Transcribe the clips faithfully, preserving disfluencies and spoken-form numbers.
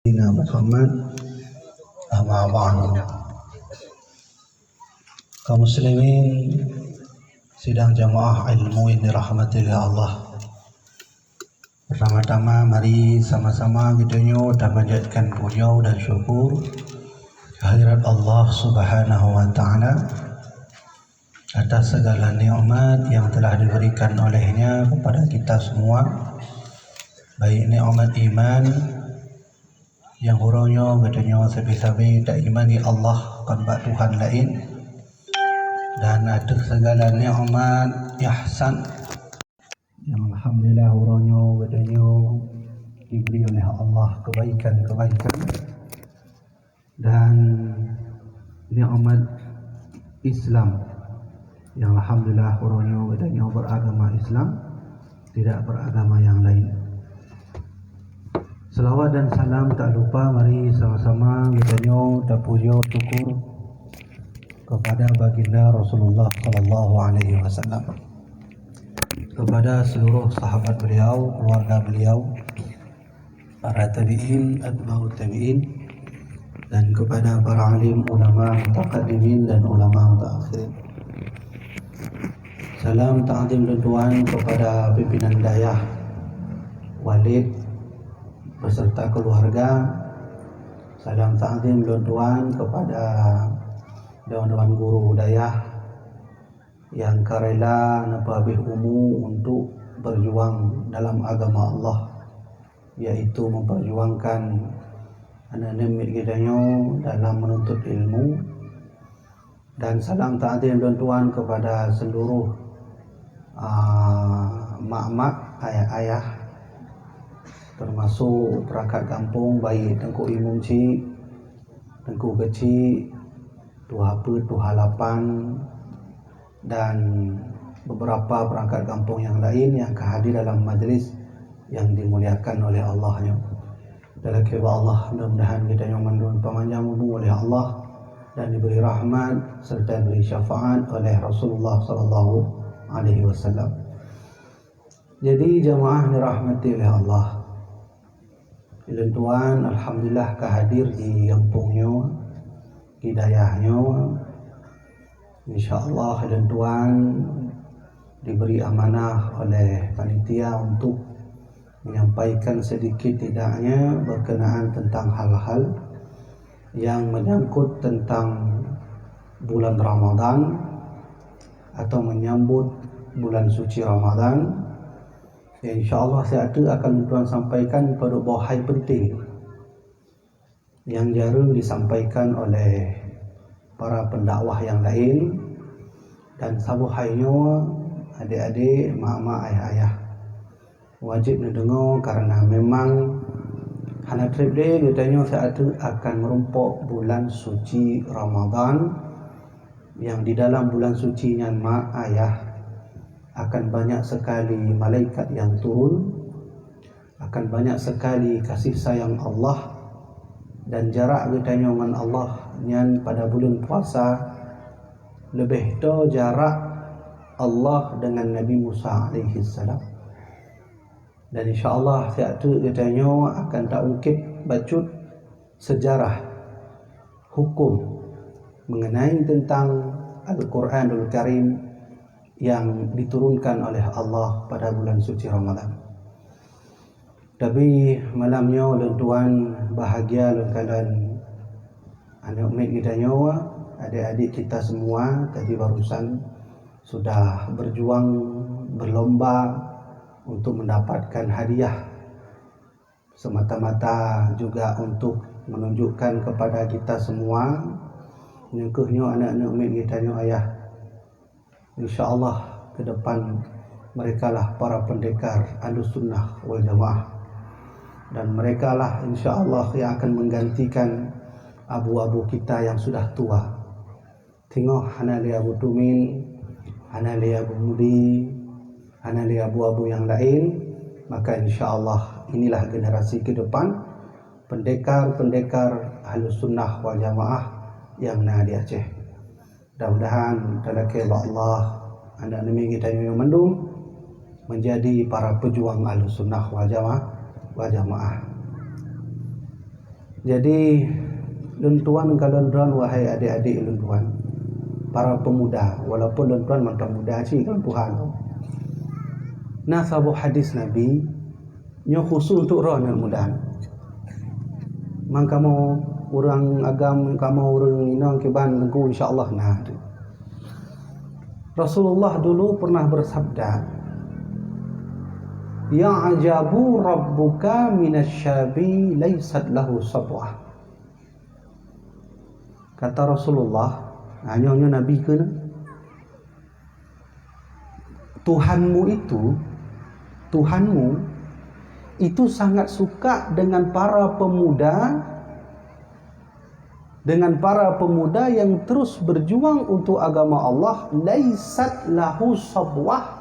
Sayyidina Muhammad. Amma ba'du. Kaum muslimin, sidang jamaah ilmu yang dirahmati oleh Allah. Pertama-tama, mari sama-sama geutanyoe tapanjatkan puja dan syukur kehadirat Allah Subhanahu wa Ta'ala atas segala nikmat yang telah diberikan oleh-Nya kepada kita semua, baik nikmat iman, nyang uroe nyoe geutanyoe sabe-sabe taimani Allah kon bak Tuhan laén, dan ateueh segala nikmat ihsan nyang alhamdulillah uroe nyoe geutanyoe diberi oleh Allah kebaikan-kebaikan dan nikmat Islam. Yang alhamdulillah uroe nyoe geutanyoe beragama Islam, tidak beragama yang lain. Selawat dan salam tak lupa mari sama-sama geutanyoe tapuja syukur kepada baginda Rasulullah sallallahu alaihi wasallam, kepada seluruh sahabat beliau, keluarga beliau, para tabi'in, atba'ut tabi'in, dan kepada para alim ulama mutaqaddimin dan ulama mutaakhirin. Salam takzim lôn tuan kepada pimpinan dayah, Walid beserta keluarga. Salam takzim lôn tuan kepada dewan-dewan guru dayah yang ka rela neupeuhabéh umu untuk berjuang dalam agama Allah, yaitu memperjuangkan aneuk-aneuk miet geutanyoe dalam menuntut ilmu. Dan salam takzim lôn tuan kepada seluruh, ah, mak-mak, ayah-ayah, termasuk perangkat gampông, baik Teungku Imum Chik, Teungku Keuchik, Tuha Peuet, Tuha Lapan, dan beberapa perangkat gampông yang lain yang ka hadir dalam majlis yang dimuliakan oleh Allah nyoe. Talakée bak Allah, mudah-mudahan geutanyoe mandum dipanjang umu oleh Allah dan diberi rahmat serta diberi syafaat oleh Rasulullah sallallahu alaihi wasallam. Jadi, jamaah dirahmati oleh Allah, lôn tuan alhamdulillah ka hadir di gampông nyoe, di dayah nyoe. Insya Allah lôn tuan diberi amanah oleh panitia untuk menyampaikan sedikit tidaknya berkenaan tentang hal-hal yang menyangkut tentang bulan Ramadan atau menyambut bulan suci Ramadan. Ya, insya Allah siat teuk akan lôn tuan sampaikan padub boh hai penting nyang jareueng disampaikan oleh para pendakwah nyang laén, dan saboh hai nyoe, adék-adék, mak-mak, ayah-ayah, wajéb neudeungoe, karena memang hana treb lé geutanyoe siat teuk akan meurumpok bulan suci Ramadan, nyang di dalam bulan suci nyan, mak, ayah, akan banyak sekali malaikat nyang turun, akan banyak sekali kasih sayang Allah, dan jarak geutanyoe ngon Allah nyan pada buleuen puasa leubeh toe jarak Allah dengan Nabi Musa alaihi salam. Dan insya Allah siat teuk geutanyoe akan taungkét bacut sejarah hukum mengenai tentang Al-Quranul Karim yang diturunkan oleh Allah pada bulan suci Ramadan. Tapi malam nyoe lôn tuan bahagia lôn kalon aneuk miet geutanyoe, adik-adik kita semua tadi barusan sudah berjuang, berlomba untuk mendapatkan hadiah semata-mata juga untuk menunjukkan kepada kita semua, nyoe kheueh nyoe aneuk-aneuk miet geutanyoe ayah. Insya Allah ke depan merekalah para pendekar Ahlussunnah wal Jamaah. Dan merekalah insya Allah yang akan menggantikan abu-abu kita yang sudah tua. Singoh hana lé Abu Tumin, hana lé Abu Mudi, hana lé abu-abu nyang laén, maka insya Allah inilah generasi ke depan pendekar-pendekar Ahlussunnah wal Jamaah nyang na di Aceh. Mudah-mudahan talakée bak Allah, aneuk-aneuk miet geutanyoe mandum menjadi para pejuang Ahlussunnah wal Jamaah, wal Jamaah. Jadi, lôn tuan kalon droen, wahai adik-adik lôn tuan, para pemuda, walaupun lôn tuan mantong muda cit lôn tuan, na saboh hadis Nabi, nyoe khusus untuk droen aneuk muda. Man kamoe ureuëng agam, kamoe ureuëng inong kiban teungku, insya Allah na. Rasulullah dulu pernah bersabda, "Ya'jabu rabbuka minasyabi laisat lahu sabwah." Kata Rasulullah, nah, nyoe, nyoe Nabi kheun, "Tuhanmu itu, Tuhanmu itu sangat suka dengan para pemuda, dengan para pemuda yang terus berjuang untuk agama Allah, laisat lahu sabwah,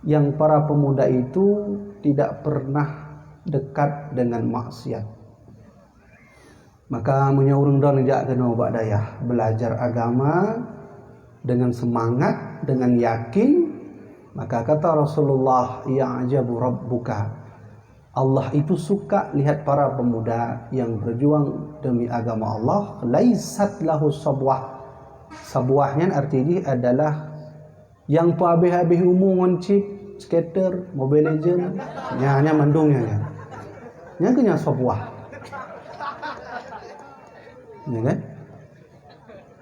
yang para pemuda itu tidak pernah dekat dengan maksiat." Maka meunyoe ureuëng droen jak keunoe bak dayah belajar agama dengan semangat, dengan yakin, maka kata Rasulullah, "Ya'jabu rabbuka." Allah itu suka lihat para pemuda yang berjuang demi agama Allah. "Laisat lahu sabwah." Sabwah nyan arti jih adalah nyang peuhabéh-habéh umu ngon chip, skater, Mobile Legend. Nyan, nyan mandum nyan, nyan. Nyan keuh nyan sabwah. Ya kan?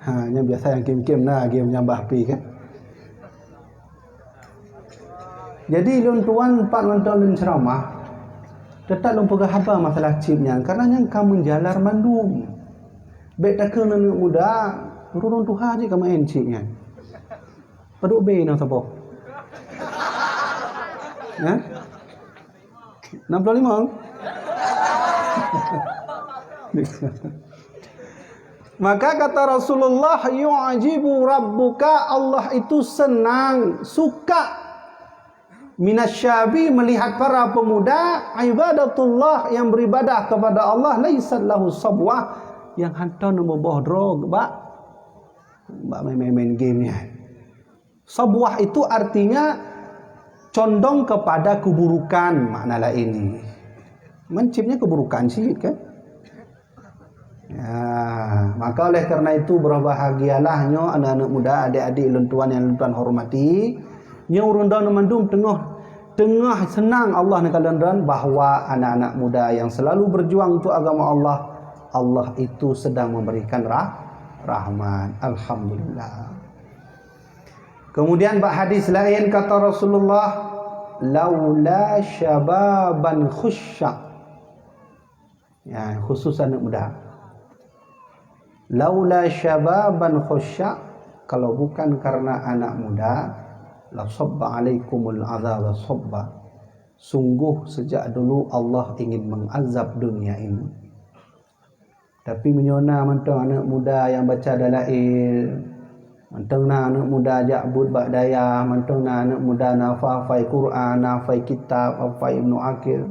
Ha, nyan biasa nyang game-game na, game nyang bah P kan. Jadi lôn tuan pat mantong lôn ceramah, teutap lôn peugah haba masalah chip nyan, karena nyan ka meujalar mandum. Bék takheun aneuk muda, ureuëng tuha jih ka maén chip nyan. Padub B na saboh? Ha? Enam puluh lima? Maka kata Rasulullah, "Yu'jibu rabbuka," Allah itu senang, suka, "minasyabi," melihat para pemuda, "ibadatullah," yang beribadah kepada Allah, "laisat lahu sabwah," yang hantom meuboh droe bak, bak main-main game nyan. Sabwah itu artinya condong kepada keburukan, makna laén. Man chip nyan keburukan cit kan? Ya, maka oleh karena itu berbahagialah nyoe aneuk-aneuk muda, adik-adik lôn tuan yang lôn tuan hormati. Nyoe ureuëng droen mandum teungoh, teungoh senang Allah neukalon droen bahwa anak-anak muda yang selalu berjuang untuk agama Allah, Allah itu sedang memberikan rah-, rahmat. Alhamdulillah. Kemudian bak hadis laén kata Rasulullah, "Laula syababan khusya." Ya, khusus anak muda. "Laula syababan khusya," kalau bukan karena anak muda, "la sabba alaikumul azaba sabba." Sungguh sejak dulu Allah ingin mengazab dunia ini. Tapi meunyoe na mantong aneuk muda nyang baca dalail, mantong na aneuk muda jak buet bak dayah, mantong na aneuk muda na hafai Quran, na hafai kitab, hafai Ibnu Aqil,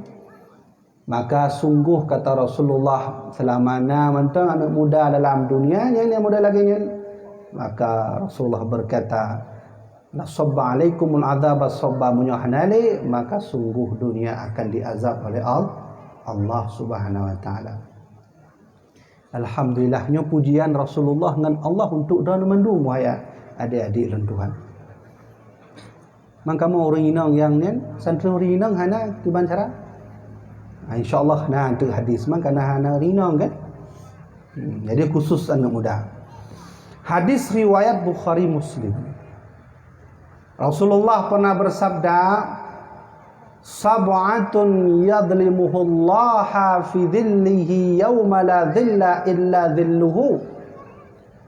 maka sungguh kata Rasulullah, selama na mantong aneuk muda dalam dunia nyang, nyang muda lagée nyan, maka Rasulullah berkata, "La sabba alaikumul azaba sabba," meunyoe hana lé, maka sungguh dunia akan diazab oleh Al-, Allah Subhanahu wa Taala. Alhamdulillah, nyoe pujian Rasulullah ngon Allah untuk droen mandum, wahai adik-adik lôn tuan. Man kamoe ureuëng inong nyang nyan, santri ureuëng inong hana kiban cara? Ha, insya Allah na teuk hadis, man kana hana ureuëng inong kan? Hmm, jadi khusus aneuk muda. Hadis riwayat Bukhari Muslim. Rasulullah pernah bersabda, "Sab'atun yadhlimuhullaha fi dhillihi yauma la dhilla illa dhilluhu.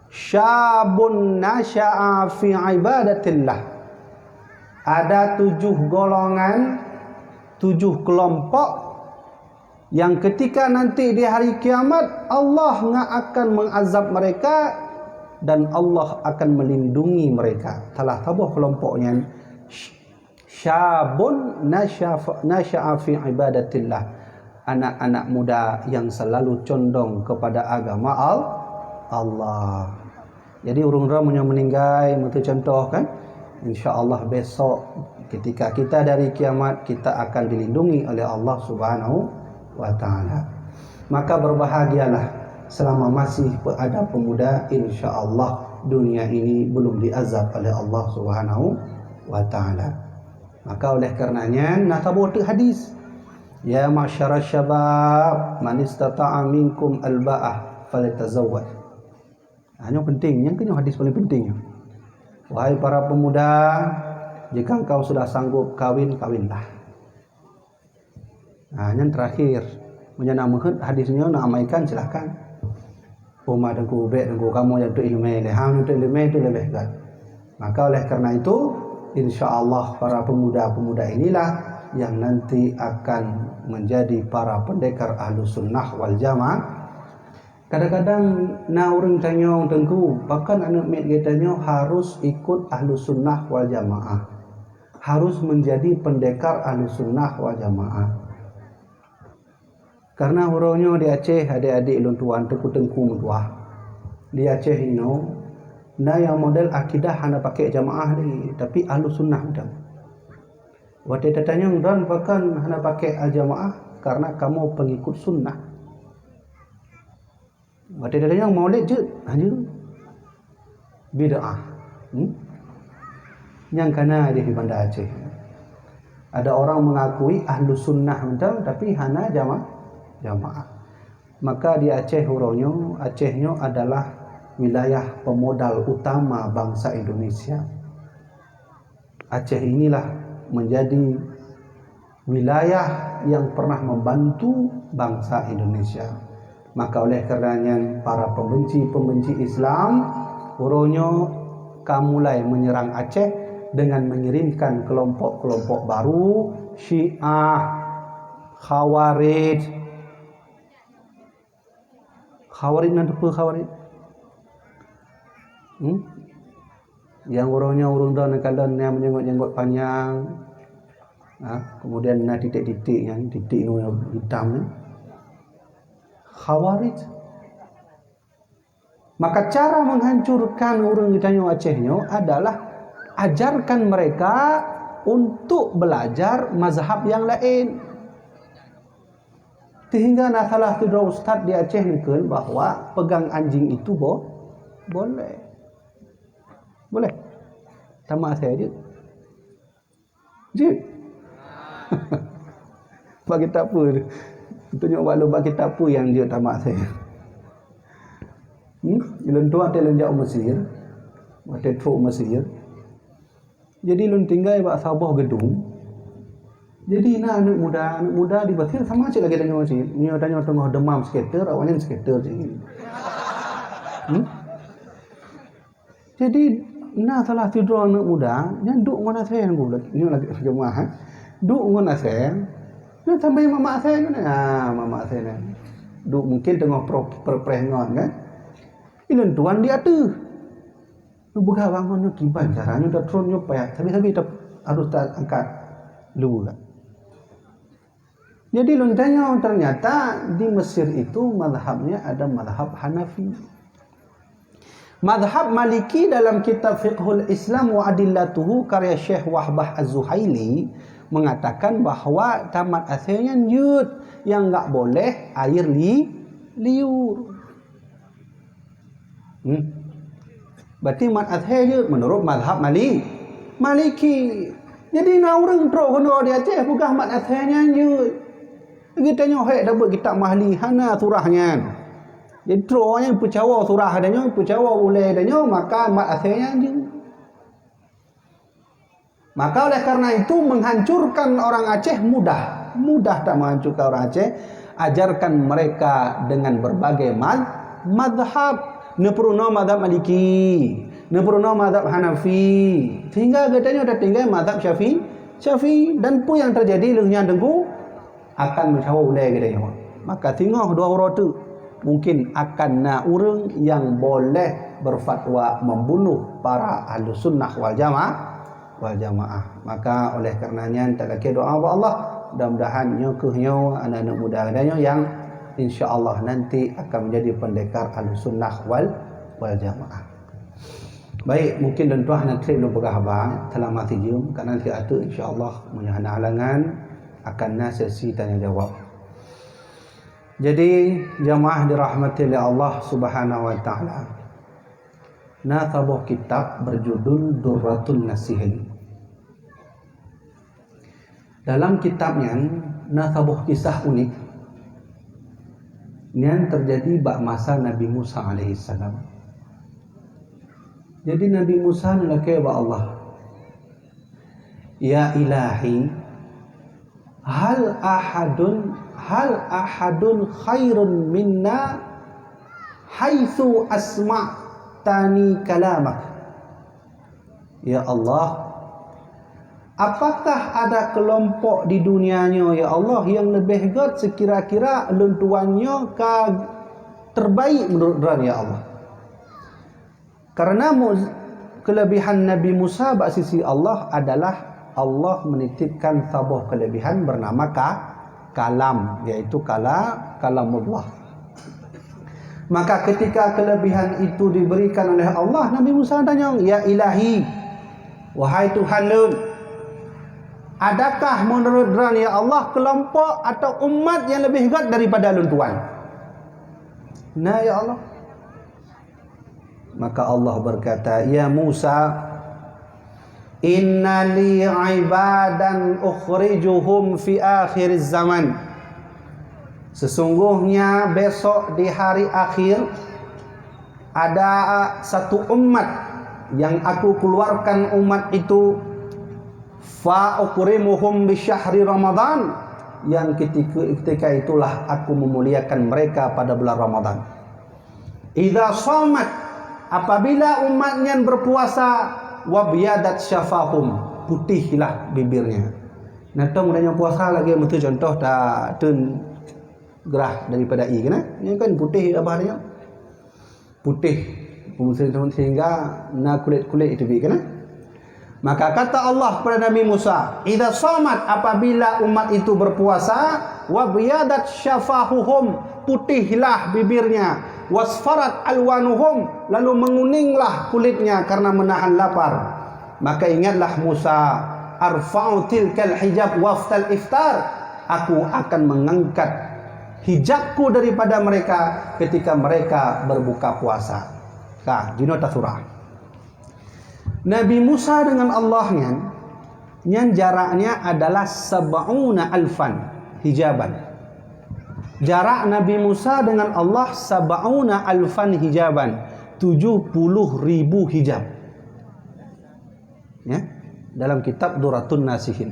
Syabun nasya'a fi ibadatillah." Ada tujuh golongan, tujuh kelompok yang ketika nanti di hari kiamat, Allah nga akan mengazab mereka dan Allah akan melindungi mereka. Salah saboh kelompok nyan, syabun nasyafa-, nasya'a fi ibadatillah. Anak-anak muda yang selalu condong kepada agama Al-, Allah. Jadi ureuëng droe meunyoe meuninggai, meuteucontoh kan, insya Allah besok ketika kita dari kiamat, kita akan dilindungi oleh Allah Subhanahu wa Taala. Maka berbahagialah selama masih ada pemuda, insya Allah dunia ini belum diazab oleh Allah Subhanahu wa Ta'ala. Maka oleh karenanya, na saboh teuk hadis, "Ya ma'syarasy syabab, man istata'a minkum al-ba'ah falyatazawwaj." Ha, nyoe penting, nyang keunyoe hadis paling penting. "Wahai para pemuda, jika engkau sudah sanggup kawin, kawinlah." Ha, nyang terakhir, meunyoe na meuheuet hadis nyoe na amaikan, silakan. Uma teungku, ubek teungku, kamoe nyang teuileumé lé, hang nyang teuileumé tu leubeh gét. Maka oleh karena itu, insya Allah para pemuda-pemuda inilah yang nanti akan menjadi para pendekar Ahlus Sunnah wal Jamaah. Kadang-kadang na ureuëng tanyong, "Teungku, pakon aneuëk miet geutanyoe harus ikut Ahlus Sunnah wal Jamaah, harus menjadi pendekar Ahlus Sunnah wal Jamaah?" Karena uroe nyoe di Aceh, adik-adik lôn tuan, teungku-teungku meutuah, di Aceh inoe na nyang model akidah hana pakai jamaah lé, tapi Ahlus Sunnah mantong. Watée tatanyong, "Droen pakon hana pakai al-jamaah?" Karena kamoe pengikut sunnah. Watée tatanyong, "Maulid jeuet?" Hana. Bid'ah. Hmm? Nyang kana di Banda Aceh. Ada orang mengakui Ahlus Sunnah mantong, tapi hana jama-, jamaah. Maka di Aceh uroe nyoe, Aceh nyoe adalah wilayah pemodal utama bangsa Indonesia. Aceh inilah menjadi wilayah yang pernah membantu bangsa Indonesia. Maka oleh karena nyan, para pembenci-pembenci Islam, uroe nyoe ka mulai menyerang Aceh dengan mengirimkan kelompok-kelompok baru, Syiah, Khawarij. Khawarij nyan teupeue Khawarij? Hmm? Nyang uroe nyoe ureuëng droen kalon nyang meujenggot-jenggot panyang, ha, kemudian na titik-titik nyan, titik nyoe hitam nyan. Khawarij. Maka cara menghancurkan ureuëng geutanyoe Aceh nyoe adalah ajarkan mereka untuk belajar mazhab yang lain. Sehingga na salah sidroe ustaz di Aceh neukheun bahwa pegang anjing itu bo-, boleh. Boleh. Tamat asai jeuet. Jeuet. Bak kitab peue? Tunjuk bak lôn bak kitab peue nyang jeuet tamat asai. Hmm? Lôn tuan teuh lôn jak u Mesir. Watée trok u Mesir. Jadi lôn tinggai bak saboh geudong. Jadi na aneuëk muda, aneuëk muda di Mesir sama cit lagée tanyoe cit. Nyoe tanyoe teungoh deumam skater, awaknyan skater cit. Hmm? Jadi na salah sidroe aneuëk muda, nyan duek ngon asai nyoe lagée, nyoe lagée jeumaah, eh. Duek ngon asai, nyan sambil mamak asai nyoe, ah, mamak asai nyan. Duek mungkin teungoh pro-, preh-preh ngon kan. Ilôn tuan di ateueh. Neupeugah bangon nyoe kiban cara nyoe tatron nyoe payah sabe-sabe ta-, harus taangkat luweue. Jadi lôn tanyong, ternyata di Mesir itu mazhabnya ada mazhab Hanafi. Mazhab Maliki dalam kitab Fiqhul Islam wa Adillatuhu karya Syekh Wahbah Az-Zuhaili mengatakan bahwa tamat asai nyan jeuet, yang enggak boleh air li-, liur. Hmm. Berarti mat asai jeuet menurut mazhab Mali-, Maliki. Jadi na ureuëng trok keunoe di Aceh peugah mat asai nyan jeuet. Geutanyoe hék tabeuet kitab Mahli hana surah nyan. Jadi trok nyan peucawa surah tanyoe, peucawa ulée tanyoe, maka mat asai nyan jeuet. Maka oleh karena itu, menghancurkan orang Aceh mudah. Mudah tak menghancurkan orang Aceh. Ajarkan mereka dengan berbagai mad-, madhab. Neupeurunoe madhab Maliki. Neupeurunoe madhab Hanafi. Sehingga geutanyoe tatinggai madhab Syafi'i. Syafi'i. Dan peue nyang terjadi lheueh nyan teungku? Akan meucawa ulée geutanyoe. Maka singoh dua uroe teuk, mungkin akan na ureuëng nyang boleh berfatwa membunuh para Ahlus Sunnah wal Jamaah, wal Jamaah. Maka oleh karena nyan, talakée doa bak Allah, mudah-mudahan nyoe kheueh nyoe aneuëk-aneuëk muda geutanyoe nyang insya Allah nanti akan menjadi pendekar Ahlus Sunnah wal, wal Jamaah. Baik, mungkin lôn tuan hana treb lôn peugah haba selama sijeuem, karena siat teuk insya Allah meunyoe hana halangan akan na sesi tanya jawab. Jadi, jamaah dirahmati oleh Allah Subhanahu wa Taala, na saboh kitab berjudul Durratun Nasihin. Dalam kitab nyan na saboh kisah unik. Nyan terjadi bak masa Nabi Musa alaihissalam. Jadi Nabi Musa neulakée bak Allah, "Ya Ilahi, hal ahadun hal ahadun khairun minna haitsu asma'tani kalamak." Ya Allah, apakah ada kelompok di dunia nyoe, ya Allah, yang leubeh gét sekira-kira lôn tuan nyoe ka terbaik menurut droen, ya Allah? Karena mu-, kelebihan Nabi Musa bak sisi Allah adalah Allah menitipkan saboh kelebihan bernama ka-, kalam, yaitu kala-, kalamullah. Maka ketika kelebihan itu diberikan oleh Allah, Nabi Musa tanyong, "Ya Ilahi, wahai Tuhan lôn, adakah menurut droen, ya Allah, kelompok atau umat yang lebih gét daripada lôn tuan?" "Na, ya Allah." Maka Allah berkata, "Ya Musa, inna li ibadan ukhrijuhum fi akhiriz zaman." Sesungguhnya besok di hari akhir ada satu umat yang aku keluarkan umat itu, fa ukrimuhum bi syahri Ramadan, yang ketika, ketika itulah aku memuliakan mereka pada bulan Ramadan. Idza shamat, apabila umat nyan berpuasa, wa byadat syafahum, putihlah bibirnya. Nah, tong udah nyoe puasa lagi, meutu contoh ta teun gerah daripada ie keunan. Nyan kan putih abah dia. Putih. Sehingga na kulit-kulit itu bi keunan. Maka kata Allah kepada Nabi Musa, "Idza shamat, apabila umat itu berpuasa, wa byadat syafahuhum, putihlah bibirnya, wasfarat alwanuhum, lalu menguninglah kulitnya karena menahan lapar. Maka ingatlah Musa, arfa'u tilkal hijab waqtal iftar, aku akan mengangkat hijabku daripada mereka ketika mereka berbuka puasa." Ka, jinoe tasurah. Nabi Musa dengan Allah nyan, nyan jaraknya adalah sab'una alfan hijaban. Jarak Nabi Musa dengan Allah sab'una alfan hijaban, tujuh puluh ribu hijab. Ya, dalam kitab Durratun Nasihin.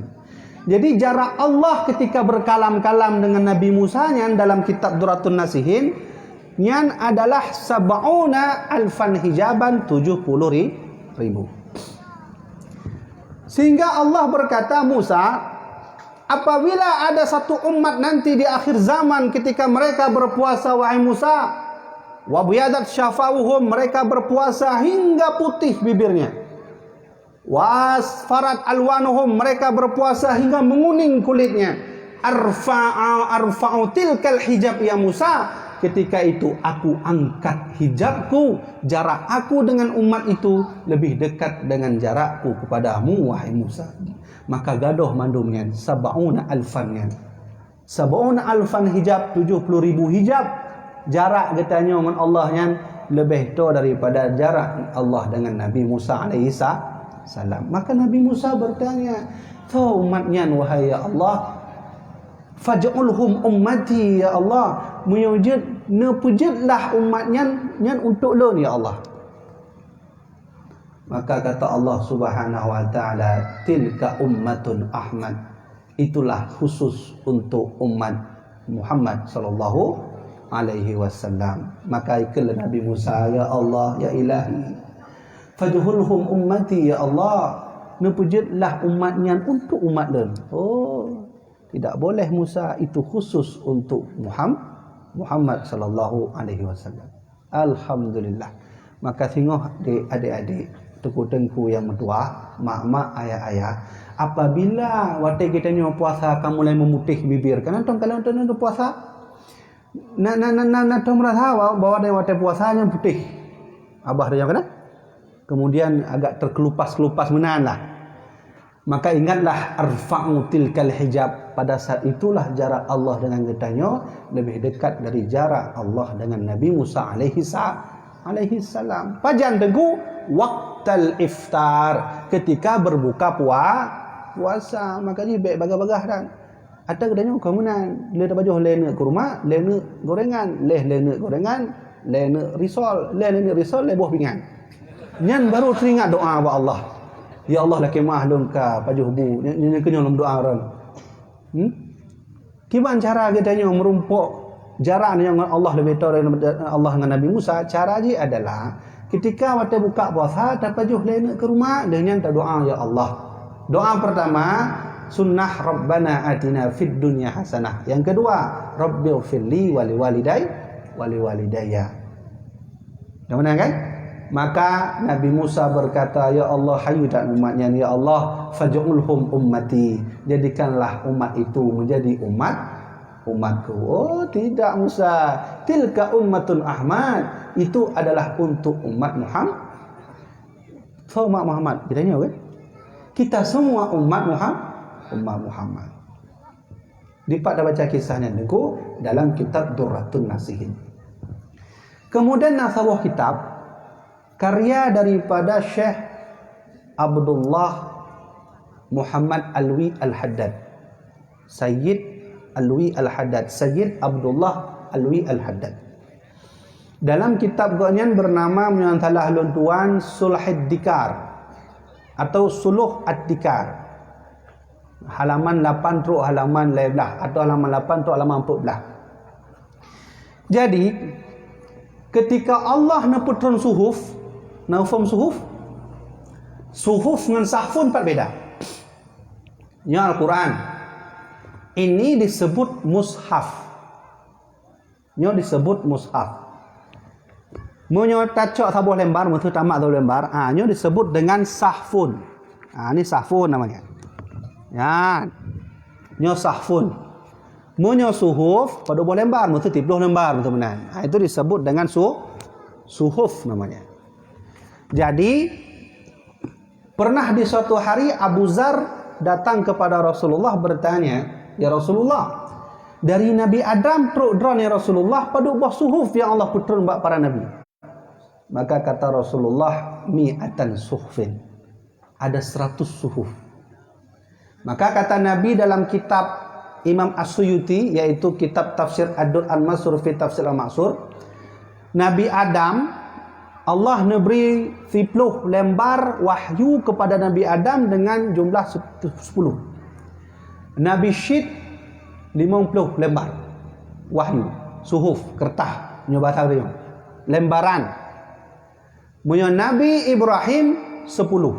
Jadi jarak Allah ketika berkalam-kalam dengan Nabi Musa nyan dalam kitab Durratun Nasihin, nyan adalah sab'una alfan hijaban, tujuh puluh ri-, ribu. Sehingga Allah berkata, "Musa, apabila ada satu umat nanti di akhir zaman ketika mereka berpuasa, wahai Musa, wa byadat syafahuhum, mereka berpuasa hingga putih bibirnya. Wasfarat alwanuhum, mereka berpuasa hingga menguning kulitnya. Arfa'a, arfa'u tilkal hijab ya Musa. Ketika itu aku angkat hijabku, jarak aku dengan umat itu lebih dekat dengan jarakku kepadamu, wahai Musa." Maka gadoh mandum nyan, sab'una alfan nyan. Sab'una alfan hijab, tujuh puluh ribu hijab. Jarak geutanyoe ngon Allah nyan leubeh toe daripada jarak Allah dengan Nabi Musa alaihi sa-, salam. Maka Nabi Musa bertanya, "Soe umat nyan, wahai ya Allah?" "Faj'alhum ummati, ya Allah. Meunyoe jeuet, neupeujeuetlah umat nyan, nyan untuk lôn, ya Allah." Maka kata Allah Subhanahu wa Taala, "Tilka ummatun Ahmad." Itulah khusus untuk umat Muhammad sallallahu alaihi wasallam. Maka ikheun lé Nabi Musa, "Ya Allah, ya Ilahi, faj'alhum ummati, ya Allah. Neupeujeuetlah umat nyan untuk umat lôn." Oh, tidak boleh Musa, itu khusus untuk Muham-, Muhammad sallallahu alaihi wasallam. Alhamdulillah. Maka singoh di adik-adik, teungku-teungku nyang meutuah, mak-mak, ayah-ayah, apabila watée geutanyoe puasa ka mulai meumuteh bibir, kan, tong, kalau tong puasa, na, na, na, na, na tong meurasa bahwa, bahwa watée puasa nyan putih. Abah tanyong keunan? Kemudian agak terkelupas-kelupas meunan lah. Maka ingatlah, arfa'u tilkal hijab, pada saat itulah jarak Allah dengan geutanyoe lebih dekat dari jarak Allah dengan Nabi Musa alaihi sa-, alaihi salam. Pajan teungku? Waqtal iftar, ketika berbuka pua-, puasa. Maka jih bèk bagah-bagah dan. Ata geutanyoe ka meunan, lé tapajoh lé neuk kurma, lé neuk gorengan, lé, lé neuk gorengan, lé neuk risol, lé, lé neuk risol, lé boh pingan. Nyan baru teuingat doa bak Allah. Ya Allah, lakèe meu'ah lôn ka pajoh bu. Nyan, nyan, nyan keuh nyoe lôn doa ron. Hmm? Kiban cara geutanyoe meurumpok jarak nyoe ngon Allah leubeh toe daripada Allah ngon Nabi Musa? Cara jih adalah ketika watèe buka puasa, tapajoh lé neuk kurma, lheuh nyan tadoa, "Ya Allah." Doa pertama, sunnah, "Rabbana atina fid dunya hasanah." Yang kedua, "Rabbighfirli wa liwalidai-, wa liwalidayya." Dah beuna kan? Maka Nabi Musa berkata, "Ya Allah, hayyu that umat nyan, ya Allah, faj'alhum ummati." Jadikanlah umat itu menjadi umat, umatku. "Oh, tidak, Musa. Tilka ummatun ahmad." Itu adalah untuk umat Muhammad. So, umat Muhammad. Kita nyoe, kan? Kita semua umat Muhammad. Umat Muhammad. Dipat dah baca kisah nyan teungku dalam kitab Durratun Nasihin. Kemudian na saboh kitab karya daripada Syekh Abdullah Muhammad Alwi Al-Haddad. Sayyid Alwi Al-Haddad, Sayyid Abdullah Alwi Al-Haddad. Dalam kitab gobnyan bernama, meunyoe salah lôn tuan, Sulhid Dikar atau Suluh Ad-Dikar. Halaman lapan trok halaman lhèe blah atau halaman lapan trok halaman peuet blah. Jadi, ketika Allah neupeutron suhuf, na phom suhuf? Suhuf ngon sahfun pat beda. Nyoe Al-Quran. Ini disebut mushaf. Nyoe disebut mushaf. Meunyoe tacok saboh lembar, meuseu tamat saboh lembar, ah, nyoe disebut dengan sahfun. Ah, ni sahfun namanya. Nyan. Nyoe sahfun. Meunyoe suhuf, padub boh lembar, meuseu tiplôh lembar, meuseu meunan. Ah, itu disebut dengan su-, suhuf namanya. Jadi, pernah di suatu hari Abu Zar datang kepada Rasulullah bertanya, "Ya Rasulullah, dari Nabi Adam trok droen ya Rasulullah, padub boh suhuf yang Allah peutron bak para nabi?" Maka kata Rasulullah, "Mi'atan suhfin." Ada seratus suhuf. Maka kata Nabi dalam kitab Imam As-Suyuti, yaitu kitab Tafsir Ad-Durr Al-Mansur fi Tafsir Al-Ma'sur, Nabi Adam, Allah neubri siplôh lembar wahyu kepada Nabi Adam dengan jumlah sep-, sepuluh. Nabi Syit, limong plôh lembar wahyu, suhuf, kertas, nyoe bahasa geutanyoe, lembaran. Meunyoe Nabi Ibrahim, sepuluh.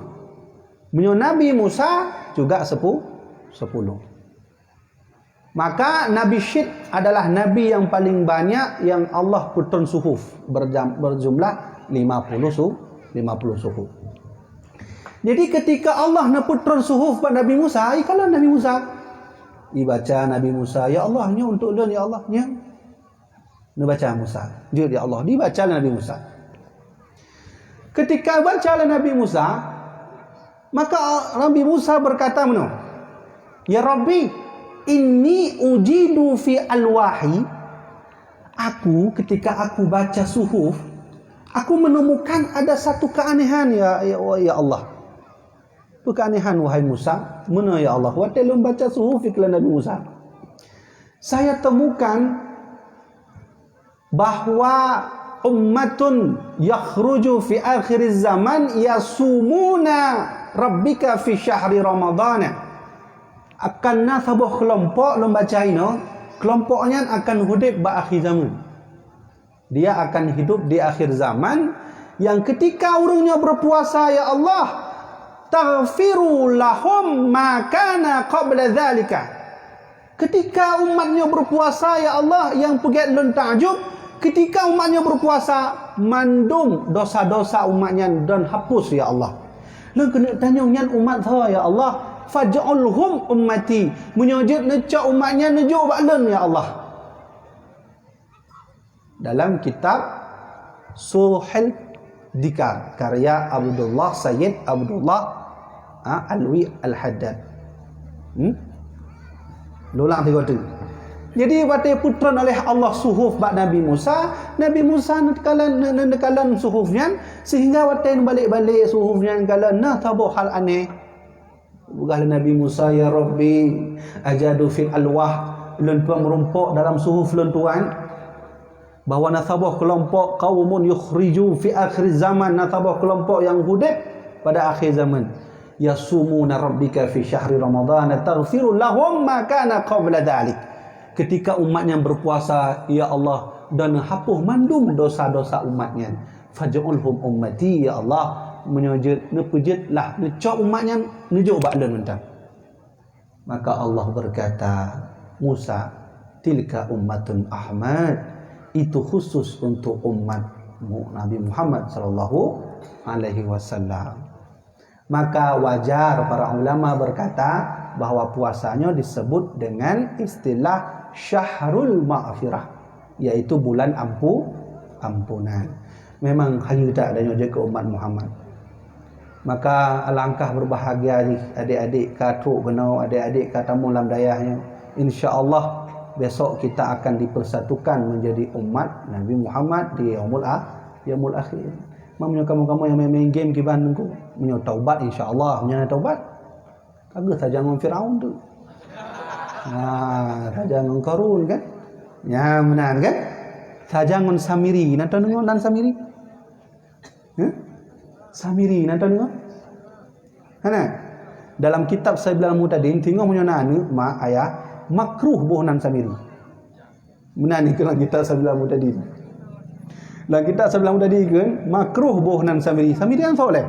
Meunyoe Nabi Musa juga sepu-, sepuluh. Maka Nabi Syit adalah nabi yang paling banyak yang Allah peutron suhuf berjam-, berjumlah lima puluh su-, lima puluh suhuf. Jadi ketika Allah neupeutron suhuf bak Nabi Musa, ikalon Nabi Musa. Ibaca Nabi Musa, "Ya Allah, nyoe untuk lôn, ya Allah, nyoe." Neubaca Musa. Jeuet, ya Allah. Dibaca lé Nabi Musa. Ketika baca lé Nabi Musa, maka Nabi Musa berkata meunoe, "Ya Rabbi, inni ujidu fi alwahi." Aku, ketika aku baca suhuf, aku menemukan ada satu keanehan, ya, ya, ya Allah. Apa keanehan, wahai Musa? Meunoe, ya Allah. Watèe lôn baca suhuf, ikalon Nabi Musa. Saya temukan bahwa ummatun yakhruju fi akhiriz zaman yasumuna rabbika fi syahri ramadhana. Akan na saboh keulompok, lôn baca inoe, keulompok nyan akan udép bak akhé zaman. Dia akan hidup di akhir zaman, yang ketika ureuëng nyoe berpuasa, ya Allah, taghfiru lahum ma kana qabla dzalika. Ketika umat nyoe berpuasa, ya Allah, nyang peugét lôn takjub, ketika umat nyoe berpuasa, mandum dosa-dosa umat nyan dan hapus, ya Allah. Lôn keuneuk tanyong, nyan umat soe, ya Allah? Faj'alhum ummati. Meunyoe jeuet neucok umat nyan neujok bak lôn, ya Allah. Dalam kitab Sulhul Dikar, karya Abdullah Sayyid Abdullah Ha, alwi al-haddad. Hmm? Lulang tiga tu. Jadi watée peutron oleh Allah suhuf bak Nabi Musa, Nabi Musa neukalon, neu-, neu-, neukalon suhuf nyan, sehingga watée neubalek-balek suhuf nyan kalon na saboh hal aneh. Peugah lé Nabi Musa, "Ya Rabbi, ajadu fil alwah, lôn tuan meurumpok dalam suhuf lôn tuan." Bahwa na saboh keulompok qaumun yukhriju fi akhir zaman, na saboh keulompok nyang udeb pada akhé zaman. Yasumuna rabbika fi syahri ramadhan taghfiru lahum ma kana qabla dhalik. Ketika umat nyan berpuasa, ya Allah, dan hapus mandum dosa-dosa umat nyan. Faj'alhum ummati, ya Allah, meunyoe jeuet, neupeujeuet lah, neucok umat nyan, neujok bak lôn mantong. Maka Allah berkata, "Musa, tilka ummatun Ahmad, itu khusus untuk umatmu Nabi Muhammad sallallahu alaihi wasallam." Maka wajar para ulama berkata bahwa puasanya disebut dengan istilah syahrul maghfirah, yaitu bulan ampu-, ampunan. Memang hayeue that tanyoe jeuet keu umat Muhammad. Maka alangkah berbahagia jih adik-adik ka trok keunoe, adik-adik ka tamong lam dayah nyoe. Insya Allah besok kita akan dipersatukan menjadi umat Nabi Muhammad di yaumul a-, yaumul akhir. Meunyoe kamoe-kamoe nyang main-main game kiban teungku, meunyoe taubat insya Allah, meunyoe hana taubat, ka geuh sajan ngon Firaun tu. Ha, sajan ngon Karun kan? Nyan meunan kan? Sajan ngon Samiri, na teudeungoe nan Samiri? Hah? Samiri, na teudeungoe? Hana? Dalam kitab Sabilal Muhtadin, teungoh meunyoe na aneuk, mak, ayah, makruh boh nan Samiri. Meunan ikheun lam kitab Sabilal Muhtadin. Lam kitab Sabilal Muhtadin ikheun, makruh boh nan Samiri. Samiri nyan soe lé?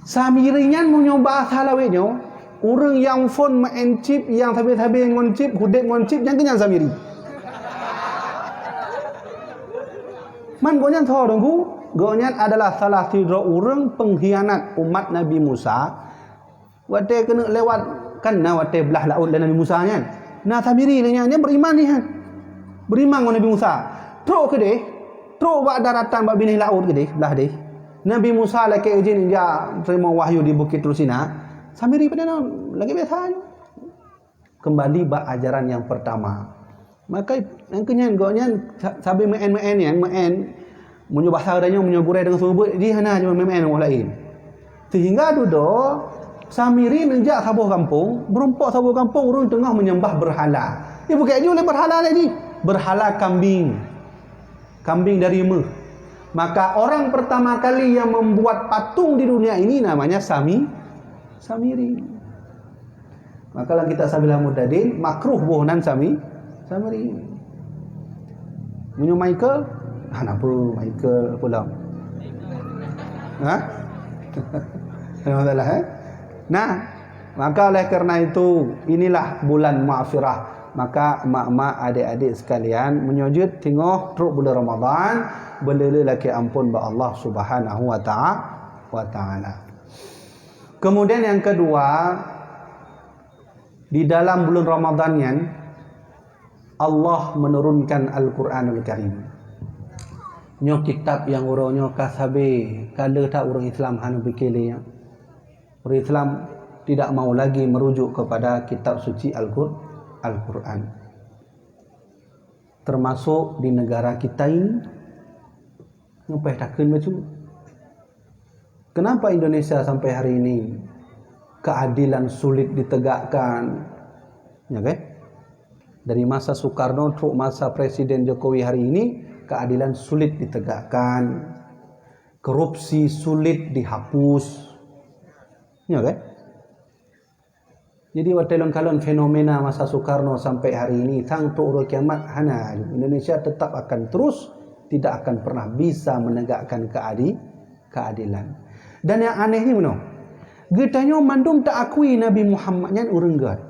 Samiri nyan meunyoe bahasa lawét nyoe, ureuëng nyang phon maén chip, nyang sabe-sabe ngon chip, udeb ngon chip, nyan keuh nyan Samiri. Man gobnyan soe teungku? Gobnyan adalah salah sidroe ureuëng pengkhianat umat Nabi Musa. Watée keuneuk lewat, kan na watée blah laôt lé Nabi Musa nyan. Na Samiri lé nyan, nyan beriman nyan. Beriman ngon Nabi Musa. Trok keudeh, trok bak daratan bak binéh laôt keudeh, blah deh. Nabi Musa lakée izin jak teurimong wahyu di Bukét Tursina. Samiri padahai lagée biasa nyoe. Kembali bak ajaran yang pertama. Maka nyang keunyan gobnyan sa-, sabe meuén-meuén nyan, meuén. Meunyoe basa geutanyoe, meunyoe gurée deungon seumeubeuet, jih hana cuma meuén-meuén ureuëng laén. Sehingga dudoe Samiri neujak saboh gampông, meurumpok saboh gampông ureuëng teungoh menyembah berhala. Ibukét ju lé berhala lé jih, berhala kambing. Kambing dari méuh. Maka orang pertama kali yang membuat patung di dunia ini namanya Sami, Samiri. Maka lam kitab Sabilal Muhtadin, makruh boh nan Sami, Samiri. Meunyoe Michael, hana peue Michael pulang. Ha? Hana masalah, eh? Nah, maka oleh karena itu, inilah bulan maghfirah. Maka mak-mak, adik-adik sekalian, meunyoe jeuet teungoh trok bulan Ramadan, beulé-lé lakée amphon bak Allah Subhanahu wa ta'a-, wa taala. Kemudian yang kedua, di dalam bulan Ramadan nyan, Allah menurunkan Al-Quranul Karim. Nyoe kitab nyang uroe nyoe ka sabe, ka le that ureuëng Islam hana pike lé nyan. Ureuëng Islam tidak mau lagi merujuk kepada kitab suci Al-Qur-, Al-Quran. Termasuk di negara kita ini, nyoe payah takheun bacut. Kenapa Indonesia sampai hari ini keadilan sulit ditegakkan? Ya kan? Dari masa Soekarno trok masa Presiden Jokowi hari ini, keadilan sulit ditegakkan. Korupsi sulit dihapus. Ya kan? Jadi watée lôn kalon fenomena masa Soekarno sampai hari ini, sang trok uroe kiamat hana, Indonesia tetap akan terus tidak akan pernah bisa menegakkan keadi-, keadilan. Dan yang aneh ni meunoe, geutanyoe mandum taakui Nabi Muhammad nyan ureuëng gét.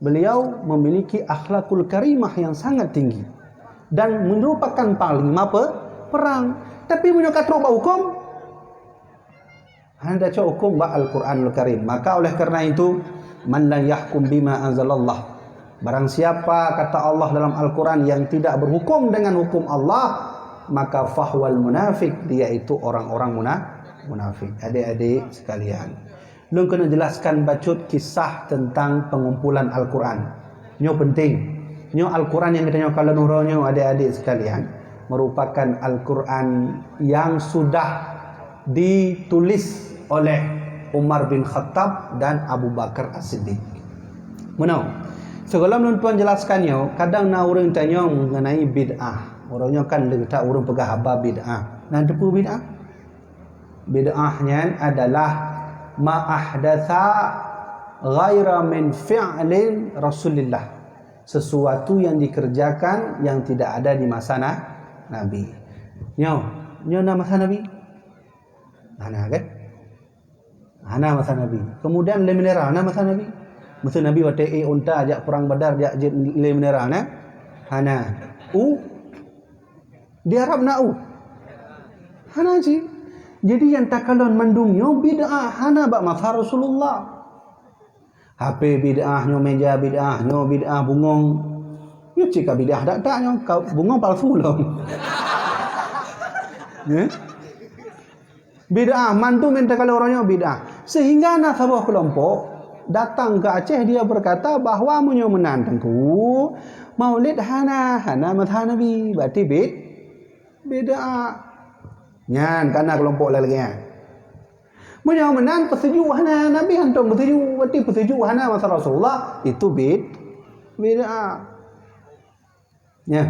Beliau memiliki akhlakul karimah yang sangat tinggi dan merupakan panglima pe-, perang. Tapi meunyoe ka trok bak huköm, hana tacok huköm bak Al-Quranul Karim. Maka oleh karena itu, man lam yahkum bima anzalallah. Barang siapa, kata Allah dalam Al-Quran, yang tidak berhukum dengan hukum Allah, maka fahwal munafik, dia itu orang-orang muna-, munafik. Adik-adik sekalian, lôn keuneuk jelaskan bacut kisah tentang pengumpulan Al-Quran. Nyoe penting. Nyoe Al-Quran nyang geutanyoe kalon uroe nyoe, adik-adik sekalian, merupakan Al-Quran yang sudah ditulis oleh Umar bin Khattab dan Abu Bakar As-Siddiq. Meunoe, sigohlom lôn tuan jelaskan nyoe, kadang na ureuëng tanyong mengenai bid'ah. Uroe nyoe kan le that ureuëng peugah haba bid'ah. Na teupeue bid'ah? Bid'ah nyan adalah ma ahdatsa ghaira min fi'lin Rasulillah. Sesuatu yang dikerjakan yang tidak ada di masa na-, Nabi. Nyoe, nyoe na masa Nabi? Hana kan? Hana masa Nabi. Kemudian lé mineral, na masa Nabi? Masa Nabi watée ék unta jak perang Badar, jak jeuet lé mineral, na? Hana. U? Di Arab na u? Hana cit. Jadi nyang takalon mandum nyoe bid'ah, hana bak masa Rasulullah. H P bid'ah, nyoe meja bid'ah, nyoe bid'ah bungong. Nyoe cit ka bid'ah dak-dak nyoe, ka bungong palsu lom. Ya? Bid'ah, mandum nyang takalon uroe nyoe bid'ah. Sehingga na saboh kelompok datang ke Aceh, dia berkata bahwa meunyoe meunan Teungku, Maulid hana, hana masa Nabi, berarti bid-, bid'ah. Nyan ka na kelompok lagée nyan. Meunyoe meunan peuseujok hana, Nabi hantom peuseujok, berarti peuseujok hana masa Rasulullah, itu bid-, bid'ah. Ya.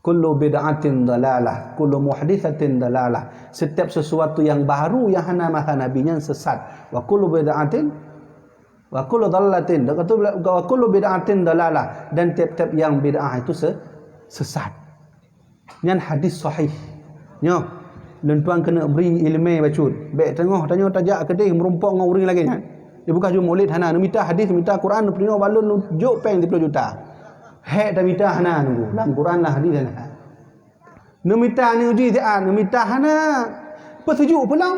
Kullu bid'atin dalalah, kullu muhditsatin dalalah. Setiap sesuatu yang baru yang hana masa Nabi nyan sesat. Wa kullu bid'atin, wa kullu dalalatin, wa kullu bid'atin dalalah. Dan tiap-tiap yang bid'ah itu se-, sesat. Nyan hadis sahih. Nyoe, lôn tuan keuneuk bri iéleumé bacut. Bék teungoh tanyoe tajak keudeh meurumpok ngon ureuëng lagée nyan. Ibuka ju Maulid hana, neumita hadis, neumita Quran, neupeurunoe balon, neujok péng siplôh juta. Hék tamita hana nunggu. Lam Quran lah hadis hana. Neumita neuji siat, neumita hana. Peuseujok pulang.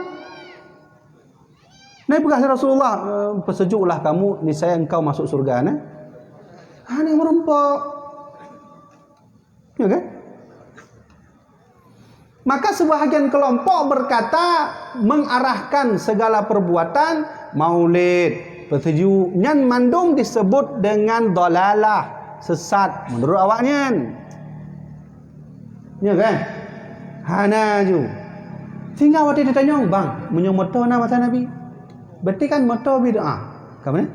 Nabi peugah Rasulullah, eh, "Peusejuklah kamu, niscaya engkau masuk surga." Nah. Hana meurumpok. Ya kan? Maka sebahagian kelompok berkata mengarahkan segala perbuatan maulid, peuseujok, nyan mandum disebut dengan dalalah, sesat menurut awaknyan. Ya kan? Hana ju. Sehingga watée ditanyong, "Bang, meunyoe moto na masa Nabi?" Berarti kan moto bid'ah. Ka meunan?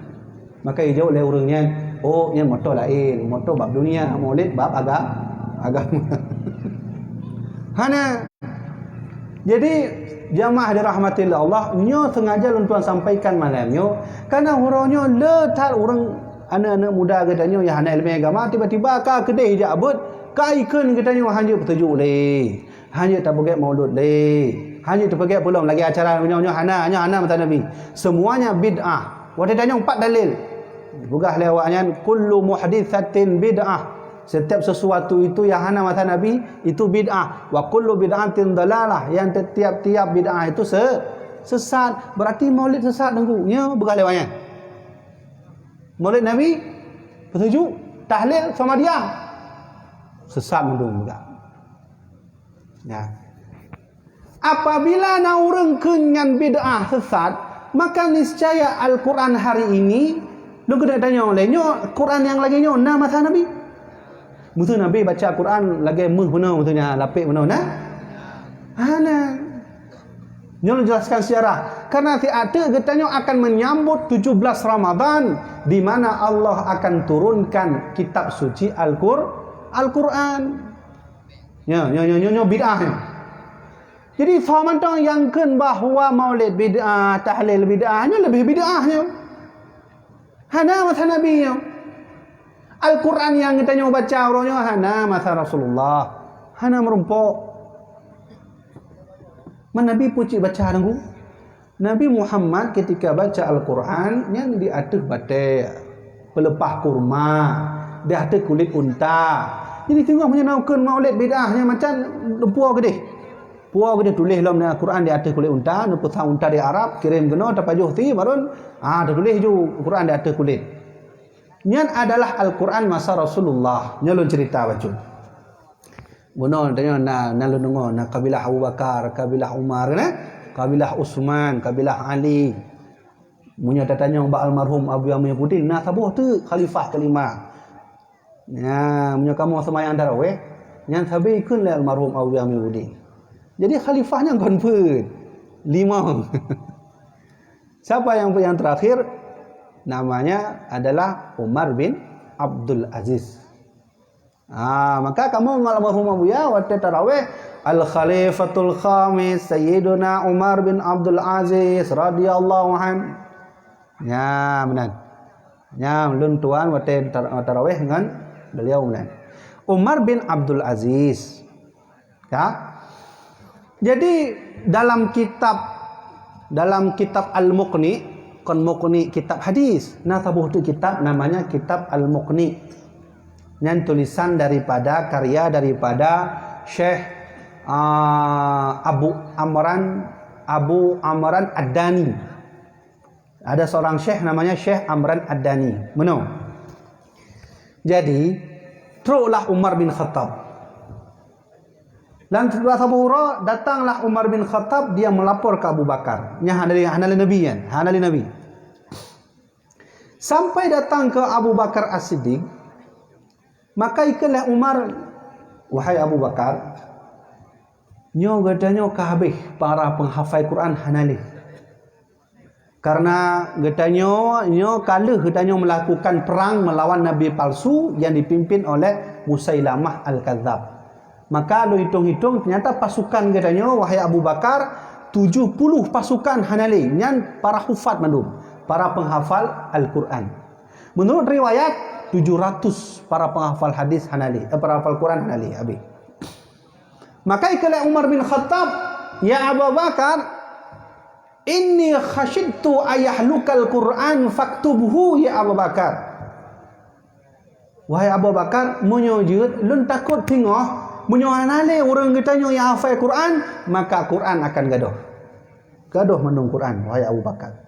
Maka ijaweueb lé ureuëng nyan, "Oh, nyan moto laén, moto bab dunia, maulid bab aga-, agama." Hana. Jadi, jamaah dirahmati Allah, nyoe sengaja lôn tuan sampaikan malam nyoe, karena uroe nyoe le that ureuëng aneuk-aneuk muda geutanyoe nyang hana iéleumé agama, tiba-tiba ka keudeh jak beuet, ka ikheun geutanyoe hanjeuet peuseujok lé. Hanjeuet tapeugét maulud lé. Hanjeuet tapeugét peulom lagée acara nyoe, nyoe hana, nyoe hana masa Nabi. Semuanya bid'ah. Watée tanyong pat dalil. Peugah lé awaknyan, "Kullu muhditsatin bid'ah." Setiap sesuatu itu yang hana masa Nabi, itu bid'ah. "Wa kullu bid'atin dalalah." Yang tiap-tiap bid'ah itu se-, sesat. Berarti maulid sesat, Teungku. Nyoe peugah lé awaknyan. Maulid Nabi, peuseujok, tahlil, Samadiyah. Sesat mandum juga. Ya. Apabila na ureuëng kheun nyan bid'ah sesat, maka niscaya Al-Quran hari ini, lôn keuneuk tanyong lé, nyoe Quran nyang lagée nyoe na masa Nabi? Masa Nabi baca Quran lagée méuh bunoe, masa nyan lapek bunoe na? Hana. Nyoe lôn jelaskan sejarah. Karena siat teuk geutanyoe akan menyambut tujuh belas Ramadan, di mana Allah akan turunkan kitab suci Al-Qur-, Al-Quran. Nyoe, nyoe, nyoe, nyoe, nyoe bid'ah nyoe. Jadi, soe mantong nyang kheun bahwa maulid bid'ah, tahlil bid'ah, nyoe leubeh bid'ah nyoe. Hana masa Nabi nyoe. Al-Quran nyang geutanyoe baca uroe nyoe hana masa Rasulullah. Hana meurumpok. Man Nabi peue cit baca Teungku? Nabi Muhammad ketika baca Al-Quran, nyan di ateueh batée, peuleupah kurma, di ateueh kulét unta. Jadi singoh meunyoe na kheun maulid bid'ah nyan macam puwoe keudeh. Puwoe keudeh tuléh lom Al-Quran di ateueh kulét unta, neupeusan unta di Arab, kirém keunoe, tapajoh sie, barô, ah, tatuléh ju Quran di ateueh kulét. Nyan adalah Al-Quran masa Rasulullah. Nyoe lôn cerita bacut. Bunoe tanyoe na, na lôn deungoe, na kabilah Abu Bakar, kabilah Umar, na? Kabilah Utsman, kabilah Ali. Meunyoe tatanyong bak almarhum Abu Yahya Muhyiddin, na saboh teuk khalifah kelima. Ya, meunyoe kamoe seumayang tarawih, nyan sabe ikheun lé almarhum Abu Yahya Muhyiddin. Jadi khalifah nyan kon peuet, lima. Siapa yang, yang terakhir? Namanya adalah Umar bin Abdul Aziz. Ah, maka kamoe ngon almarhum Abu Yahya watée tarawih, Al-Khalifatul Khamis Sayyiduna Umar bin Abdul Aziz radhiyallahu an. Nya meunan. Nya lôn tuan watée tar-, tarawih ngon beliau meunan. Umar bin Abdul Aziz. Ya. Jadi dalam kitab, dalam kitab Al-Muqni, kon Muqni kitab hadis. Nah, saboh tu kitab namanya kitab Al-Muqni. Nyan tulisan daripada, karya daripada Syekh, ah, Abu Amran, Abu Amran Ad-Dani. Ada seorang syekh namanya Syekh Amran Ad-Dani. Meunoe. Jadi, troklah Umar bin Khattab. Dan setelah saboh uroe, datanglah Umar bin Khattab, dia melapor ke Abu Bakar. Nyan hana lé, hana lé Nabi nyan, hana lé Nabi. Sampai datang ke Abu Bakar As-Siddiq, maka ikheun lé Umar, "Wahai Abu Bakar, nyoe geutanyoe ka habéh para penghafal Quran hana lé." Karena geutanyoe nyoe ka lheueh geutanyoe melakukan perang melawan nabi palsu yang dipimpin oleh Musailamah Al-Kadzab. Maka lôn hitong-hitong, ternyata pasukan geutanyoe, wahai Abu Bakar, tujuh puluh pasukan hana lé, nyan para hufat mandum, para penghafal Al-Quran. Menurut riwayat, tujuh ratus para penghafal hadis hana lé, eh, para hafal Quran hana lé, habéh. Maka ikheun lé Umar bin Khattab, "Ya Abu Bakar, inni khasyittu ayahlukal Qur'an faktubhu ya Abu Bakar." Wahai Abu Bakar, meunyoe jeuet, lôn takot teungoh, meunyoe hana lé ureuëng geutanyoe nyang hafai Quran, maka Quran akan gadôh. Gadôh mandum Quran, wahai Abu Bakar.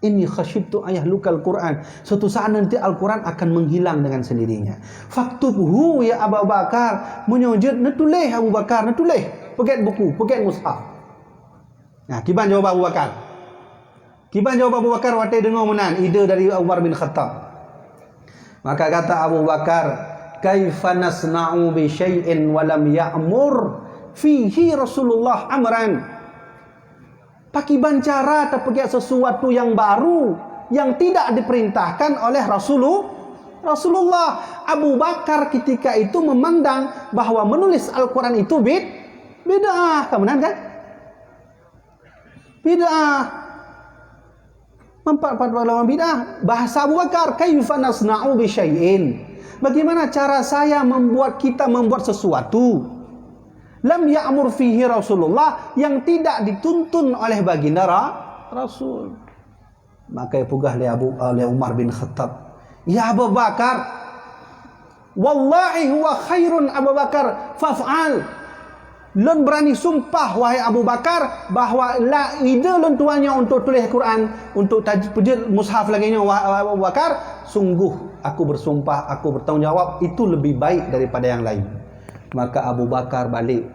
"Inni khasyittu ayahlukal Quran." Suatu saat nanti Al-Quran akan menghilang dengan sendirinya. "Faktubhu ya Abu Bakar." Meunyoe jeuet, neutuléh Abu Bakar, neutuléh. Peugét buku, peugét mushaf. Nah, kiban jaweueb Abu Bakar. Kiban jaweueb Abu Bakar watée deungoe meunan ide dari Umar bin Khattab. Maka kata Abu Bakar, "Kaifa nasna'u bi syai'in wa lam ya'mur fihi Rasulullah amran?" Pakiban cara tapeugét sesuatu yang baru yang tidak diperintahkan oleh Rasulu-, Rasulullah? Abu Bakar ketika itu memandang bahwa menulis Al-Quran itu bid-, bid'ah. Ka meunan kan? Bid'ah. Empat, empat, empat, lawan bid'ah. Bahasa Abu Bakar, "Kaifa nasna'u bi syai'in?" Bagaimana cara saya membuat, kita membuat sesuatu? "Lam ya'mur fihi Rasulullah," yang tidak dituntun oleh baginda Ra-, Rasul. Maka peugah lé Abu, lé Umar bin Khattab, "Ya Abu Bakar, wallahi huwa khairun Abu Bakar, faf'al." Lôn beurani sumpah, wahai Abu Bakar, bahwa la ide lôn tuan nyoe untuk tuléh Quran, untuk taj-, peujeuet mushaf lagée nyoe, wahai Abu Bakar, sungguh aku bersumpah, aku bertanggung jawab, itu lebih baik daripada yang lain. Maka Abu Bakar balik.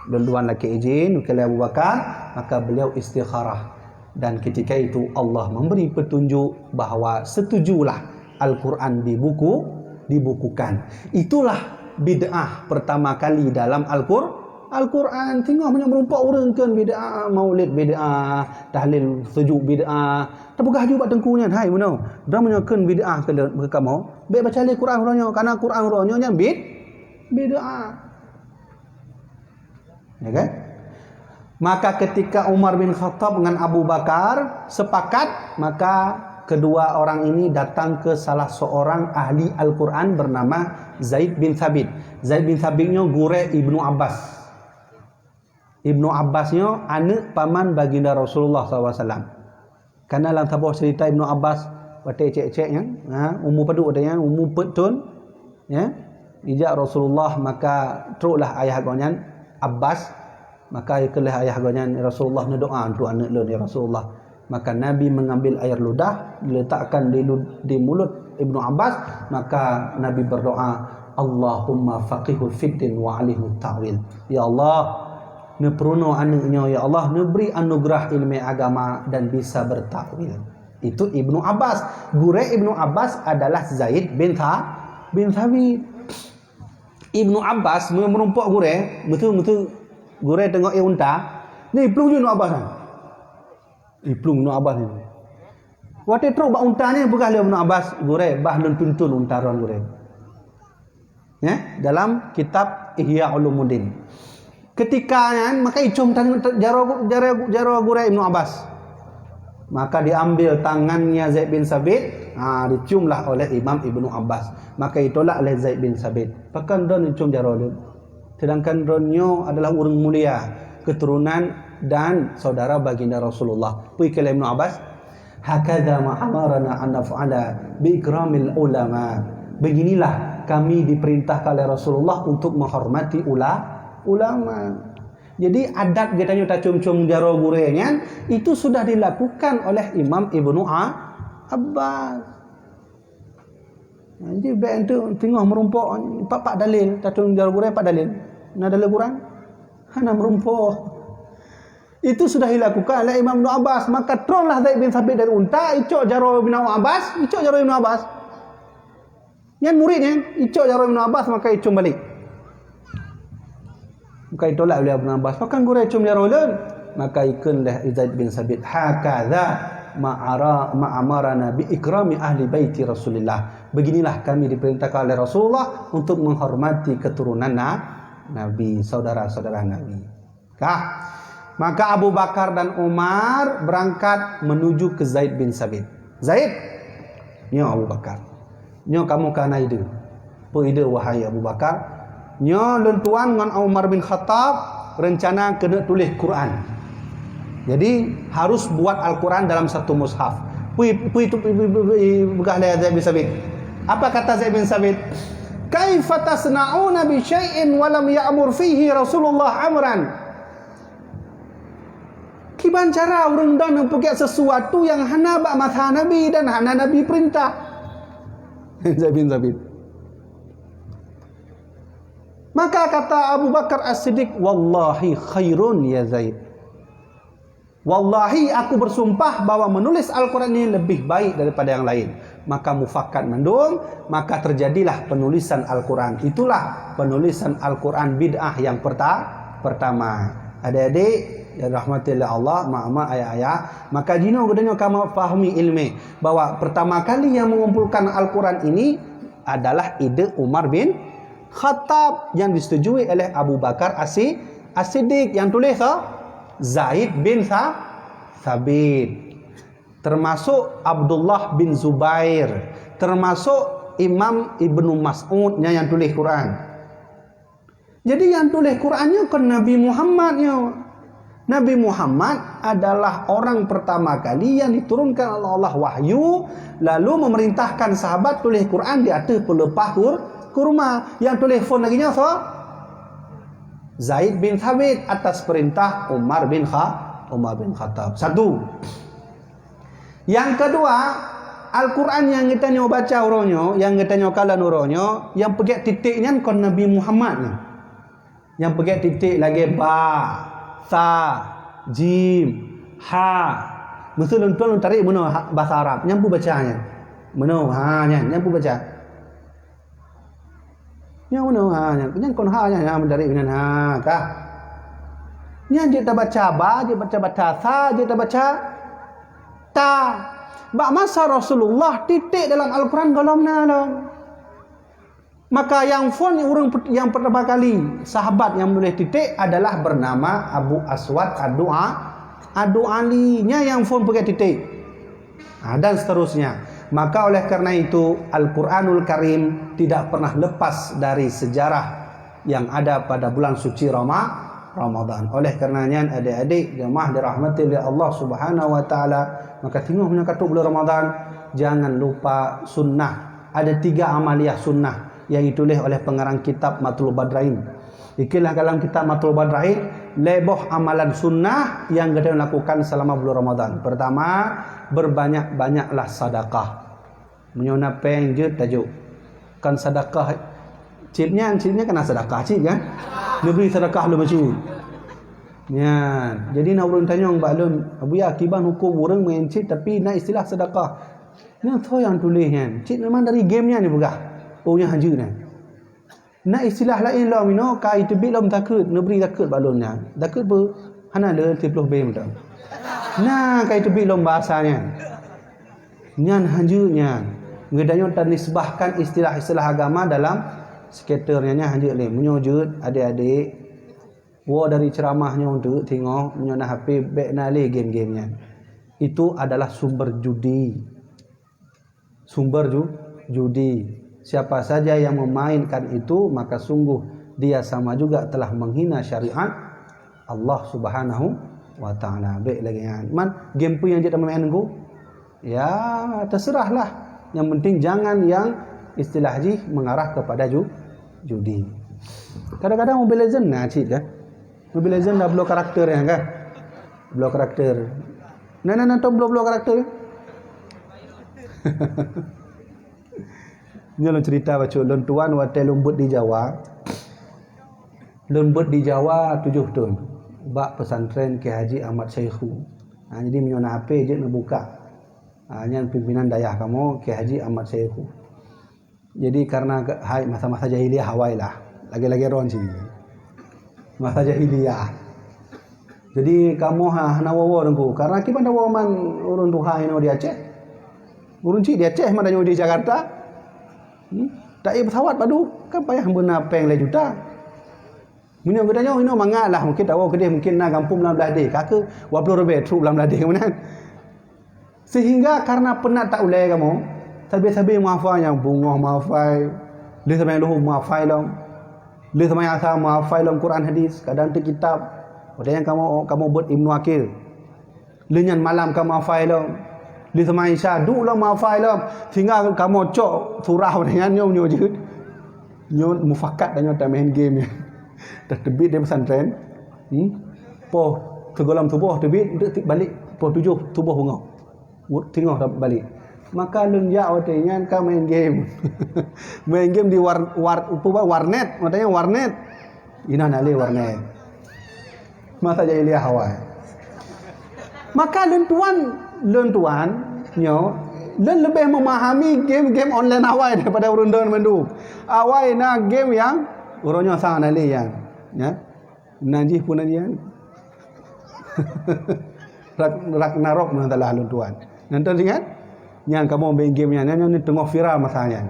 Lôn tuan lakée izin, keu lé Abu Bakar, maka beliau istikharah. Dan ketika itu Allah memberi petunjuk bahwa setujulah Al-Quran dibuku, dibukukan. Itulah bid'ah pertama kali dalam Al-Qur-, Al-Quran. Teungoh meunyoe meurumpok ureuëng kheun bid'ah, maulid bid'ah, tahlil sujud bid'ah. Tapeugah ju bak teungku nyan, "Hai meunoe, droe meunyoe kheun bid'ah keu, keu kamoe, bék baca lé Quran uroe nyoe, karena Quran uroe nyoe nyan bid-, bid'ah." Ya kan? Maka ketika Umar bin Khattab dengan Abu Bakar sepakat, maka kedua orang ini datang ke salah seorang ahli Al-Quran bernama Zaid bin Thabit. Zaid bin Thabit nyoe gurée Ibnu Abbas. Ibnu Abbas nyoe aneuk paman baginda Rasulullah sallallahu alaihi wasallam. Kana lam saboh cerita Ibnu Abbas, watée cék-cék nyan, ha, umu padub watée nyan, umu peuet thon, ya. Ijak Rasulullah, maka troklah ayah gobnyan, Abbas, maka ikheun lé ayah gobnyan, Rasulullah neudoa untuk aneuk lôn, ya Rasulullah. Maka Nabi mengambil air ludah, diletakkan di lu-, di mulut Ibnu Abbas, maka Nabi berdoa, Allahumma faqihu fiddin wa alimhu ta'wil. Ya Allah, neupeurunoe aneuk nyoe, ya Allah, neubri anugeurah ilmu agama dan bisa bertakwil. Itu Ibnu Abbas. Gurée Ibnu Abbas adalah Zaid bin Tha-, bin Thabit. Ibnu Abbas meu-, meurumpok gurée, meutu-, meutu gurée teungoh ék unta. Ni plueng ju Ibnu Abbas nyan. Ih, plueng Ibnu Abbas nyan. Watée trok bak unta nyan, peugah lé Ibnu Abbas, "Gurée, bah lôn tuntun unta droen, gurée." Ya, dalam kitab Ihya Ulumuddin. Ketika nyan, maka icom tan-, jaroe, jaroe, jaroe gurée Ibnu Abbas. Maka diambil tangannya Zaid bin Sabit, ha, diciumlah oleh Imam Ibnu Abbas. Maka itolak oleh Zaid bin Sabit. "Pakon droen icom jaroe lôn? Sedangkan droen nyoe adalah ureuëng mulia, keturunan dan saudara baginda Rasulullah." Peue kheun lé Ibnu Abbas, "Hakadha ma amarana an naf'ala bi ikramil ulama." Beginilah kami diperintahkan oleh Rasulullah untuk menghormati ula-, ulama. Jadi adat geutanyoe tacom-com jaroe gurée nyan itu sudah dilakukan oleh Imam Ibnu A-, Abbas. Nah, jadi bék enteuk teungoh meurumpok, pat-pat dalil, tacom jaroe gurée pat dalil. Na dalil Quran? Hana meurumpok. Itu sudah dilakukan oleh Imam Ibnu Abbas. Maka tronlah Zaid bin Sabit dari unta, icok jaroe Ibnu Abbas, icok jaroe Ibnu Abbas. Nyan murid nyan, icok jaroe Ibnu Abbas, maka icom balik. Maka itolak oleh Ibnu Abbas, "Pakon gurée icom jaroe lôn?" Maka ikheun lé Zaid bin Sabit, "Hakadha ma ara-, ma amarana bi ikrami ahli baiti Rasulillah." Beginilah kami diperintahkan oleh Rasulullah untuk menghormati keturunan Na-, Nabi, saudara-saudara Nabi. Kah? Maka Abu Bakar dan Umar berangkat menuju ke Zaid bin Sabit. "Zaid," nyoe Abu Bakar, "nyoe kamoe ka na ide." "Peue ide, wahai Abu Bakar?" "Nyoe lôn tuan ngon Umar bin Khattab rencana keuneuk tuléh Quran. Jadi, harus buat Al-Quran dalam satu mushaf." Peue, peue itu, peue, peue, peue, peue, peugah lé Zaid bin Sabit. Apa kata Zaid bin Sabit? "Kaifa tasna'una bi syai'in wa lam ya'mur fihi Rasulullah amran?" Kiban cara ureuëng droen neupeugét sesuatu nyang hana bak masa Nabi dan hana Nabi peurintah? Zaid bin Sabit. Maka kata Abu Bakar As-Siddiq, "Wallahi khairun ya Zaid. Wallahi, aku bersumpah bahwa menulis Al-Quran ini lebih baik daripada yang lain." Maka mufakat mandum, maka terjadilah penulisan Al-Quran. Itulah penulisan Al-Quran bid'ah yang perta-, pertama. Adik-adik yang dirahmati oleh Allah, mak-mak, ayah-ayah, maka jinoe geutanyoe ka meufahomi ilmu bahwa pertama kali yang mengumpulkan Al-Quran ini adalah ide Umar bin Khattab yang disetujui oleh Abu Bakar As-Si-, As-Siddiq, yang tulis tu Zaid bin Sa-, Sabit. Termasuk Abdullah bin Zubair, termasuk Imam Ibnu Mas'ud nyan nyang tuléh Quran. Jadi nyang tuléh Quran nyoe kon Nabi Muhammad nyoe. Nabi Muhammad adalah orang pertama kali yang diturunkan oleh Allah wahyu, lalu memerintahkan sahabat tuléh Quran di ateueh peuleupah kur-, kurma. Nyang tuléh phon lagée nyoe soe? Zaid bin Thabit atas perintah Umar bin Kha-, Umar bin Khattab. Satu. Nyang keudua, Al-Quran nyang geutanyoe baca uroe nyoe, nyang geutanyoe kalon uroe nyoe, nyang peugét titék nyan kon Nabi Muhammad nyan. Nyang peugét titék lagée ba, sa, jim, ha. Meuseu lôn tuan lôn tarék meunoe ha-, basa Arab, nyan peue baca nyan. Meunoe, ha, nyan, nyan peue baca. Nyan meunoe, ha, nyan, nyan kon ha, nyan, ha, meudari nyan, ha, ka. Nyan jeuet tabaca ba, jeuet tabaca sa, jeuet tabaca ta. Bak masa Rasulullah, titék dalam Al-Quran gohlom na lom. Maka nyang phon ureuëng pet-, nyang pertama kali sahabat nyang menuléh titék adalah bernama Abu Aswad Ad-Du'a-, Ad-Du'ali. Nyan nyang phon peugét titék. Ha, dan seterusnya. Maka oleh karena itu, Al-Quranul Karim tidak pernah lepas dari sejarah yang ada pada bulan suci Rama-, Ramadan. Oleh karena nyan, adik-adik jemaah dirahmati oleh Allah Subhanahu wa Taala, maka singoh meunyoe ka trok bulan Ramadan, jangan lupa sunnah. Ada tiga amaliah sunnah yang ditulis oleh pengarang kitab Matlul Badrain. Ikutlah dalam kitab Matlul Badrain, lhée boh amalan sunnah yang geutanyoe lakukan selama bulan Ramadan. Pertama, berbanyak-banyaklah sedekah. Meunyoe na péng jeuet tajok. Kan sedekah Chip nyan, chip nyan kan na seudeukah chip kan? Neubri seudeukah lom bacut. Nyan. Jadi na ureuëng tanyong bak lôn, "Abuya, kiban huköm ureuëng meu'en chip tapi na istilah seudeukah?" Nyan soe nyang tuléh nyan? Chip memang dari game nyan jipeugah. Oh, nyan hanjeuet nyan. Na istilah laén lom inoe ka iteubiet lom zakeuet, neubri zakeuet bak lôn nyan. Zakeuet peue? Hana le siplôh bée mantong. Na ka iteubiet lom bahasa nyan. Nyan hanjeuet nyan. Geutanyoe tanisbahkan istilah-istilah agama dalam scatter nyan, nyan hanjeuet lé. Meunyoe jeuet, adék-adék, woe dari ceuramah nyoe teuk singoh, meunyoe na H P, bék na lé game-game nyan. Itu adalah sumber judi. Sumber ju-, judi. Siapa saja yang memainkan itu, maka sungguh dia sama juga telah menghina syariat Allah Subhanahu wa Ta'ala. Bék lagée nyan. Man, game peue nyang jeuet tameumaén Teungku? Ya, terserahlah. Yang penting jangan yang istilah jih mengarah kepada ju-, judi. Kadang-kadang Mobile Legend na cit kan. Mobile Legend na bloe karakter nyan kan. Bloe karakter. Na, na, na, tom bloe-bloe karakter. Nyoe lôn cerita bacut, lôn tuan watée lôn beuet di Jawa. Lôn beuet di Jawa tujoh thon bak pesantren Kiai Haji Ahmad Syekhu. Ha, jadi meunyoe na H P jeuet neubuka. Ha, nyan pimpinan dayah kamoe Kiai Haji Ahmad Syekhu. Jadi karena ke-, hai masa-masa jahiliyah awai lah. Lagée-lagée ron sini. Masa jahiliyah. Jadi kamoe ha-, hana woe-woe Teungku. Karena kiban woe man ureuëng tuha inoe di Aceh. Ureuëng cit di Aceh, mana nyoe di Jakarta. Hmm? Tak iya pesawat padu, kan payah beuna péng lhée juta. Meunyoe geutanyoe inoe mangat lah, mungkin tawoe keudeh mungkin na gampông lam blah deh. Ka keu dua ploh ribée trok lam blah deh meunan. Sehingga karena penat tak ulée kamoe, sabe-sabe meuhafai nyang beungoh meuhafai, lheueh sabe leuhô meuhafai lom. Lheueh sabe asa meuhafai lom Quran hadis, kadang teuh kitab. Watée nyan kamoe, kamoe beuet Ibnu Aqil. Lheueh nyan malam ka meuhafai lom. Lheueh sabe Isya duek lom meuhafai lom. Sehingga kamoe cok surah watée nyan nyoe, nyoe jeuet. Nyoe mufakat dan nyoe tameu'en game nyan. Dah teubiet dari pesantren. Hmm? Poh sigohlom suboh teubiet, untuk balik poh tujoh suboh beungoh. Wut-, singoh dah balik. Maka lôn jak watée nyan ka main game. Main game di war-, war-, apa, warnet, watée nyan warnet. Inan na lé warnet. Masa jahiliyah awai. Maka lôn tuan, lôn tuan nyoe, lôn leubeh memahami game-game online awai daripada ureuëng dong mandum. Awai na game nyang uroe nyoe sang na lé nyan, ya. Nan jih pun nan jih. Rak-, Ragnarok meunan salah lôn tuan. Nyan teuh ingat? Nyan kamoe main game nyan, nyan, nyan teungoh viral masa nyan.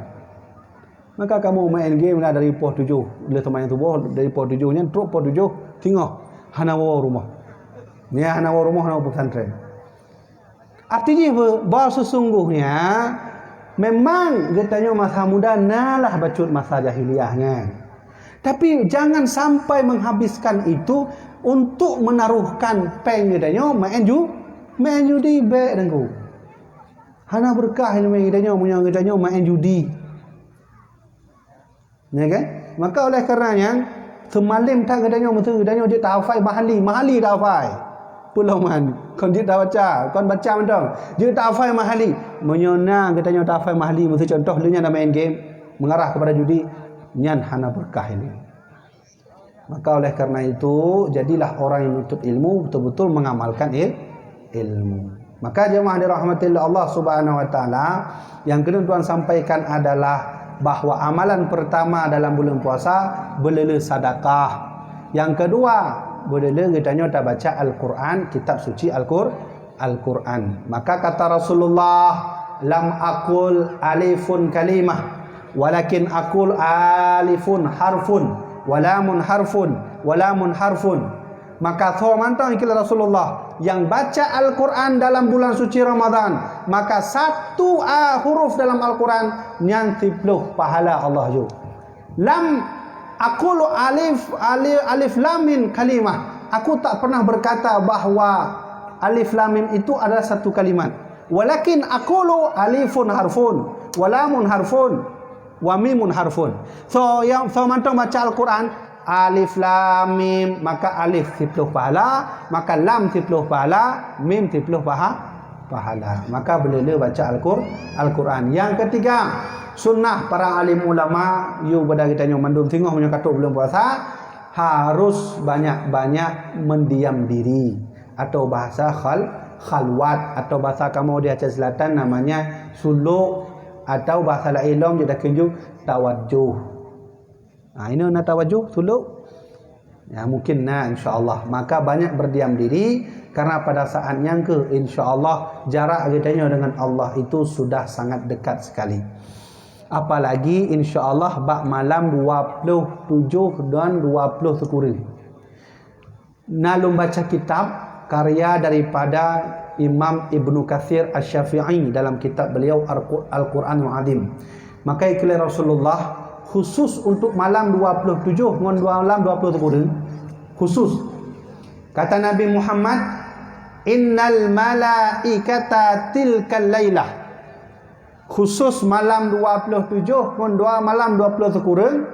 Maka kamoe main game na dari poh tujoh, lheueh seumayang suboh dari poh tujoh nyan trok poh tujoh singoh hana woe rumoh. Nyan hana woe rumoh, hana woe pesantren. Arti jih beu-, bahwa sesungguhnya memang geutanyoe masa muda na lah bacut masa jahiliyah nyan. Tapi jangan sampai menghabiskan itu untuk menaruhkan péng geutanyoe main ju-, main judi bék Teungku. Hana beureukat ilmu geutanyoe meunyoe geutanyoe main judi. Ya kan? Maka oleh karena nyan, seumalem that geutanyoe meuteue geutanyoe jeuet tahafai Mahali, Mahali tahafai. Peue lom man, kon jeuet tabaca, kon baca mantong. Jeuet tahafai Mahali. Meunyoe na geutanyoe tahafai Mahali, meuteue contoh lheueh nyan na main game, mengarah kepada judi, nyan hana beureukat ilmu. Maka oleh karena itu, jadilah orang yang menuntut ilmu, betul-betul mengamalkan il-, ilmu. Maka jemaah dirahmati Allah Subhanahu wa Taala, yang keuneuk tuan sampaikan adalah bahwa amalan pertama dalam bulan puasa beuleuleu sadakah. Yang kedua, beuleuleu geutanyoe tabaca Al-Quran, kitab suci Al-Qur-, Al-Quran. Maka kata Rasulullah, "Lam aqul alifun kalimah, walakin aqul alifun harfun, walamun harfun, walamun harfun." Maka soe mantong ikil Rasulullah yang baca Al-Quran dalam bulan suci Ramadan, maka satu a huruf dalam Al-Quran nyan siplôh pahala Allah ju. Lam aqulu alif, alif, alif lam mim kalimah. Aku tak pernah berkata bahwa alif lam mim itu adalah satu kalimat. Walakin aqulu alifun harfun, wa lamun harfun, wa mimun harfun. So, yang so mantong baca Al-Quran, alif lam mim, maka alif siplôh pahala, maka lam siplôh pahala, mim siplôh paha-, pahala. Maka beuleu-leu baca Al-Qur-, Al-Quran. Yang ketiga, sunnah para alim ulama, yue bak geutanyoe mandum singoh meunyoe ka trok buleuen puasa, harus banyak-banyak mendiam diri, atau bahasa khal-, khalwat, atau bahasa kamoe di Aceh Selatan namanya suluk, atau bahasa laén lom jeuet takheun ju tawajjuh. Ha, inoe na tawajjuh suluk? Ya, mungkin na, insya Allah. Maka banyak berdiam diri, karena pada saat nyang keuh, insya Allah, jarak geutanyoe dengan Allah itu sudah sangat dekat sekali. Apalagi, insya Allah, bak malam dua puluh tujuh dan dua puluh sikureueng. Na lôn baca kitab karya daripada Imam Ibnu Katsir Asy-Syafi'i dalam kitab beliau Al-Qu-, Al-Qur'anul Azim. Maka ikheun lé Rasulullah, khusus untuk malam dua puluh tujuh ngon dua malam dua puluh sikureueng, khusus. Kata Nabi Muhammad, "Innal malaikata tilkal lailah." Khusus malam dua puluh tujuh ngon dua malam dua puluh sikureueng,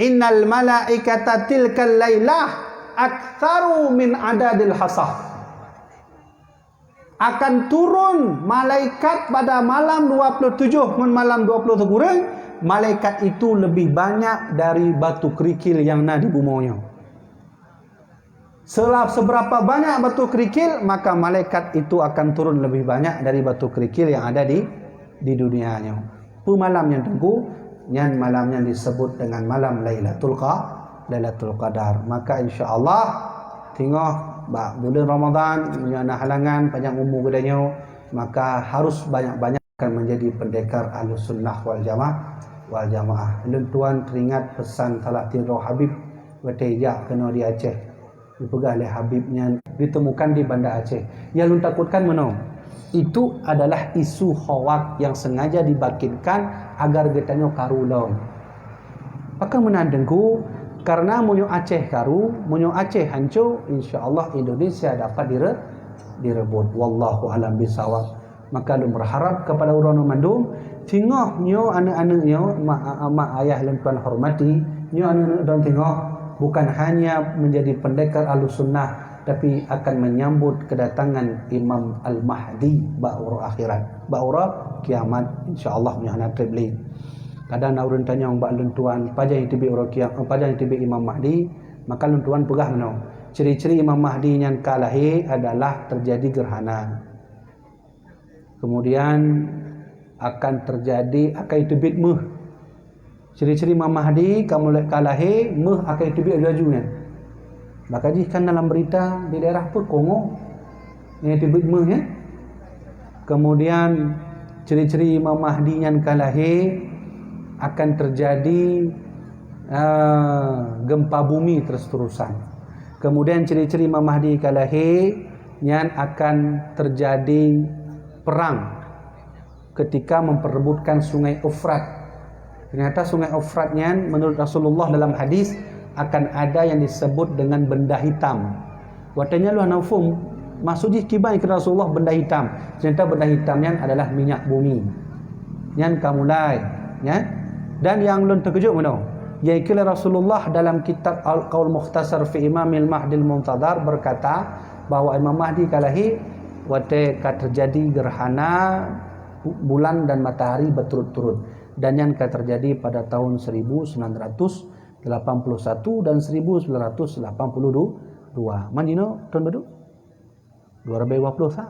"Innal malaikata tilkal lailah aktsaru min adadil hasah." Akan turun malaikat pada malam dua puluh tujuh ngon malam dua puluh sikureueng, malaikat itu lebih banyak dari batu kerikil yang na di bumoe nyoe. Sela-, seberapa banyak batu kerikil, maka malaikat itu akan turun lebih banyak dari batu kerikil yang ada di, di dunia nyoe. Peue malam nyan teungku, nyan malam nyan disebut dengan malam Lailatul Qa-, Lailatul Qadar. Maka insya Allah, singoh bak buleuen Ramadan, meunyoe na halangan, panjang umu geutanyoe, maka harus banyak-banyak akan menjadi pendekar Ahlus Sunnah wal Jamaah, wal Jamaah. Lôn tuan teringat pesan salah sidroe Habib watée jak keunoe di Aceh. Dipeugah lé Habib nyan ditemukan di Banda Aceh. Nyang lôn takutkan meunoe, itu adalah isu hoak yang sengaja dibangkitkan agar geutanyoe karu lom. Pakon meunan teungku? Karena meunyoe Aceh karu, meunyoe Aceh hanco, insya Allah Indonesia dapat dire-, direbut. Wallahu alam bisawab. Maka lôn berharap kepada ureuëng mandum, singoh nyoe aneuk-aneuk nyoe, mak, mak ayah lôn tuan hormati, nyoe aneuk-aneuk droen singoh bukan hanya menjadi pendekar Ahlus Sunnah, tapi akan menyambut kedatangan Imam Al-Mahdi bak uroe akhirat, bak uroe kiamat, insya Allah nyoe hana treb lé. Kadang na ureuëng tanyong bak lôn tuan, pajan teubiet uroe kiamat, pajan teubiet Imam Mahdi, maka lôn tuan peugah meunoe, ciri-ciri Imam Mahdi nyan ka lahé adalah terjadi gerhana. Kemudian akan terjadi, akan teubiet méuh. Ciri-ciri Imam Mahdi ka mulai ka lahé, méuh akan teubiet laju-laju nyan. Maka jih kan dalam berita di daerah pun Kongo nyang teubiet méuh nyan. Kemudian ciri-ciri Imam Mahdi nyan ka lahé akan terjadi, ah, gempa bumi terus-terusan. Kemudian ciri-ciri Imam Mahdi ka lahé nyan akan terjadi perang ketika memperebutkan Sungai Efrat. Ternyata Sungai Efrat nyan menurut Rasulullah dalam hadis akan ada yang disebut dengan benda hitam. Watée nyan lôn hana muphom, maksud jih kiban keu Rasulullah benda hitam. Ternyata benda hitam nyan adalah minyak bumi. Nyan ka mulai, nyan. Dan nyang lôn teukeujot meunoe, yaitu Rasulullah dalam kitab Al-Qaul Mukhtasar fi Imamil Mahdil Muntadhar berkata bahwa Imam Mahdi ka lahé watée ka terjadi gerhana bu-, bulan dan matahari berturut-turut. Dan nyan ka terjadi pada tahun seribu sembilan ratus lapan puluh satu dan seribu sembilan ratus lapan puluh dua. Man jinoe tahun padum? Dua ribu dua puluh sa.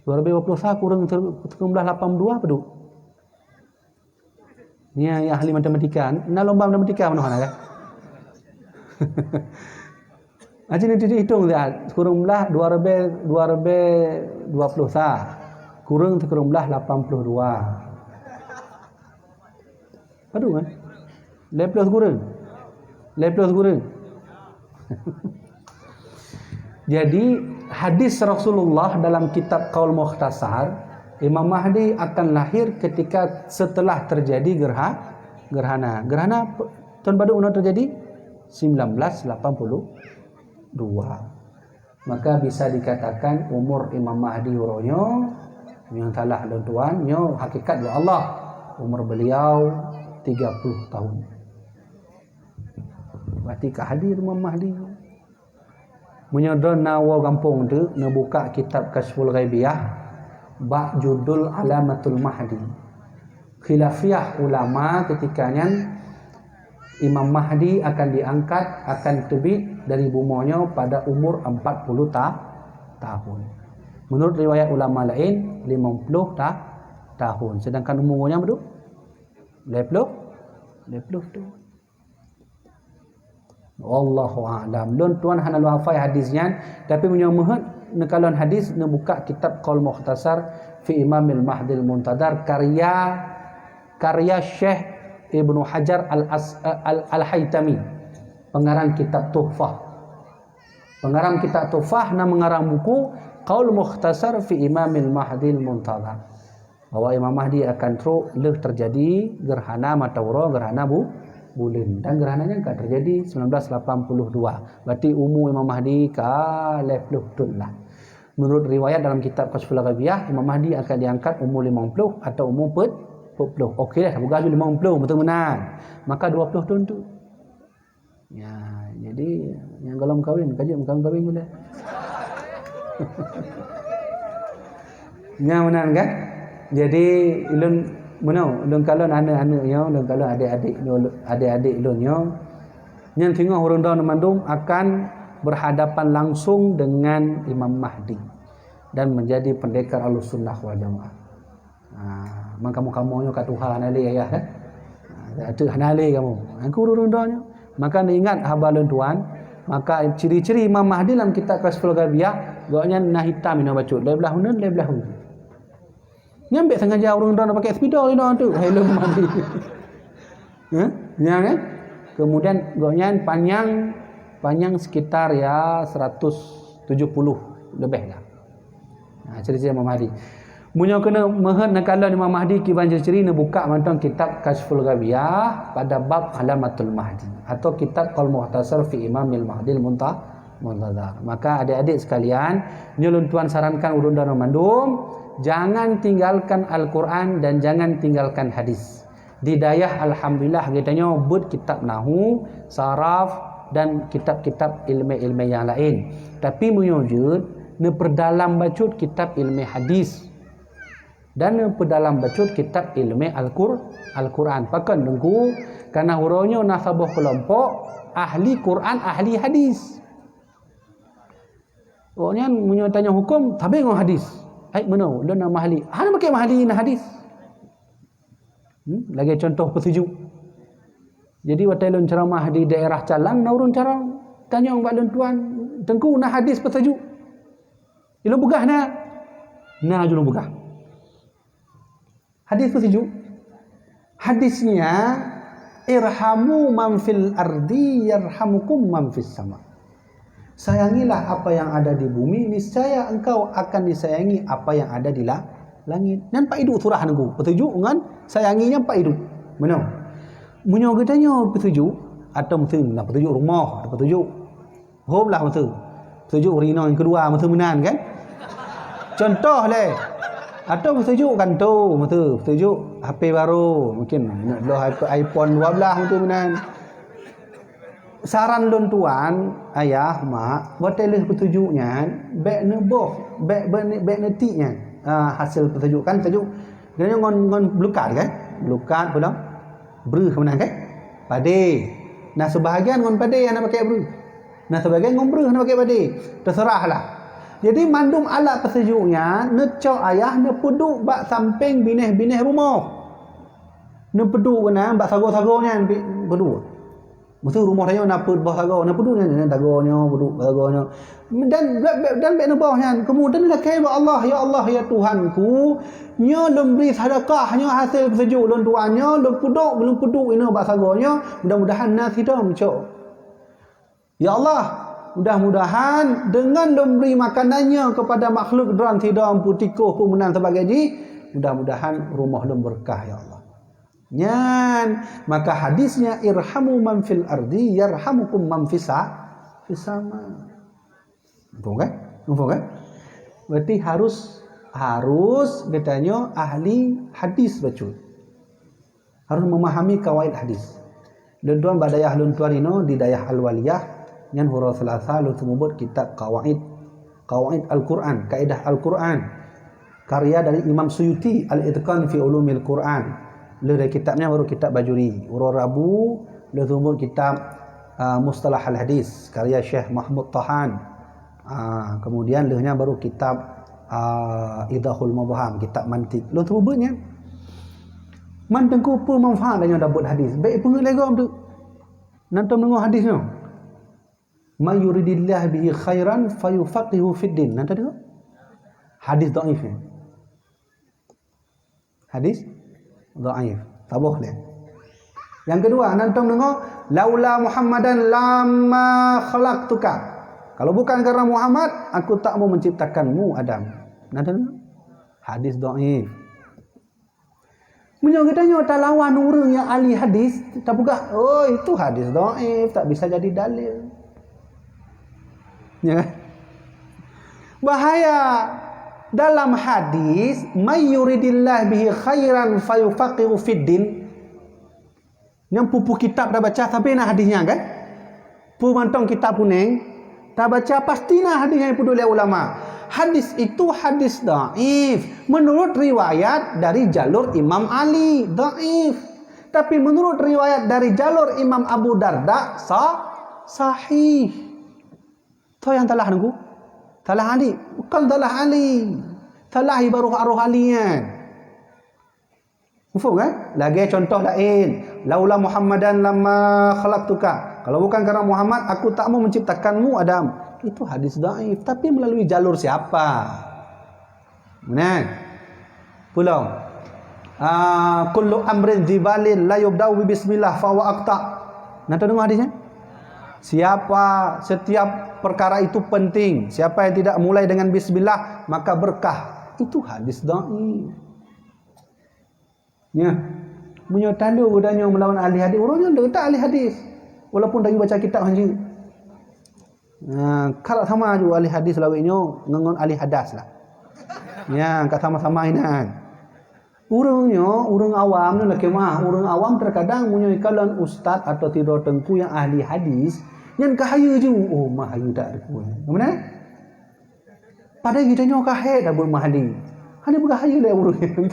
Dua ribu dua puluh sa kureueng sikureueng blah lapan puluh dua padum? Ni ya ahli matematika. Na lomba matematika meunoe hana kan? Aji nanti dihitung dah. Sikureueng blah dua ribu, dua ribu dua puluh sa. Kureueng sikureueng blah lapan puluh dua. Padum kan? Lhèe ploh sikureueng. Lhèe ploh sikureueng. Jadi, hadis Rasulullah dalam kitab Qaul Mukhtasar, Imam Mahdi akan lahir ketika setelah terjadi gerha-, gerhana. Gerhana pe-, tahun padum unoe terjadi? Sembilan belas lapan puluh dua. Maka bisa dikatakan umur Imam Mahdi uroe nyoe, nyang salah lôn tuan, nyoe hakikat dua Allah. Umur beliau tiga puluh tahun. Berarti ka hadir Imam Mahdi. Meunyoe droe na woe gampông teuk, neubuka kitab Kasyful Ghaibiyah bak judul Alamatul Mahdi. Khilafiah ulama ketika nyan, Imam Mahdi akan diangkat, akan teubiet dari bumoe nyoe pada umur empat puluh ta-, tahun. Menurut riwayat ulama laén, limong ploh ta-, tahun. Sedangkan umu gobnyan padum? Lhèe ploh? Lhèe ploh tahun. Wallahu a'lam. Lôn tuan hana lôn hafai hadis nyan, tapi meunyoe meuheuet neukalon hadis, neubuka kitab Qaul Mukhtasar fi Imamil Mahdil Muntadhar karya, karya Syekh Ibnu Hajar Al-As-, Al-, Al-Haitami, pengarang kitab Tuhfah. Pengarang kitab Tuhfah na mengarang buku Qaul Mukhtasar fi Imamil Mahdil Muntadhar. Bahwa Imam Mahdi akan trok lheueh terjadi gerhana mata uroe, gerhana bu-, buleuen. Dan gerhana nyan ka terjadi sembilan belas lapan puluh dua. Berarti umu Imam Mahdi ka lhèe ploh thon lah. Menurut riwayat dalam kitab Kasyful Ghaibiyah, Imam Mahdi akan diangkat umur limong ploh atau umur peuet puluh. Okey lah, peugah ju limong ploh, beutôi meunan. Maka dua ploh thon tu. Ya, jadi nyang golom kawin, ka jeuet meukawen-kawen ulèe. Nyan meunan kan? Jadi ulôn meunoe, ulôn kalon aneuk-aneuk nyoe, ulôn kalon adik-adik nyoe, adik-adik ulôn nyoe. Nyan singoh ureueng droeneuh mandum akan berhadapan langsung dengan Imam Mahdi dan menjadi pendekar Ahlussunnah wal Jamaah. Ha, man kamoe-kamoe nyoe ka tuha hana lé ayah, kan? Ha, ateueh hana lé kamoe. Aku ureueng droeneuh nyoe. Maka neuingat haba lôn tuan, maka ciri-ciri Imam Mahdi lam kitab Kasyful Ghaibiyah, gobnyan na hitam inoe bacut, lhèe blaih uneun, lhèe blaih uneun. Nyan bèk sengaja ureueng droeneuh pakai spidol inoe tu, hai lôn Mahdi. Ha? Nyan kan? Kemudian gobnyan panyang, panyang sekitar ya seratus tujuh puluh lebih lah. Ha, ciri-ciri Imam Mahdi. Meunyoe keuneuk meuheuet neukalon Imam Mahdi kiban ciri-ciri, neubuka mantong kitab Kasyful Ghaibiyah pada bab Alamatul Mahdi atau kitab Qaul Mukhtasar fi Imamil Mahdil Munta-, Muntadhar. Maka adik-adik sekalian, nyoe lôn tuan sarankan ureueng droeneuh mandum, jangan tinggalkan Al-Quran dan jangan tinggalkan hadis. Di dayah alhamdulillah geutanyoe beuet kitab nahu, saraf, dan kitab-kitab ilmè-ilmè nyang laén. Tapi meunyoe jeuet, neupeudalam bacut kitab ilmè hadis dan neupeudalam bacut kitab ilmè Al-Qur-, Al-Quran. Pakon Teungku? Karena uroe nyoe na saboh keulompok ahli Quran, ahli hadis. Awaknyan meunyoe tanyong huköm, sabe ngon hadis. Hai meunoe, lôn na mahli. Hana pakè mahli na hadis. Hmm, lagèe contoh peuseujok. Jadi watèe lôn ceuramah di daerah Calang, na ureueng Calang tanyong bak lôn tuan, "Teungku, na hadis peuseujok?" Ilôn peugah na. Na ju lôn peugah. Hadis peuseujok. Hadisnya, "Irhamu man fil ardi yarhamukum man fis sama." Sayangilah apa yang ada di bumi, niscaya engkau akan disayangi apa yang ada di la-, langit. Nyan pat iduek surah Teungku. Peuseujok ngon sayangi nyan pat iduek. Meunoe. Meunyoe geutanyoe peuseujok, atau meuseujok, na peuseujok rumoh, atau peuseujok hom lah meuseujok. Peuseujok rinong nyang keudua meuseujok meunan kan? Contoh lé. Atau peuseujok kanto meuseujok, peuseujok H P baru, mungkin neuk bloe iPhone dua belas meuseujok meunan. Saran lôn tuan, ayah, mak, watèe lheueh peuseujok nyan, bèk neuboh, bèk, bèk, bèk neutik nyan. Ah, hasil peuseujok kan, peuseujok. Geutanyoe ngon, ngon blukat kan? Blukat peue lom? Breuh meunan kan? Padé. Nah, sebahagian ngon padé hana pakè breuh. Nah, sebahagian ngon breuh hana pakè padé. Teuseurah lah. Jadi mandum alat peuseujok nyan neucok ayah neupeuduek bak sampéng binéh-binéh rumoh. Neupeuduek keunan bak sagoe-sagoe nyan pi-, peuduek. Meuseujok rumoh tanyoe na peuet boh sagoe, neupeuduek nyan, nyan sagoe nyoe, peuduek sagoe nyoe. Dan bèk, bèk, dan bèk neuboh nyan. Keumudian lakèe bak Allah, "Ya Allah, ya Tuhanku, nyoe lôn bri seudeukah, nyoe hasé peuseujok lôn tuan nyoe, lôn peuduek, lôn peuduek inoe bak sagoe nyoe, mudah-mudahan na sidroe meucok. Ya Allah, mudah-mudahan deungon lôn bri makanan nyoe keupada makhluk droe sidroe, peue tikôh, peue meunan sibagoe jih, mudah-mudahan rumoh lôn beureukat, ya Allah." Nyan, maka hadisnya, "Irhamu man fil ardi yarhamukum man fis sa-, fis sama." Muphom kan? Muphom kan? Berarti harus, harus geutanyoe ahli hadis bacut. Harus memahami kawaid hadis. Lôn tuan bak dayah lôn tuan inoe di dayah Al-Waliyah, Nyan uroe Selasa lôn seumeubeuet kitab Qawaid, Qawaid Al-Quran, Kaidah Al-Quran, karya dari Imam Suyuti, Al-Itqan fi Ulumil Quran. Lheueh dari kitab nyan baru kitab Bajuri. Uroe Rabu lôn seumeubeuet kitab, ah, Mustalah Al-Hadis, karya Syekh Mahmud Tahan. Ah, kemudian lheueh nyan baru kitab, ah, Idahul Mubham, kitab mantik. Lôn seumeubeuet nyan. Man teungku peue manfaat tanyoe tabeuet hadis? Bèk peungeuet lé gob tu. Nan tom deungoe hadis nyoe. "May yuridillahu bihi khairan fayufaqihu fid din." Nan tom deungoe? Hadis dhaif nyan. Hadis dhaif. Saboh lé. Nyang keudua, nan tom deungoe, "Laula Muhammadan lama khalaqtuka." Kalau bukan karena Muhammad, aku tak mau menciptakanmu, Adam. Nan tom deungoe? Hadis dhaif. Meunyoe geutanyoe talawan ureuëng nyang ahli hadis, tapeugah, "Oh, itu hadis dhaif, tak bisa jadi dalil." Ya kan? Bahaya dalam hadis, "May yuridillah bihi khairan fayufaqihu fid din." Nyang peue-peue kitab tabaca, sabe na hadis nyan kan? Peue mantong kitab kunéng tabaca, pasti na hadis nyang ipeudeuh lé ulama. Hadis itu hadis dhaif menurut riwayat dari jalur Imam Ali, dhaif. Tapi menurut riwayat dari jalur Imam Abu Darda, sa-, sahih. Toh nyang salah nunggu? Salah Ali. Bukan salah Ali. Salah ibaroh arah Ali nyan. Muphom kan? Lagée contoh laén, "Laula Muhammadan lama khalaqtuka." Kalau bukan karena Muhammad, aku tak mau menciptakanmu, Adam. Itu hadis dhaif, tapi melalui jalur siapa? Nah. Pulang. Ah, "Kullu amrin dzibalin la yubda'u bi bismillah fa huwa aqta." Nah, tadeungoe hadisnya? Siapa, setiap perkara itu penting, siapa yang tidak mulai dengan bismillah, maka berkah. Itu hadis dhaif. Ya. Meunyoe talo geutanyoe meulawan ahli hadis, ureuëng nyoe le that ahli hadis. Walaupun tayue baca kitab hanjeuet. Nah, karap sama ju ahli hadis lawét nyoe ngon ahli hadas lah. Ya, ka sama-sama inan. Ureuëng nyoe, ureuëng awam nyoe lakée meuah. Ureuëng awam terkadang meunyoe ikalon ustaz atau sidroe teungku nyang ahli hadis, nyan ka hayeue ju. Oh, meuah hayeue that teungku. Beuna? Padahai geutanyoe ka hék tabeuet meuhadis. Hana peugah hayeue lé ureuëng.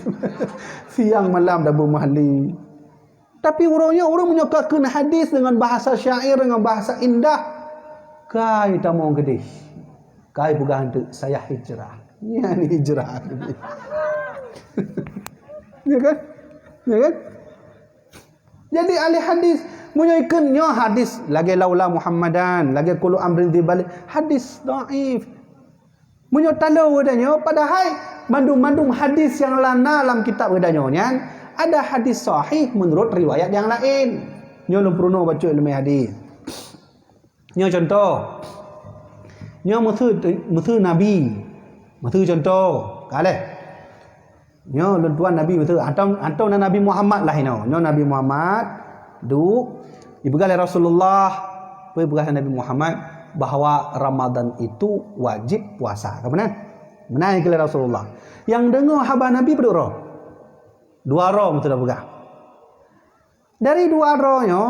Siang malam tabeuet meuhadis. Tapi ureuëng nyoe, ureuëng meunyoe ka kheun hadis deungon bahasa syair, deungon bahasa indah, kai tamong keudeh. Kai peugah eunteuk, "Saya hijrah." Nyan hijrah. Ya kan? Ya kan? Jadi ahli hadis, meunyoe ikheun nyoe hadis lagée "Laula Muhammadan", lagée "Kullu amrin dzibali", hadis dhaif. Meunyoe talo geutanyoe, padahai mandum-mandum hadis nyang lana lam kitab geutanyoe nyan ada hadis sahih meunurot riwayat nyang laén. Nyoe lôn peurunoe bacut ileumé hadis. Nyoe contoh. Nyoe meuseu, meuseu Nabi. Meuseu contoh. Ka lheueh. Nyoe lôn tuan Nabi meuseu. Atau, atau na Nabi Muhammad lah inoe. Nyoe Nabi Muhammad duek, ipeugah lé Rasulullah, peue ipeugah lé Nabi Muhammad bahwa Ramadan itu wajib puasa. Ka meunan? Meunan ipeugah lé Rasulullah. Nyang deungoe haba Nabi padub droe? Dua droe meuseu peugah. Dari dua droe nyoe,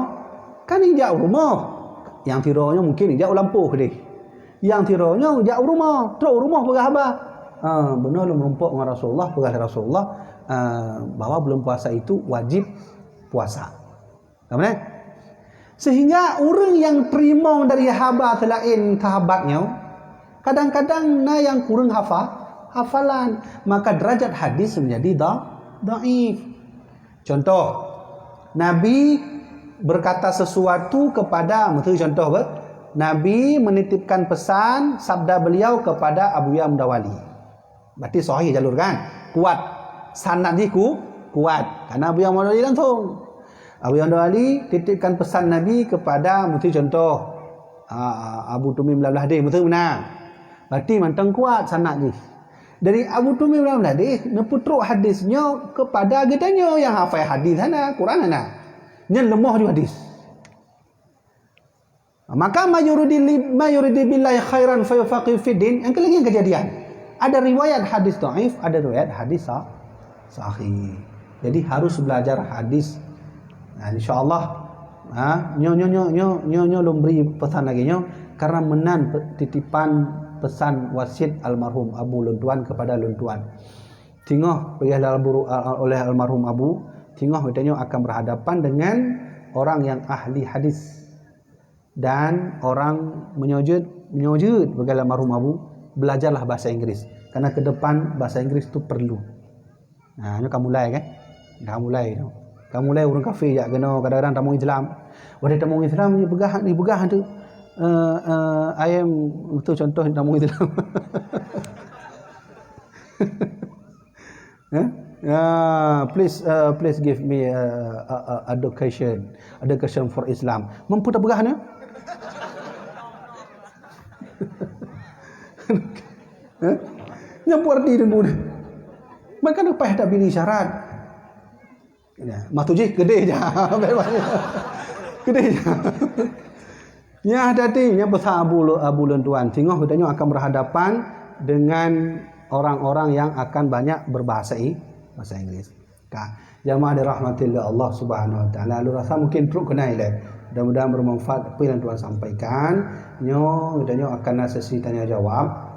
kan ijak u rumoh. Nyang sidroe nyoe mungken ijak u lampôh deh. Nyang sidroe nyoe jak u rumoh, trok u rumoh peugah haba. Ha, beuna lôn meurumpok ngon Rasulullah, peugah lé Rasulullah, ha, bahwa bulan puasa itu wajib puasa. Ka meunan? Sehingga ureuëng nyang teurimong dari haba seulaén sahabat nyoe, kadang-kadang na nyang kureueng hafa-, hafalan, maka derajat hadis menjadi dha-, dhaif. Contoh, Nabi berkata sesuatu kepada, meuseu contoh beuh, Nabi menitipkan pesan sabda beliau kepada Abuya Mudawali. Berarti sahih jalur kan? Kuat. Sanad jih ku-, kuat. Karena Abuya Mudawali langsung. Abuya Mudawali titipkan pesan Nabi kepada, meuseu contoh, a, Abu Tumim Lamlahdeh, meuseu meunan. Berarti mantong kuat sanad jih. Dari Abu Tumim Lamlahdeh neupeutrok hadis nyoe kepada geutanyoe nyang hafai hadis hana, Quran hana. Nyan leumoh ju hadis. Maka mayuridi li-, mayuridi billahi khairan fayufaqihu fid din, nyang keu lagée kejadian. Ada riwayat hadis dhaif, ada riwayat hadis sa-, sahih. Jadi harus belajar hadis. Nah, insya-Allah Ha, nyoe, nyoe, nyoe, nyoe, nyoe, nyoe lôn bri peusan lagèe nyoe, karena meunan pe-, titipan peusan wasiet almarhum Abu lôn tuan kepada lôn tuan. Singoh bagi al-, al-, oleh almarhum Abu, singoh geutanyoe akan berhadapan dengan orang yang ahli hadis dan orang meunyoe jeuet, meunyoe jeuet bagi almarhum Abu, belajarlah bahasa Inggris. Karena ke depan bahasa Inggris tu perlu. Ha, nyoe ka mulai kan? Ka mulai tu. Ka mulai ureueng kafé jak keunoe, kadang-kadang tamong Islam. Watèe tamong Islam ni peugah, ni peugah tu. Eh, eh, I am, tu contoh tamong Islam. Eh? Ah, please, uh, please give me, uh, a, a education, education for Islam. Mampu tak peugah ni? Eh? Nyan peue arti teungku ni? Maka leupah tabini syarat. Ya, maksud jih keudeh je. Keudeh je. Nyan hati-hati, nyan pesan Abu, Abu lôn tuan. Singoh geutanyoe akan berhadapan dengan orang-orang yang akan banyak berbahasa I-, bahasa Inggris. Ka, jamaah dirahmati lé Allah Subhanahu Wa Taala. Lôn rasa mungkin trok keunan ilèe. Mudah-mudahan bermanfaat apa yang tuan sampaikan. Nyoe, geutanyoe akan na sesi tanya jawab.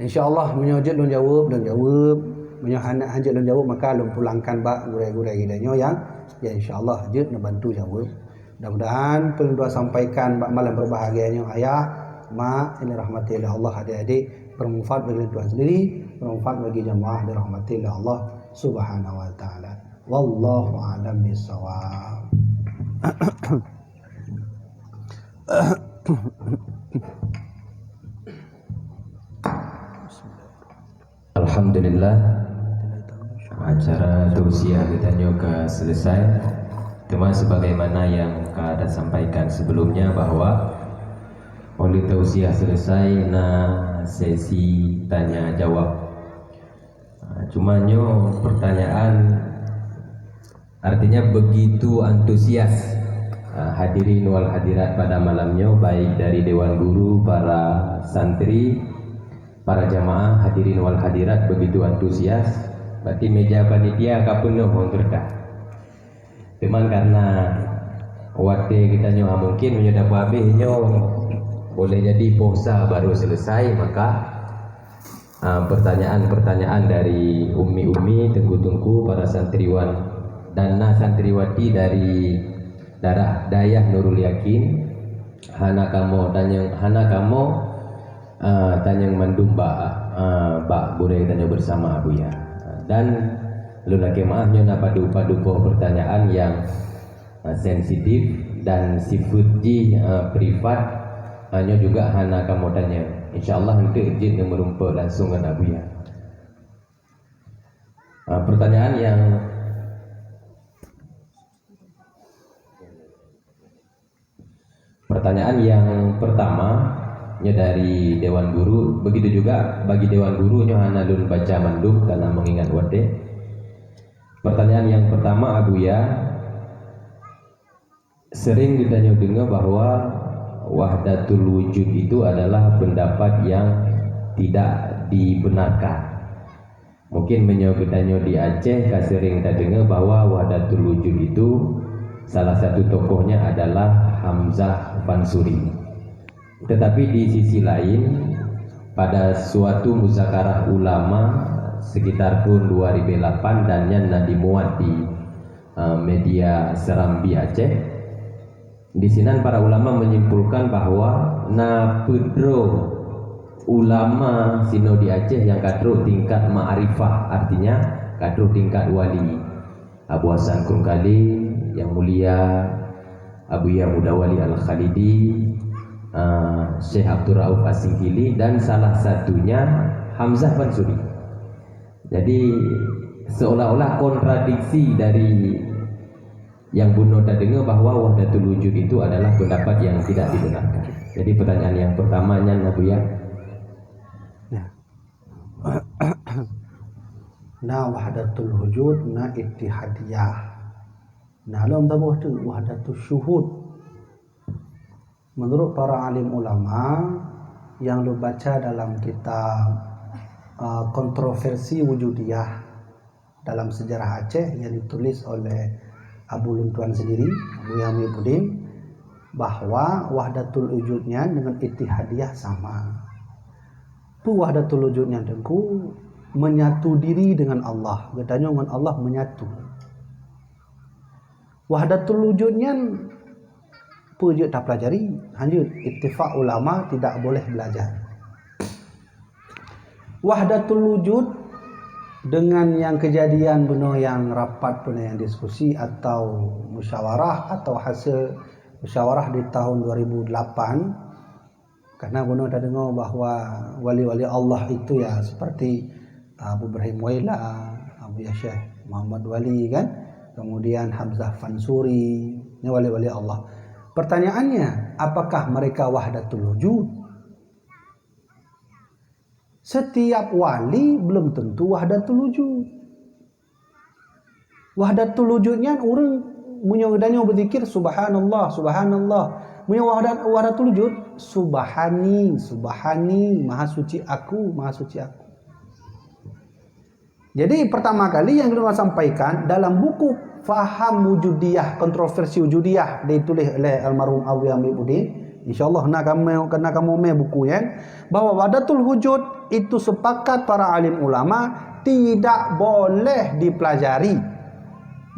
Insya Allah, meunyoe jeuet lôn jaweueb, lôn jaweueb. Meunyoe hana, hana jeuet lôn jaweueb, maka lôn pulangkan bak gurèe-gurèe geutanyoe nyang, ya, insya Allah jeuet neubantu jaweueb. Mudah-mudahan peue nyang tuan sampaikan bak malam berbahagia nyoe, ayah, mak, yang dirahmati oleh Allah, adik-adik, bermanfaat bagi tuan sendiri, bermanfaat bagi jamaah dirahmati oleh Allah Subhanahu Wa Taala. Wallahu a'lam bishawab. Alhamdulillah, acara tausiah geutanyoe ka selesai. Teuma sebagaimana nyang ka tasampaikan sebelumnya bahwa oleh tausiah selesai na sesi tanya jawab. Ha, cuma nyoe pertanyaan, artinya begitu antusias, ha, hadirin wal hadirat pada malam nyoe, baik dari dewan guru, para santri, para jamaah, hadirin wal hadirat begitu antusias, berarti meja panitia ka penuh ngon keureutah. Teuma karena watèe geutanyoe, ah, mungkin meunyoe dapeuhabéh nyoe, boleh jadi puasa baru selesai, maka, ah, pertanyaan-pertanyaan dari umi-umi, teungku-teungku, para santriwan dan na santriwati dari darah dayah Nurul Yakin, hana kamoe tanyong, hana kamoe, ah, tanyong mandum bak, ah, bak gurèe tanyoe bersama, Abuya. Dan lôn lakèe meu'ah, nyoe na padub-padub boh pertanyaan nyang, ah, sensitif dan sifeuet jih, ah, privat, ah, nyoe juga hana kamoe tanyong. Insya Allah eunteuk jeuet neumeurumpok langsung ngon Abuya. Ah, pertanyaan yang Pertanyaan yang pertama, nyoe dari Dewan Guru. Begitu juga bagi Dewan Guru, nyoe hana lôn baca mandum karena mengingat watèe. Pertanyaan yang pertama, Abuya, sering geutanyoe deungoe bahwa wahdatul wujud itu adalah pendapat yang tidak dibenarkan. Mungkin meunyoe geutanyoe di Aceh ka sering tadeungoe bahwa wahdatul wujud itu salah satu tokohnya adalah Hamzah Fansuri. Tetapi di sisi lain, pada suatu muzakarah ulama sekitar tahun dua ribu lapan dan nyan na dimuat di, eh, media Serambi Aceh, di sinan para ulama menyimpulkan bahwa na peudroe ulama sinoe di Aceh nyang ka trok tingkat ma'rifah, artinya ka trok tingkat wali. Abu Hasan Krueng Kalé, Yang Mulia Abuya Mudawali Al-Khalidi, ah, Syekh Abdul Rauf As-Singkili, dan salah satunya Hamzah Fansuri. Jadi, seolah-olah kontradiksi dari nyang bunoe tadeungoe bahwa wahdatul wujud itu adalah pendapat yang tidak dibenarkan. Jadi, pertanyaan yang pertama nyan, Abuya. Ya. Na wahdatul wujud, na ittihadiyah. Na lom taboh tu wahdatul syuhud. Menurut para alim ulama, nyang lôn baca dalam kitab, uh, Kontroversi Wujudiyah dalam Sejarah Aceh yang ditulis oleh Abu Luntuan sendiri, Buya Muhyiddin, bahwa wahdatul wujud nyan dengan ittihadiyah sama. Peue wahdatul wujud nyan Teungku? Menyatu diri dengan Allah. Geutanyoe ngon Allah menyatu. Wahdatul wujud nyan peue jeuet tapelajari? Hanjeuet, ittifak ulama tidak boleh belajar. Wahdatul wujud dengan yang kejadian bunoe nyang rapat, bunoe nyang diskusi atau musyawarah atau hasil musyawarah di tahun dua ribu delapan, karena bunoe tadeungoe bahwa wali-wali Allah itu ya seperti Abu Ibrahim Waila, Abu Yahya Syekh Muhammad Wali kan, kemudian Hamzah Fansuri, ini wali-wali Allah. Pertanyaannya, apakah mereka wahdatul wujud? Setiap wali belum tentu wahdatul wujud. Wahdatul wujud nyan ureuëng meunyoe geutanyoe beuzikir, "Subhanallah, subhanallah." Meunyoe wahdat-, wahdatul wujud, "Subhani, subhani, maha suci aku, maha suci aku." Jadi pertama kali nyang lôn sampaikan dalam buku Faham Wujudiyah, Kontroversi Wujudiyah ditulis oleh almarhum Abu Yahya Muhyiddin. Insyaallah na kamoe, na kamoe mé buku nyan, bahwa wahdatul wujud itu sepakat para alim ulama tidak boleh dipelajari.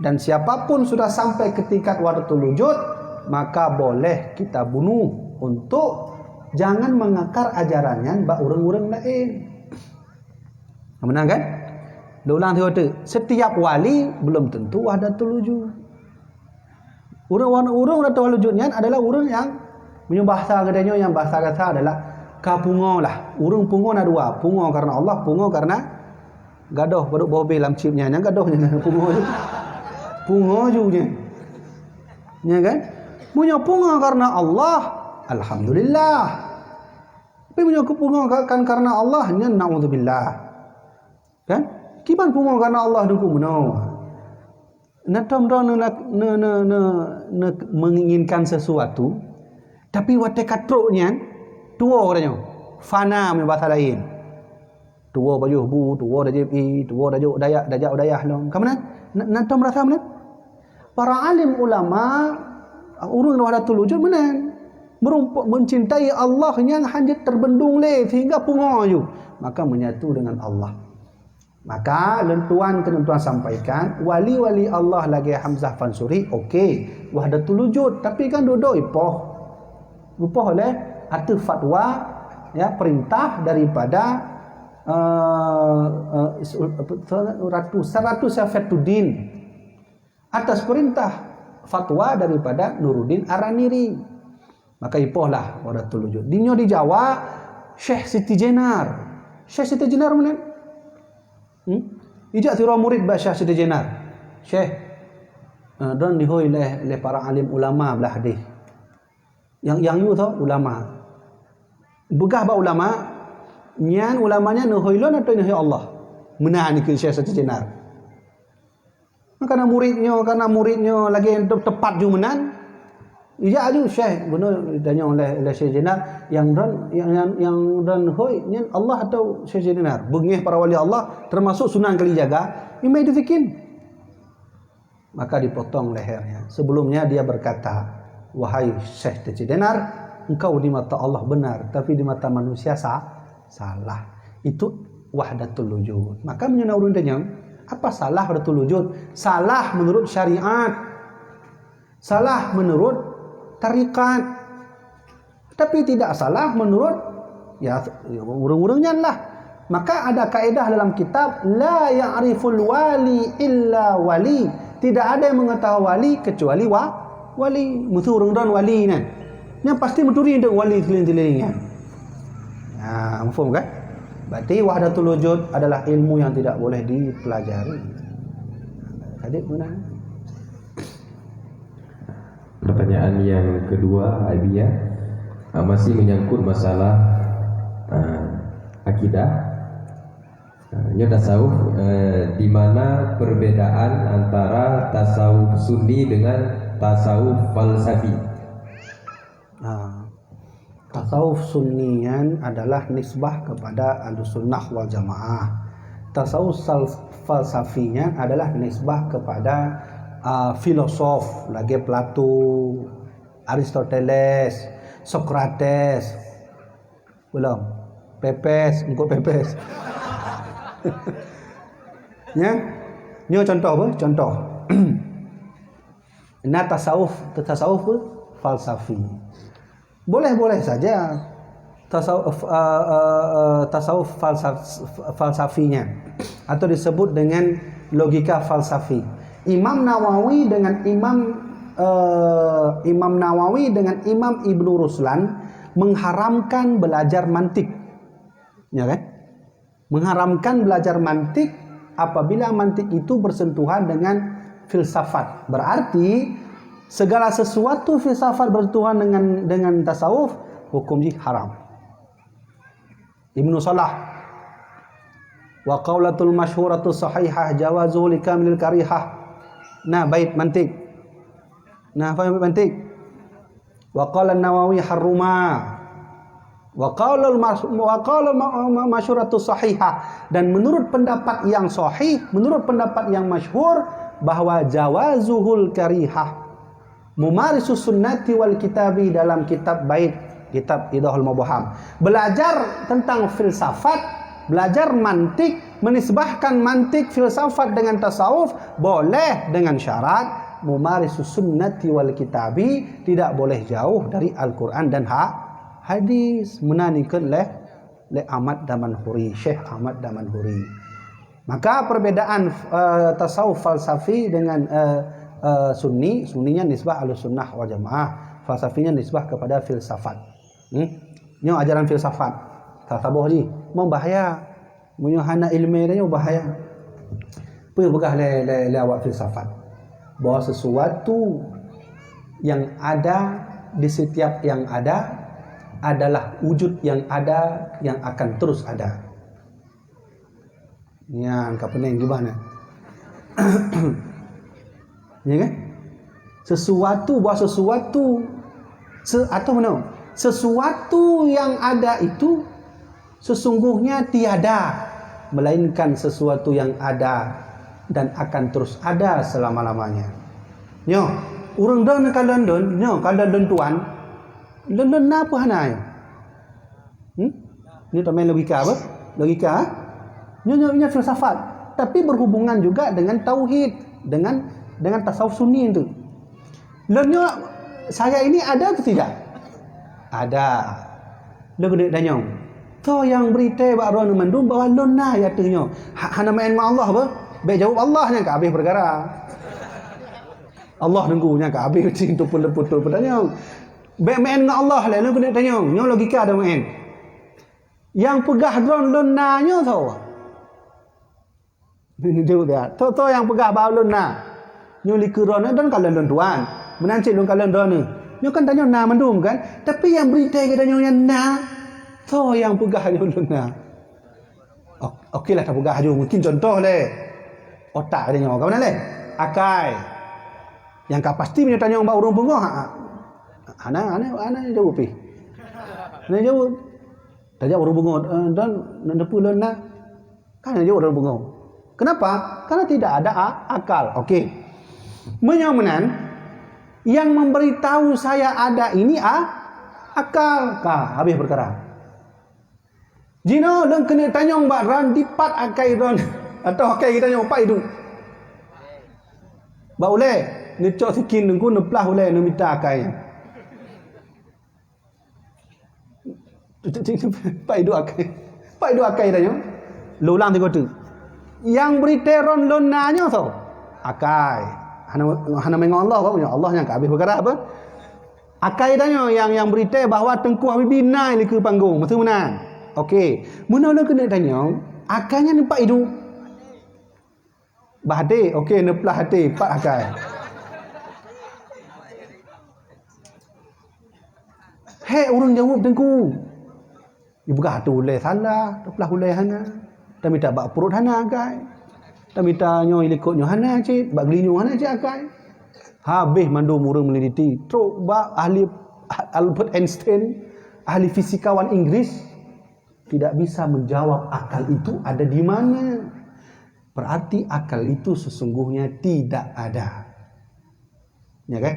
Dan siapapun sudah sampai ke tingkat wahdatul wujud, maka boleh kita bunuh untuk jangan mengakar ajaran nyan bak ureuëng-ureuëng laén. Meunan kan? Diulang tiga kali. Setiap wali belum tentu wahdatul wujud. Ureuëng, ureuëng wahdatul wujud nyan adalah ureuëng nyang meunyoe bahasa geutanyoe nyang bahasa gata adalah ka pungo lah. Ureuëng pungo na dua, pungo karena Allah, pungo karena gadoh padub boh beh lam chip nyan, nyang gadoh nyan pungo ju. Pungo ju nyan. Ya kan? Meunyoe pungo karena Allah, alhamdulillah. Tapi meunyoe keu pungo ka-, kan karena Allah, nyan naudzubillah. Kan? Kiban pungo karena Allah Teungku meunoe. Na tom droe ne, ne, ne, ne, ne menginginkan sesuatu, tapi watée ka trok nyan, tuwo geutanyoe. Fana meunyoe bahasa laén. Tuwo pajoh bu, tuwo dajép ie, tuwo dajok dayah, dajak u dayah lom. Ka meunan? Na, na tom rasa meunan? Para alim ulama, ureuëng wahdatul wujud meunan. Meurumpo-, mencintai Allah nyang hana teubendung lé sehingga pungo ju. Maka menyatu dengan Allah. Maka lôn tuan keuneuk tuan sampaikan, wali-wali Allah lagée Hamzah Fansuri, oke, wahdatul wujud, tapi kan dudoe ipoh. Ipoh lé ateueh fatwa, ya, perintah daripada, eh, eh, ratu, Ratu Safatuddin. Atas perintah fatwa daripada Nuruddin Araniri. Maka ipoh lah wahdatul wujud. Di nyoe di Jawa, Syekh Siti Jenar. Syekh Siti Jenar meunan? Hmm? Ijak sidroe murit bak Syekh Siti Jenar. Syekh, eh, droen dihôi lé, lé para alim ulama blah deh. Nyang, nyang yue tho ulama. Beugah bak ulama, nyan ulama nyan neuhôi lôn atau neuhôi Allah? Meunan dikeue Syekh Siti Jenar. Karena murid nyoe, karena murid nyoe lagée te-, tepat ju meunan. Ijak aju Syekh, bunoe ditanyong lé, lé Syekh Jenar, nyang droen, nyang, nyang, nyang droen hôi nyan Allah atau Syekh Jenar? Beungéh para wali Allah, termasuk Sunan Kalijaga, imai disikin. Maka dipotong lehernya. Sebelumnya dia berkata, "Wahai Syekh Teucidenar, engkau di mata Allah benar, tapi di mata manusia sa-, salah." Itu wahdatul wujud. Maka meunyoe na ureuëng tanyong, apa salah wahdatul wujud? Salah menurut syariat. Salah menurut tarikat. Tapi tidak salah menurut, ya, ureuëng-ureuëng nyan lah. Maka ada kaedah dalam kitab, "La ya'riful wali illa wali." Tidak ada yang mengetahui wali kecuali wa-, wali. Meuseu ureuëng droen wali nyan. Nyan pasti meuturi deungon wali sileung-sileung nyan. Ha, mafhum kan? Berarti wahdatul wujud adalah ilmu yang tidak boleh dipelajari. Tadi guna. Pertanyaan yang kedua, Abi, ya, ah, masih menyangkut masalah, ah, akidah. Ah, nyoe tasawuf, eh, di mana perbedaan antara tasawuf sunni dengan tasawuf falsafi? Ah. Tasawuf sunni nyan adalah nisbah kepada Ahlussunnah wal Jamaah. Tasawuf sal-, falsafi nyan adalah nisbah kepada ah, filosof lagèe Plato, Aristoteles, Socrates, belum, Pepes, engkau Pepes. Ya, nyoe contoh apa? Contoh. Nah, tasawuf, tasawuf apa? Falsafi. Boleh-boleh saja tasawuf, eh, eh, eh, tasawuf falsaf-, falsafinya, atau disebut dengan logika falsafi. Imam Nawawi dengan Imam, eh, Imam Nawawi dengan Imam Ibnu Ruslan mengharamkan belajar mantik. Ya kan? Mengharamkan belajar mantik apabila mantik itu bersentuhan dengan filsafat. Berarti segala sesuatu filsafat bersentuhan dengan, dengan tasawuf, hukum jih haram. Ibnu Salah, "Wa qaulatul masyhuratu sahihah jawazuhu likamilil karihah." Nah, bait mantik. Nah, apa bait mantik? "Wa qala Nawawi harruma." Wa qaulul mas-, wa qaulul ma-, ma-, masyhuratu sahihah. Dan menurut pendapat yang sahih, menurut pendapat yang masyhur, bahwa jawazuhul karihah. Mumarisus sunnati wal kitabi, dalam kitab bait, kitab Idahul Mubham. Belajar tentang filsafat, belajar mantik, menisbahkan mantik filsafat dengan tasawuf, boleh dengan syarat mumarisus sunnati wal kitabi, tidak boleh jauh dari Al-Quran dan ha-, hadis. Meunan ikot leh, leh Ahmad Damanhuri, Syekh Ahmad Damanhuri. Maka perbedaan, eh, tasawuf falsafi dengan, eh, eh, sunni, sunninya nisbah Ahlus Sunnah wal Jamaah, falsafinya nisbah kepada filsafat. Hmm? Nyoe ajaran filsafat. Saboh jih, memang bahaya. Meunyoe hana ileumèe nyoe bahaya. Peue peugah lé, lé, lé awak filsafat? Bahwa sesuatu yang ada di setiap yang ada adalah wujud yang ada yang akan terus ada. Nyan ka peuneng kiban nyan. Ya kan? Sesuatu, bahwa sesuatu, se-, atau mana? Sesuatu yang ada itu sesungguhnya tiada, melainkan sesuatu yang ada dan akan terus ada selama-lamanya. Nyoe, ureueng droeneuh kalon lôn, nyoe kalon lôn tuan, lôn, lôn na peue hana nyoe? Hmm? Nyoe tameng logika apa? Logika, ha? Nyoe, nyoe, nyoe filsafat. Tapi berhubungan juga dengan tauhid, dengan, dengan tasawuf sunni tu. Lôn nyoe, saya ini ada atau tidak? Ada. Lôn keuneuk tanyong. Toh nyang bri tée bak droeneuh mandum bahwa lôn na di ateueh nyoe? Ha-, hana meu'en ngon Allah beuh? Bék jaweueb Allah, nyan ka habéh peukara. Allah nunggu, nyan ka habéh cit, tu pun leuput tu peutanyong. Bék meu'en ngon Allah lé, lôn keuneuk tanyong. Nyoe logika dah meu'en. Nyang peugah droen lôn na nyoe soe? Jaweueb dia. Toh, toh nyang peugah bahwa lôn na? Nyoe likot droeneuh, droen kalon lôn tuan. Meunan cit lôn kalon droeneuh. Nyoe kan tanyoe na mandum kan? Tapi nyang bri tée geutanyoe nyan na. Toh nyang peugah nyoe lôn na? Ok, oke lah tapeugah aju. Mungkin contoh lé. Otak geutanyoe. Ka meunan lé? Akai. Nyang ka pasti meunyoe tanyong bak ureueng beungoh, ha, ha. Hana, hana, hana jaweueb pih. Hana jaweueb. Tajak ureueng beungoh, eh, dan neupeu lôn na. Kan jaweueb ureueng beungoh. Kenapa? Karena tidak ada a-, akal. Oke. Meunyoe meunan, yang memberitahu saya ada ini a-, akal. Ka, habéh peukara. Jinoe lôn keuneuk tanyong bak droen dipat akai droen. Atawa akai geutanyoe pat iduek. Bak ulée, neucok sikin teungku, neuplah ulée, neumita akai. Pat iduek akai. Pat iduek akai tanyoe. Lôn ulang tiga teuk. Nyang bri tée droen lôn na nyoe soe? Akai. Hana, hana meu'en ngon Allah, beuh? Allah nyan ka habéh peukara beuh. Akai tanyoe nyang, nyang bri tée bahwa Teungku Habibie na likot panggong. Meusti meunan. Oke. Meunoe lôn keuneuk tanyong, akai nyan pat iduek? Bak até, oke, neuplah até, pat akai. Hék ureueng jaweueb teungku. Ipeugah ateueh ulée salah, teuplah ulée hana. Tamita bak pruet hana akai. Tamita nyoe likot nyoe hana cit, bak geulinyueng hana cit akai. Habéh mandum ureueng meuneliti, trok bak ahli Albert Einstein, ahli fisikawan Inggris, tidak bisa menjawab akal itu ada di mana. Berarti akal itu sesungguhnya tidak ada. Ya kan?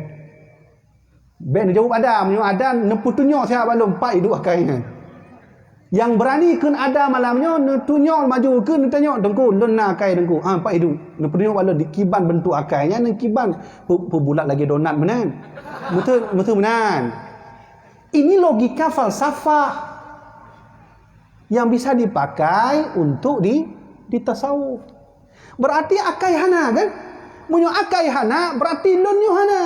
Bèk neujaweueb Adam, meunyoe Adam neupeutunyok siat bak lôn, pat iduek akai nyan. Nyang beurani kheun Adam malam nyoe, neutunyok maju kheun, neutanyok, "Teungku, lôn na akai, Teungku." "Ah, pat iduek." Neupeutunyok bak lôn, dikiban beuntuk akai nyan, neukiban peu-, peubulat lagèe donat meunan. Beutôi, beutôi meunan. Ini logika falsafah yang bisa dipakai untuk di, di tasawuf. Berarti akai hana, kan? Meunyoe akai hana, berarti lôn nyoe hana.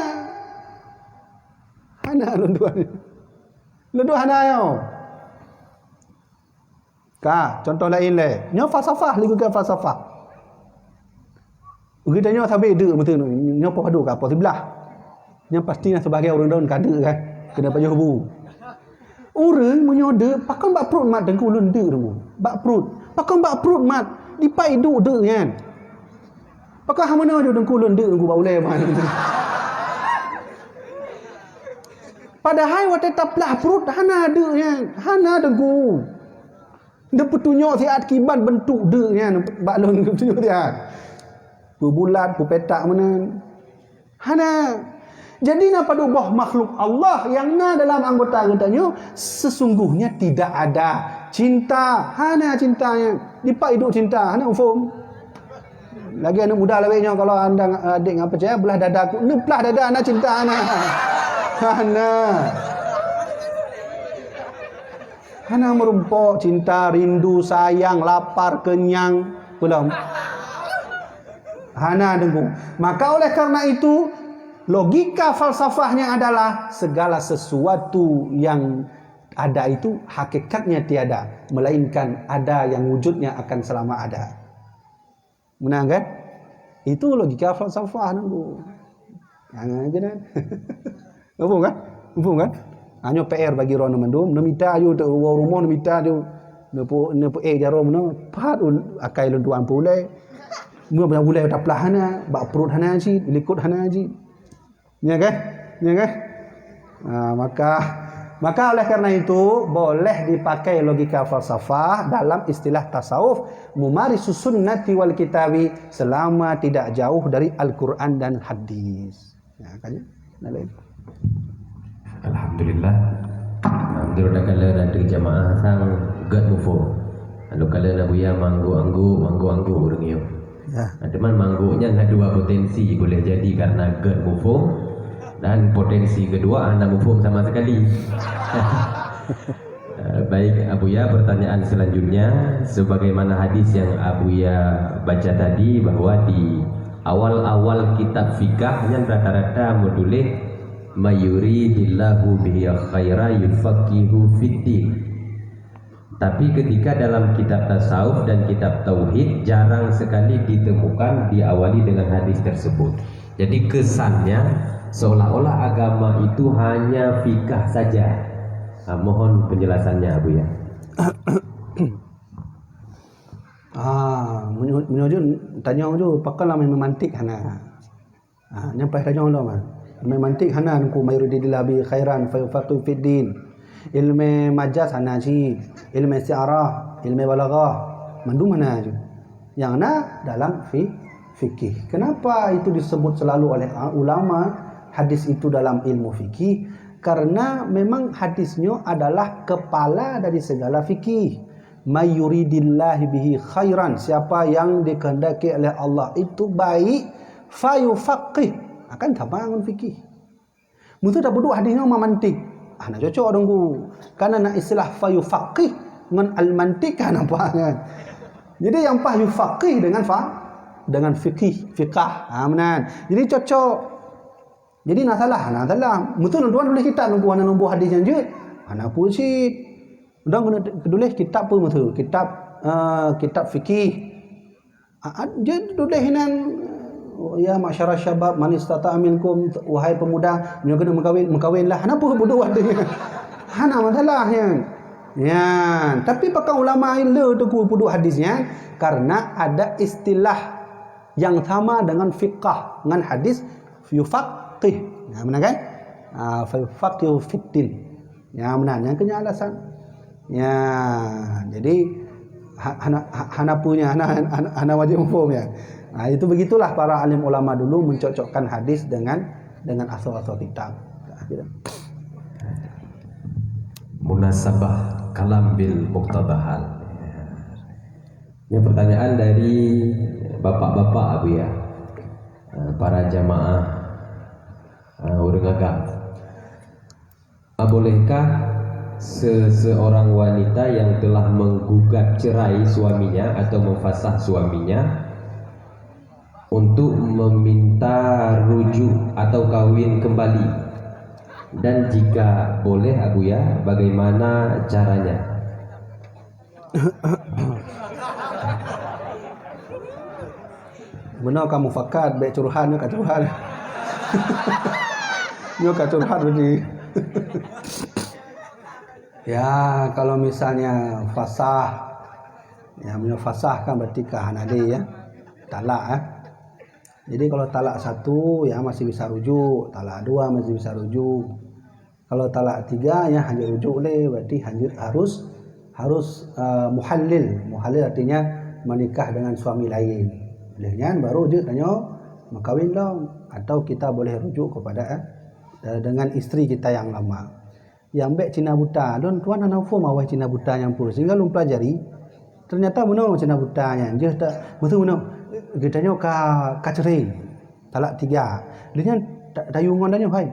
Hana lôn dua nyoe. Lôn dua hana nyoe. Ka, contoh laén lé. Nyoe falsafah, lé geupeugah falsafah. Geutanyoe sabe deuk beutôi nyoe, nyoe poh padub ka, poh siblaih. Nyan pasti na sibagian ureueng droen ka deuk kan, keuneuk pajoh bu. Ureueng meunyoe deuk, pakon bak pruet mat Teungku lôn deuk Teungku. Bak pruet. Pakon bak pruet mat, dipat iduek deuk nyan. Pakon hana meunoe ju Teungku lôn deuk Teungku bak ulèe mat. Padahai watèe taplah pruet hana deuk nyan, hana Teungku. Neupeutunyok siat kiban beuntuk deuk nyan bak lôn, neupeutunyok siat. Peubulat, peupetak meunan. Hana. Jadi na padub boh makhluk Allah nyang na dalam anggota geutanyoe sesungguhnya tidak ada cinta. Hana cinta nyan. Dipat iduek cinta, hana muphom. Lagèe aneuk muda lawét nyoe, kalau anda, adék nggak percaya, blah dada ku, neuplah dada, hana cinta, hana. Hana. Hana meurumpok cinta, rindu, sayang, lapar, kenyang, peue lom. Hana Teungku. Maka oleh karena itu, logika falsafahnya adalah segala sesuatu yang ada itu hakikatnya tiada, melainkan ada yang wujudnya akan selama ada. Meunan kan? Itu logika falsafah Teungku. Hana keunan. Muphom kan? Muphom kan? Ha, nyoe P R bagi droeneuh mandum, neumita ju teuk woe rumoh, neumita ju neupeu-, neupeuék jaroe meunoe, pat u-, akai lôn tuan peuulèe. Meunyoe ulèe taplah hana, bak pruet hana cit, likot hana cit. Ya kan? Ya kan? Ha, maka, maka oleh karena itu, boleh dipakai logika falsafah dalam istilah tasawuf, mumarisus sunnati wal kitabi, selama tidak jauh dari Al-Quran dan hadis. Ya, kan? Nah, lain. Alhamdulillah. Alhamdulillah, kala na jamaah sang gèt muphom. Lalu kala na buya manggô-anggô, manggô-anggô ureueng nyoe. Ya. Nah, cuman manggô nyan na dua potensi, boleh jadi karena gèt muphom, dan potensi kedua hana muphom sama sekali. Eh, baik, Abuya, pertanyaan selanjutnya, sebagaimana hadis yang Abuya baca tadi, bahwa di awal-awal kitab fikah nyan rata-rata meutuléh, "Mayuridillahu bihi khaira yufaqihu fiddin." Tapi ketika dalam kitab tasawuf dan kitab tauhid, jarang sekali ditemukan diawali dengan hadis tersebut. Jadi kesannya seolah-olah agama itu hanya fikah saja. Ah, mohon penjelasannya, Abuya. Ah, meunyoe, meunyoe jeuet tanyong ju, pakon lam ilmu mantik hana. Ah, nyan paih tanyong lom, ah. Ilmu mantik hana Teungku, "Mayuridillahu bihi khairan fayufaqihu fiddin." Ilmu majaz hana cit, ilmu isti'arah, ilmu balaghah, mandum hana ju. Nyang na dalam fi-, fikih. Kenapa itu disebut selalu oleh, ah, ulama hadis itu dalam ilmu fikih? Karena memang hadis nyoe adalah kepala dari segala fikih. "Mayuridillahu bihi khairan," siapa yang dikehendaki oleh Allah itu baik, "fayufaqih," akan sama ngon fikih. Meuseu tapeuduek hadis nyoe mantik. Ah, hana cocok Teungku. Karena na istilah fayufaqih ngon al-mantik kan nampak kan. Jadi nyang paih yufaqih dengan fa-, dengan fikih, fiqah. Ha, meunan. Jadi cocok. Jadi na salah, na salah. Meuseu lôn tuan tuléh kitab Teungku hana lôn boh hadis nyang jeuet. Hana peue cit. Udang keuneuk tuléh kitab peue meuseu? Kitab, eh, kitab fikih. Ah, ah, jeuet tuléh inan, "Ya ma'syara syabab, man istata'a minkum," wahai pemuda, meunyoe keuneuk meukawen, meukawenlah. Hana peue peuduek hadis nyan. Hana masalah nyan. Nyan, tapi pakon ulama le Teungku peuduek hadis nyan, karena ada istilah yang sama dengan fiqah, ngon hadis yufaqih. Nah, beuna kan? Ah, fa yufaqihu fiddin. Ya, meunan. Nyang keu nyan alasan. Ya, jadi, ha-, hana, ha-, hana peue nyan, hana, hana, hana wajéb muphom nyan. Ha, itu begitulah para alim ulama dulu mencocokkan hadis dengan, dengan asoe-asoe kitab. Munasabah kalam bil muqtadahal. Ini pertanyaan dari bapak-bapak, Abuya, eh, para jamaah, eh, ureueng agam. Ah, bolehkah seseorang wanita yang telah menggugat cerai suaminya atau memfasah suaminya untuk meminta rujuk atau kawin kembali? Dan jika boleh, Abuya, bagaimana caranya? Beuna ka mufakat, bèk curhat, nyoe ka curhat. Nyoe ka curhat berarti. Ya, kalau misalnya fasah, ya, meunyoe fasah kan berarti ka hana lé, ya. Talak, ya. Jadi kalau talak satu, ya, masih bisa rujuk, talak dua masih bisa rujuk. Kalau talak tiga, ya, hanjeuet rujuk lé, berarti hanjeuet harus, harus, eh, muhallil. Muhallil artinya menikah dengan suami lain. Lheueh nyan baru jeuet tanyoe meukawen lom, atau kita boleh rujuk kepada, eh, dengan isteri kita yang lama. Nyang bèk Cina buta, lôn tuan hana muphom awai Cina buta nyan peue, sehingga lôn pelajari, ternyata meunoe Cina buta nyan. Jeuet ta-, beutôi meunoe, geutanyoe ka, ka cerai, talak tiga. Lheueh nyan ta-, tayue ngon tanyoe, hai,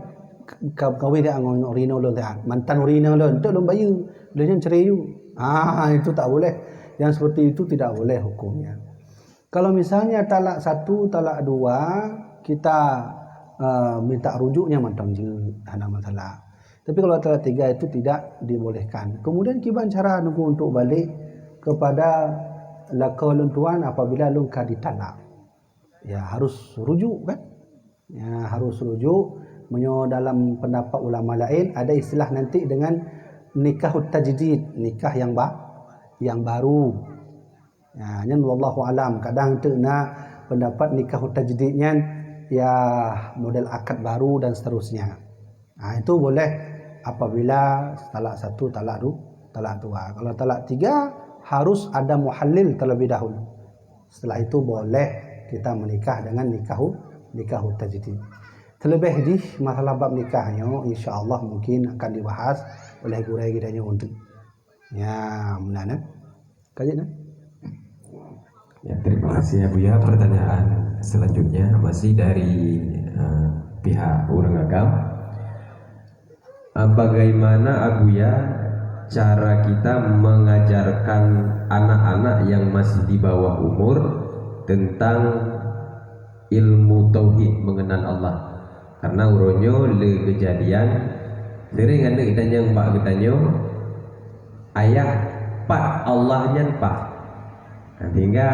ka, kawin dak ngon ureueng inong lôn, mantan ureueng inong lôn, enteuk lôn bayeue. Lheueh nyan cerai yue. Ah, itu tak boleh. Yang seperti itu tidak boleh hukumnya. Kalau misalnya talak satu, talak dua, kita, eh, minta rujuknya mantong jeuet, hana masalah. Tapi kalau talak tiga itu tidak dibolehkan. Kemudian kiban cara Teungku untuk balik kepada lakoe lôn tuan apabila lôn ka ditalak. Ya, harus rujuk kan? Ya, harus rujuk. Meunyoe dalam pendapat ulama lain ada istilah nanti dengan nikahut tajdid, nikah yang ba-, yang baru. Ya, nyan wallahu alam. Kadang tu na pendapat nikah tajdid nyan, ya, model akad baru dan seterusnya. Nah, itu boleh apabila talak satu, talak du-, talak dua. Kalau talak tiga, harus ada muhallil terlebih dahulu. Setelah itu boleh kita menikah dengan nikahu, nikahu tajdid. Terlebih di masalah bab nikah nyoe, insya Allah mungkin akan dibahas oleh gurèe kita nyoe untuk. Ya, meunan, eh. Ka jeuet, eh? Ya, terima kasih, Abuya. Pertanyaan selanjutnya masih dari, eh, pihak ureueng agam. Eh, bagaimana, Abuya, cara kita mengajarkan anak-anak yang masih di bawah umur tentang ilmu tauhid, mengenal Allah? Karena uroe nyoe le kejadian, sering aneuk geutanyoe bak geutanyoe, "Ayah, pat Allah nyan pat?" Sehingga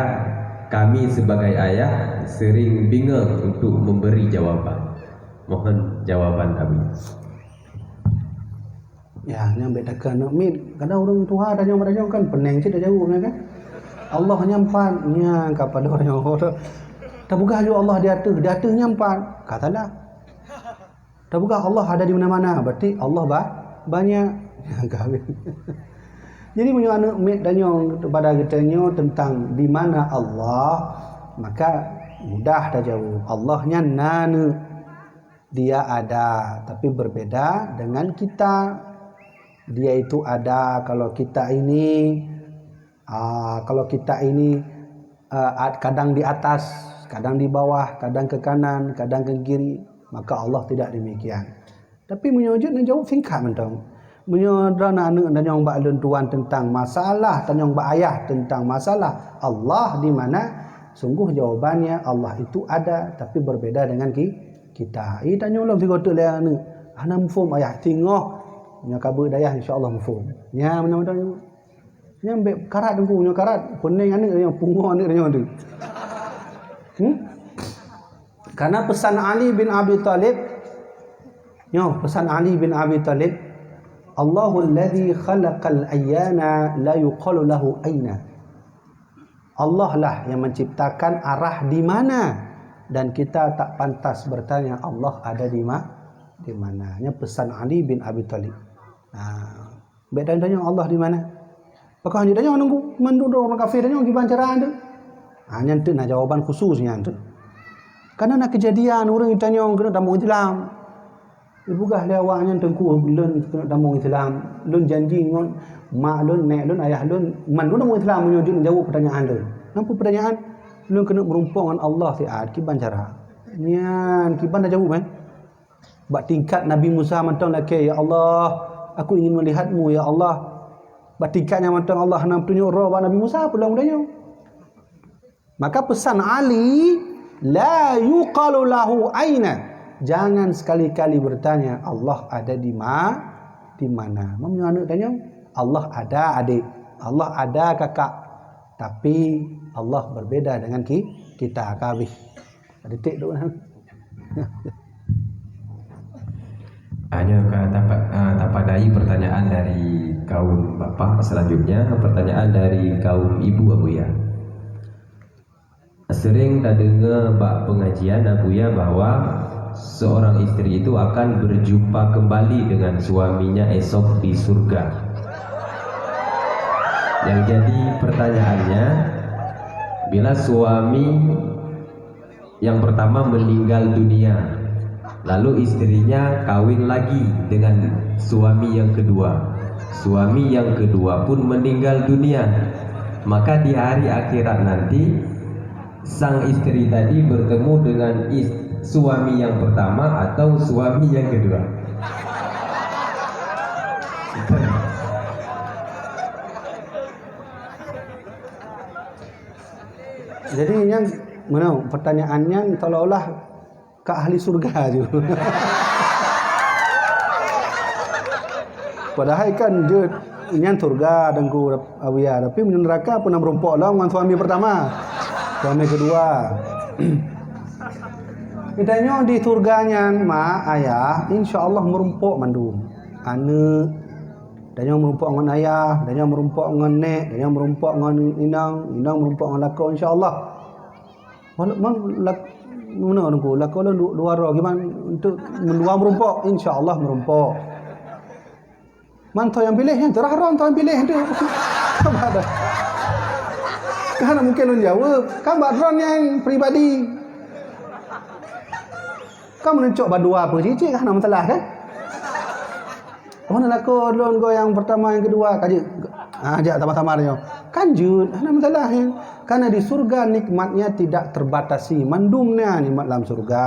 kami sebagai ayah sering bingung untuk memberi jawaban. Mohon jawaban Abi. Ya, nyan bèk takheun aneuk miet. Kadang ureueng tuha tanyong-tanyong kan peuneng cit tajaweueb nyan kan. Allah nyan pat, nyan ka padub nyoe. Tapeugah ju Allah di ateueh, di ateueh nyan pat. Ka salah. Tapeugah Allah ada di mana-mana, berarti Allah ba-, banyak. Jadi meunyoe aneuk miet tanyong kepada geutanyoe tentang di mana Allah, maka mudah tajaweueb. Allah nyan na neuk. Dia ada, tapi berbeda dengan kita. Dia itu ada kalau kita ini, ah, kalau kita ini, ah, at-, kadang di atas, kadang di bawah, kadang ke kanan, kadang ke kiri, maka Allah tidak demikian. Tapi meunyoe jeuet neujaweueb singkat mantong. Meunyoe droeneuh aneuk tanyong bak lôn tuan tentang masalah, tanyong bak ayah tentang masalah Allah di mana, sungguh jawabannya Allah itu ada, tapi berbeda dengan ki-, kita. Ih, tanyong lom sigoe teuk lé aneuk. Hana muphom ayah, singoh nyoe ka beuet dayah, insya Allah muphom. Nya meunan-meunan. Nyan bèk karat Teungku, nyoe karat. Peuneng aneuk nyoe, pungo aneuk nyoe tu. Hmm? Karena pesan Ali bin Abi Thalib, nyoe pesan Ali bin Abi Thalib, "Allahul ladzi khalaqal ayyana la yuqalu lahu aina." Allah lah yang menciptakan arah di mana, dan kita tak pantas bertanya Allah ada di ma-, di mana. Nyan pesan Ali bin Abi Thalib. Nah, bèk tanyong Allah di mana. Pakon hana tanyong Teungku, mandum ureueng kafé tanyong kiban cara tu. Ha, nyan tu na jawaban khusus nyan tu. Karena na keujadian ureuëng tanyong keuneuk tamong Islam. Dipeugah lé awak nyan, "Teungku, lôn keuneuk tamong Islam. Lôn janji ngon mak lôn, nèk lôn, ayah lôn, man lôn tamong Islam meunyoe jeuet jaweueb peutanyaan lôn." "Napa peutanyaan?" "Lôn keuneuk meurumpok ngon Allah siat, kiban cara?" Nyan kiban tajaweueb, eh? Bak tingkat Nabi Musa mantong lakèe, "Ya Allah, aku ingin melihat-Mu, ya Allah." Bak tingkat nyan mantong Allah hana meutunyok droe bak Nabi Musa, peulom tanyoe. Maka pesan Ali, "La yuqalu lahu aina." Jangan sekali-kali bertanya, "Allah ada di ma-, di mana?" Meunyoe aneuk tanyong, "Allah ada, adik. Allah ada, kakak. Tapi Allah berbeda dengan ki-, kita." Ka habéh. Ada tik tu. Hanya ka tapa-, ah, tapadai pertanyaan dari kaum bapak. Selanjutnya, pertanyaan dari kaum ibu, Abuya. Sering tadeungoe bak pengajian, Abuya, bahwa seorang istri itu akan berjumpa kembali dengan suaminya esok di surga. Yang jadi pertanyaannya, bila suami yang pertama meninggal dunia, lalu istrinya kawin lagi dengan suami yang kedua. Suami yang kedua pun meninggal dunia. Maka di hari akhirat nanti, sang istri tadi bertemu dengan is-, suami yang pertama atau suami yang kedua? Jadi nyan, mana pertanyaan nyan seolah-olah ka ahli surga ju. Padahai kan jeuet nyan surga Teungku Abuya, tapi meunyoe neuraka pernah meurumpok lom ngon suami pertama, suami kedua. Geutanyoe di surga nyan, mak, ayah, insya Allah meurumpok mandum. Aneuk, tanyoe meurumpok ngon ayah, tanyoe meurumpok ngon nèk, tanyoe meurumpok ngon inong, inong meurumpok ngon lakoe, insya Allah. Walaupun lak-, meunoe Teungku, lakoe lôn du-, dua droe, gimana untuk mendua meurumpok, insya Allah meurumpok. Man tho nyang piléh, nyang terah droe tho nyang piléh tu. Kan hana mungkin lôn jaweueb, kan bak droe nyang pribadi. Kan meuneucok bak dua peucicik, kan hana masalah kan? Oh, na lakoe lôn goe nyang pertama, nyang kedua, ka jeuet. Ah, jak sama-sama nyoe. Kan jeuet, hana masalah nyan. Karena di surga nikmatnya tidak terbatasi. Mandum na nikmat lam surga.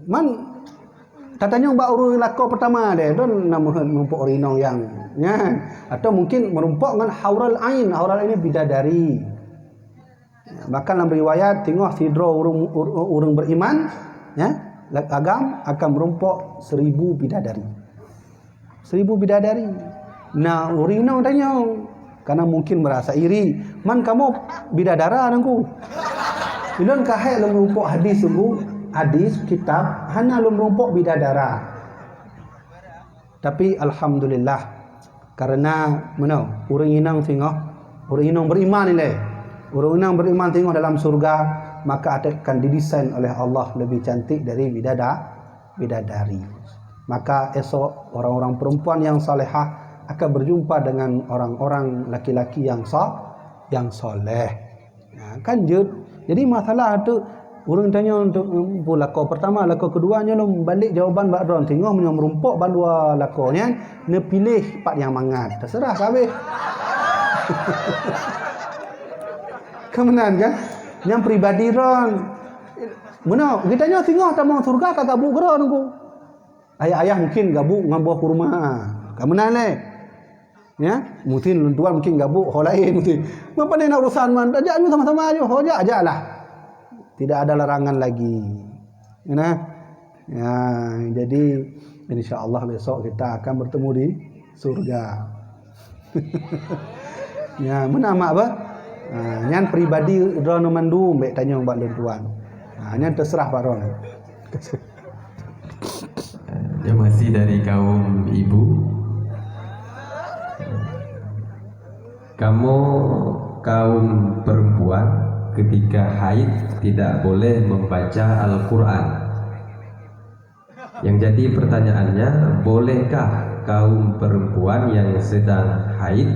Man, tatanyong bak ureuëng lakoe pertama deh, droe na meuheuet meurumpok ureuëng inong nyang nyan. Atau mungkin meurumpok ngon haurul ain. Haurul ain ni bidadari. Bahkan lam riwayat, teungoh sidroe ureuëng, ur-, ureuëng beriman, ya, agam akan meurumpok seribu bidadari. Seribu bidadari. Nah, ureuëng inong tanyong, karena mungkin merasa iri. Man kamoe bidadara Teungku. Ulôn ka hék lôn meurumpok hadis Teungku, hadis, kitab, hana lôn meurumpok bidadara. Tapi alhamdulillah, karena meunoe, ureuëng inong singoh, ureuëng inong beriman ilée. Ureuëng inong beriman singoh dalam surga, maka akan didesain oleh Allah lebih cantik dari bidada-, bidadari. Maka esok orang-orang perempuan yang salehah akan berjumpa dengan orang-orang laki-laki yang sa-, yang soleh. Ha, kan jeuet. Jadi masalah tu, ureuëng tanyong tu, em, peue lakoe pertama, lakoe kedua, nyoe lom balek jawaban bak droe. Teungoh meunyoe meurumpok bandua lakoe nyan, neupiléh pat nyang mangat. Terserah ka habéh. Ka meunan kan? Nyang pribadi droe. Meunoe, geutanyoe singoh tamong syeuruga ka gabuk keudroe Teungku. Ayah-ayah mungkin gabuk ngon boh kurma. Ka meunan lé. Ya, mungkin lôn tuan mungkin gabuk ho laén mungkin. Meupadé na urusan man, tajak ju sama-sama ju, ho jak, jaklah. Tidak ada larangan lagi. Nah. Ya, jadi insya Allah besok kita akan bertemu di surga. Ya, meunan mak bah. Ha, nyan pribadi droeneuh mandum bék tanyong bak lôn tuan. Ha, nyan terserah bak droeneuh. Dia masih dari kaum ibu. Kamu kaum perempuan ketika haid tidak boleh membaca Al-Quran. Yang jadi pertanyaannya, bolehkah kaum perempuan yang sedang haid,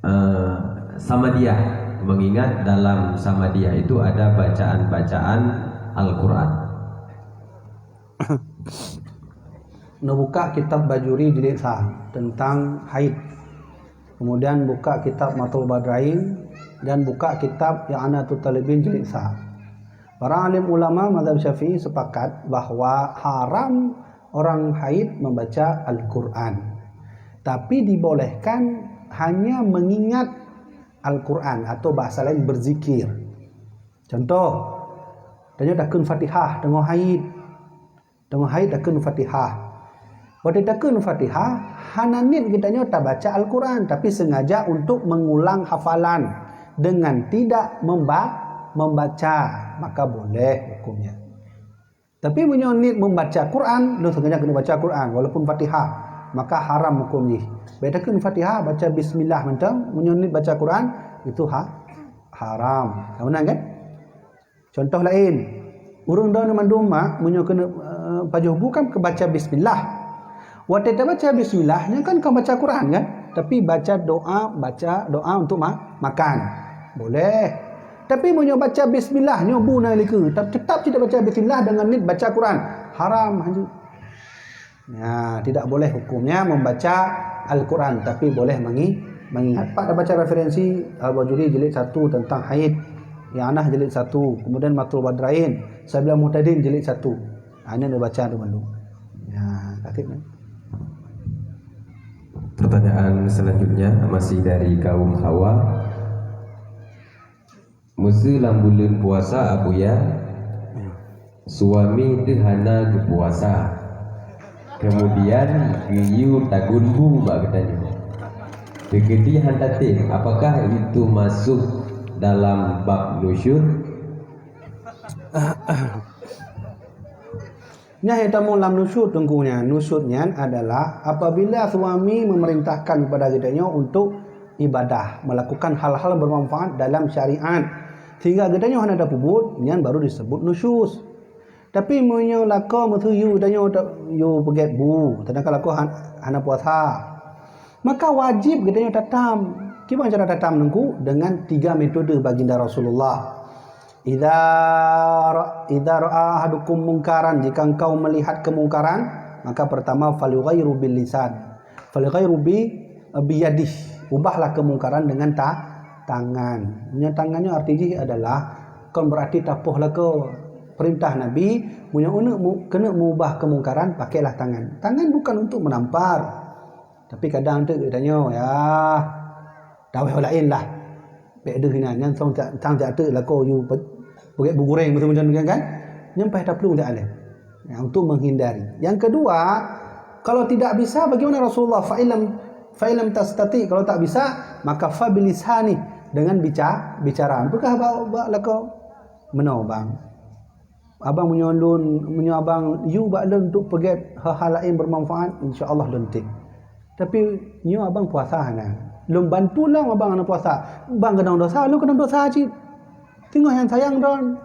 eh, sama dia? Mengingat dalam samadiyah itu ada bacaan-bacaan Al-Quran. Neubuka kitab Bajuri jilid sa tentang haid. Kemudian buka kitab Matlul Badrain dan buka kitab I'anatut Talibin jilid sa. Para alim ulama mazhab Syafi'i sepakat bahwa haram orang haid membaca Al-Quran. Tapi dibolehkan hanya mengingat Al-Quran atau bahasa lain berzikir. Contoh, tanyoe takheun Fatihah teungoh haid. Teungoh haid takheun Fatihah. Watée takheun Fatihah, hana niet geutanyoe tabaca Al-Quran, tapi sengaja untuk mengulang hafalan dengan tidak memba-, membaca, maka boleh hukumnya. Tapi meunyoe niet membaca Quran, lôn sengaja keuneuk baca Quran walaupun Fatihah, maka haram hukum jih. Bèk takheun Fatihah, baca bismillah mantong, meunyoe niet baca Quran, itu ha-, haram. Ka meunan kan? Contoh laén, ureuëng droeneuh mandum mak, meunyoe keuneuk, eh, pajoh bu kan keu baca bismillah. Watée tabaca bismillah, nyan kan kon baca Quran kan? Tapi baca doa, baca doa untuk ma-, makan. Boleh. Tapi meunyoe baca bismillah, nyoe bu na likeu, tet-, tetap cit baca bismillah dengan niet baca Quran. Haram hanjeuet. Ya, tidak boleh hukumnya membaca Al-Quran, tapi boleh mengi-, mengingat. Pak dah baca referensi Al-Bajuri jilid satu tentang haid, I'anah jilid satu, kemudian Matlul Badrain, Sabilal Muhtadin jilid satu. Ha, ini dah baca tu malu. Ya, katik ni. Pertanyaan selanjutnya masih dari kaum Hawa. Meuseu lam buleuen puasa, Abuya, suami teuh hana geupuasa, kemudian geuyue tagun bu bak geutanyoe. Teukeudi han tatem, apakah itu masuk dalam bab nusyuz? Nyan nyang tamong lam nusyuz teungku nyan. Nusyuz nyan adalah apabila suami memerintahkan kepada geutanyoe untuk ibadah, melakukan hal-hal bermanfaat dalam syariat, sehingga geutanyoe hana tapeubuet, nyan baru disebut nusyuz. Tapi meunyoe lakoe meuseu yue geutanyoe ta-, yue peugét bu, sedangkan lakoe han-, hana puasa, maka wajib geutanyoe tatam. Kiban cara tatam teungku? Dengan tiga metode baginda Rasulullah. Idza ra-, idza ra'a ahadukum mungkaran, jika engkau melihat kemungkaran, maka pertama, falyughayyirhu bil lisan. Falyughayyirhu bi, biyadih. Ubahlah kemungkaran dengan ta-, tangan. Nyan tangan nyoe arti jih adalah kon berarti tapoh lakoe. Perintah Nabi, meunyoe uneuk mu-, keuneuk meubah kemungkaran, pakailah tangan. Tangan bukan untuk menampar. Tapi kadang tu geutanyoe, ya, dawai laén lah. Bèk deuh nyan, nyan sang jak, sang jak teuk lakoe yue pe-, peugét bu gureng, beutôi macam nyan kan? Nyan paih taplueng jak alèh. Ya, untuk menghindari. Yang kedua, kalau tidak bisa, bagaimana Rasulullah? Fa illam, fa illam tastati, kalau tak bisa, maka fa bilisani, dengan bica-, bicara. Peugah bak, bak lakoe, "Meunoe, Bang. Abang, meunyoe lôn, meunyoe abang yue bak lôn untuk peugét hal-hal laén bermanfaat, insya Allah lôn tem. Tapi nyoe abang puasa hana. Lôn bantu lom abang hana puasa. Bang keunong dosa, lôn keunong dosa cit. Teungoh nyang sayang droen.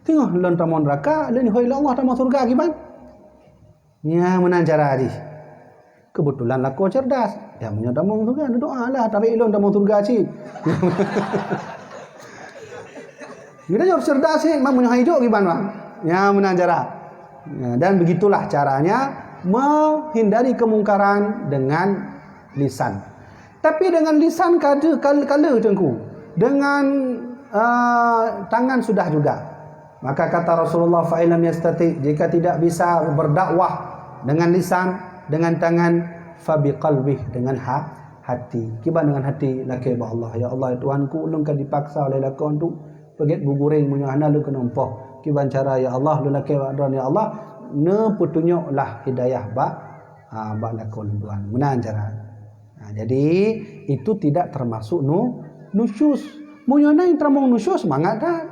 Teungoh lôn tamong neuraka, lôn ihôi lé Allah tamong syeuruga kiban." Nyan meunan cara jih. Keubeutulan lakoe cerdas. Ya, meunyoe tamong syeuruga, neudoa lah, tarék lôn tamong syeuruga cit. Geutanyoe cerdas cit, mak meunyoe han ijok kiban, Bang. Nyan meunan cara. Ya, dan begitulah caranya menghindari kemungkaran dengan lisan. Tapi dengan lisan ka deuh, ka le-, ka le teungku. Dengan, ah, tangan sudah juga. Maka kata Rasulullah, "Fa illam yastati," jika tidak bisa berdakwah dengan lisan, dengan tangan, "fa biqalbih," dengan ha-, hati. Kiban dengan hati, lakée bak Allah, "Ya Allah, Tuhanku, ulôn ka dipaksa oleh lakoe untuk peugét bu gureng, meunyoe hana lôn keunong poh. Kiban cara, ya Allah, lôn lakée bak Droen, ya Allah, neupeutunyoklah hidayah bak, ah, bak lakoe lôn, Tuhan." Meunan cara. Nah, jadi itu tidak termasuk nu-, nusyuz. Meunyoe na nyang tamong nusyuz, mangat that.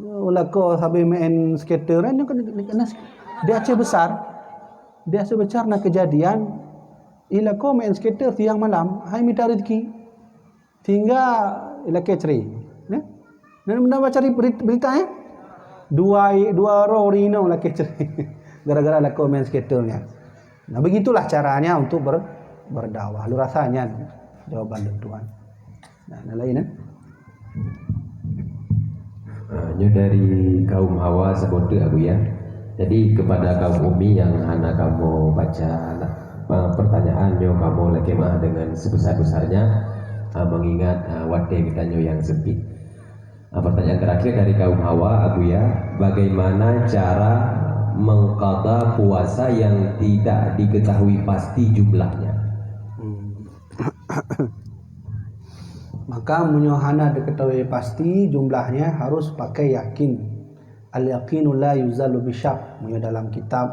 Lakoe sabe main skater kan, kan, kan, di Aceh Besar. Di Aceh Besar na kejadian, i lakoe main skater siang malam, hai mita rezeki. Sehingga ilakée cre. Ya? Dan, dan baca ri-, beri-, berita, ya? Dua, dua roh rinong lakée cre. Gara-gara lakoe main skater nyan. Nah, begitulah caranya untuk ber-, berdakwah. Lôn rasa nyan jawaban lôn tuan. Nah, na lain, eh? Ah, nyoe dari kaum Hawa saboh teuk, Abuya. Jadi kepada kaum ummi yang hana kamoe baca, ah, pertanyaan nyoe, kamoe lakée meu'ah dengan sebesar-besarnya, ah, mengingat, ah, watée geutanyoe nyang sempit. Ah, pertanyaan terakhir dari kaum Hawa, Abuya, bagaimana cara mengqadha puasa yang tidak diketahui pasti jumlahnya? Hmm. Maka meunyoe hana diketahui pasti jumlahnya, harus pakai yakin. Al-yaqinu la yuzalu bisyak, meunyoe dalam kitab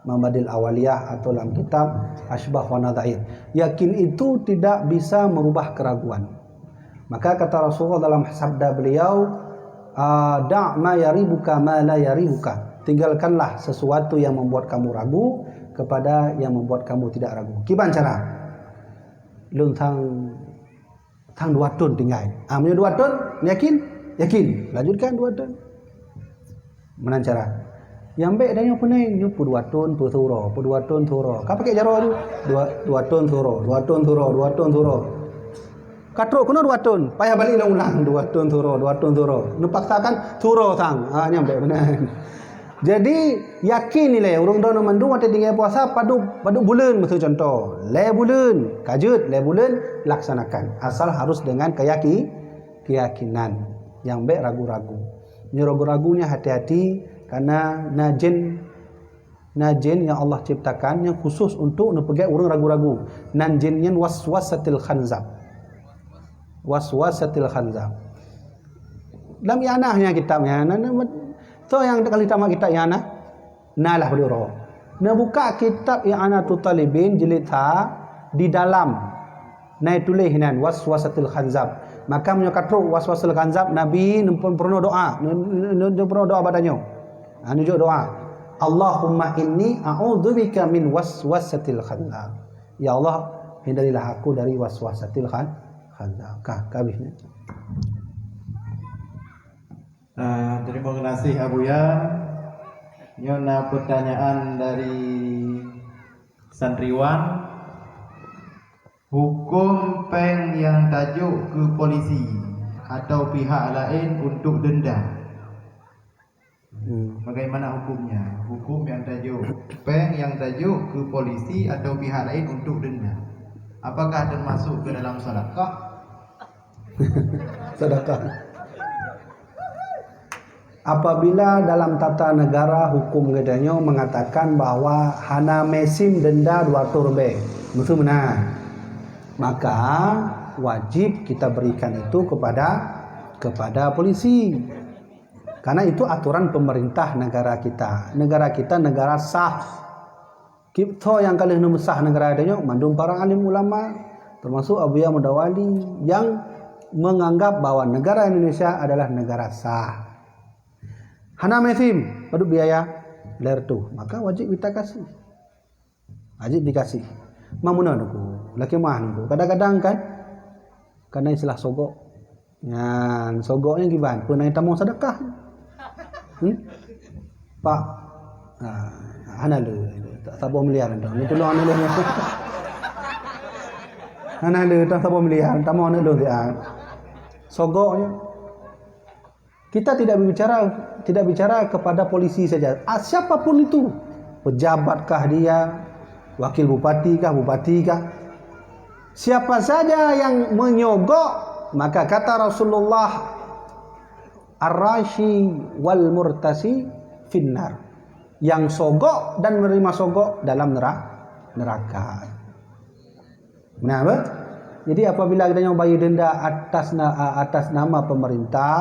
Mabadil Awaliyah atau dalam kitab Asybah wa Nadhair. Yakin itu tidak bisa merubah keraguan. Maka kata Rasulullah dalam sabda beliau, ah, "Da' ma yaribuka ma la yaribuka." Tinggalkanlah sesuatu yang membuat kamu ragu kepada yang membuat kamu tidak ragu. Kiban cara? Lôn sang, sang dua thon tinggai. Ah, meunyoe dua thon, yakin? Yakin. Lanjutkan dua thon. Meunan cara. Nyang bék tanyoe peunai, nyoe peue dua thon, peue siuroe, peue dua thon, siuroe. Ka pakai jaroe tu. Dua, dua thon siuroe, dua thon siuroe, dua thon siuroe. Ka trok keunoe dua thon, payah balik ulang-ulang, dua thon siuroe, dua thon siuroe. Neupaksakan siuroe sang. Ah, nyang bék meunan. Jadi, yakin ilée, ureuëng droeneuh mandum watée tinggai puasa padub, padub buleuen, miseu cuntoh, lhée buleuen, ka jeuet lhée buleuen, laksanakan. Asal harus dengan keyaki-, keyakinan. Nyang bék ragu-ragu. Nyoe ragu-ragu nyan hati-hati, karena na jén, na jén nyang Allah ciptakan nyang khusus untuk neupeugét ureuëng ragu-ragu. Nan jén nyan waswasatil khanzab. Waswasatil khanzab. Lam i'anah nyan kitab nyan, na, na, soe nyang ka lheueh tamat kitab i'anah? Na lah, padub droe. Neubuka kitab I'anatut Talibin jilid sa di dalam. Na tuléh nan waswasatil khanzab. Maka meunyoe ka trok waswasatil khanzab, Nabi neupeurunoe doa. Neu-, neu-, neu-, neupeurunoe doa bak tanyoe. Ha, neujok doa. "Allahumma inni a'udzubika min waswasatil khanzab." Ya Allah, hindarilah aku dari waswasatil khan-, khanzab. Ka, ka habéh nyan. Ah, terima kasih, Abuya. Nyoe na pertanyaan dari santriwan. Hukum péng nyang tajok keu polisi atau pihak laén untuk denda? Hmm. Bagaimana hukumnya? Hukum nyang tajok, péng nyang tajok keu polisi atau pihak laén untuk denda. Apakah termasuk ke dalam sedekah? Sedekah. Apabila dalam tata negara hukum geutanyoe mengatakan bahwa hana meusim denda dua ratus ribèe, miseu meunan, maka wajib kita berikan itu kepada, kepada polisi. Karena itu aturan pemerintah negara kita. Negara kita negara sah. Kip-, soe nyang ka lheueh neumeusah negara tanyoe? Mandum para alim ulama, termasuk Abuya Muda Wali, yang menganggap bahwa negara Indonesia adalah negara sah. Hana meusim, padub biaya, lhèe reutôh, maka wajib kita kasih. Wajib dikasih. Meunan Teungku, lakèe meu'ah Teungku. Kadang-kadang kan, karena istilah sogok. Nyan, sogok nyan kiban, peue na tamong sedekah. Hmm? Pak, ah, hana le, saboh miliar tu. Ni tulông aneuk lôn. Hana le, saboh miliar, tamong aneuk lôn siat. Sogok nyan. Kita tidak berbicara, tidak bicara kepada polisi saja. Ah, siapapun itu, pejabat kah dia, wakil bupati kah, bupati kah, siapa saja yang menyogok, maka kata Rasulullah, "Ar-rashi wal murtashi finnar." Yang sogok dan menerima sogok dalam nera-, neraka. Nah, apa? Jadi, apabila kita nyoe bayeue denda atas na-, atas nama pemerintah,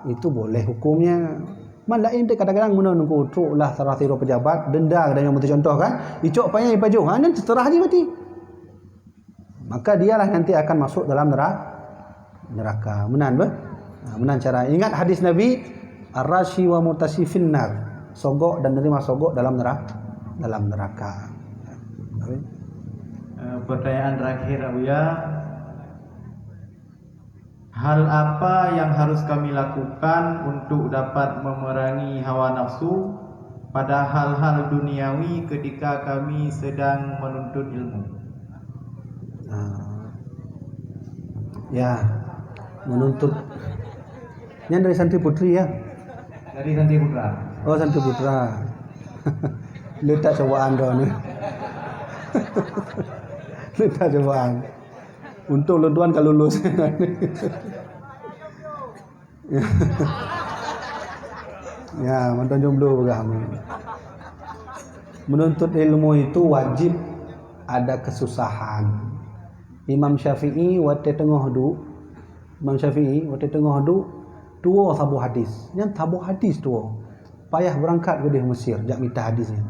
itu boleh hukumnya. Man laén deh, kadang-kadang meunan Teungku, trok lah salah sidroe pejabat, denda kita nyoe, miseu contoh kan, icok panyang ipajoh, ha, nyan terserah jih berarti. Maka dialah nanti akan masuk dalam nera-, neraka. Meunan beh? Ha, meunan cara. Ingat hadis Nabi, "Ar-rashi wa murtashi finnar." Sogok dan nerima sogok dalam nera-, dalam neraka. Eh, pertanyaan terakhir, Abuya. Hal apa yang harus kami lakukan untuk dapat memerangi hawa nafsu pada hal-hal duniawi ketika kami sedang menuntut ilmu? Ah. Ya, menuntut. Nyan dari santri putri ya? Dari santri putra. Oh, santri putra. Letak cobaan droe ni. Letak cobaan. Untung lôn tuan ka lulus. Ya, mantong jomblo peugah. Menuntut ilmu itu wajib ada kesusahan. Imam Syafi'i watée teungoh duek, Imam Syafi'i watée teungoh duek, tuwoe saboh hadis. Nyan saboh hadis tuwoe. Payah beurangkat keudeh Mesir jak mita hadis nyan.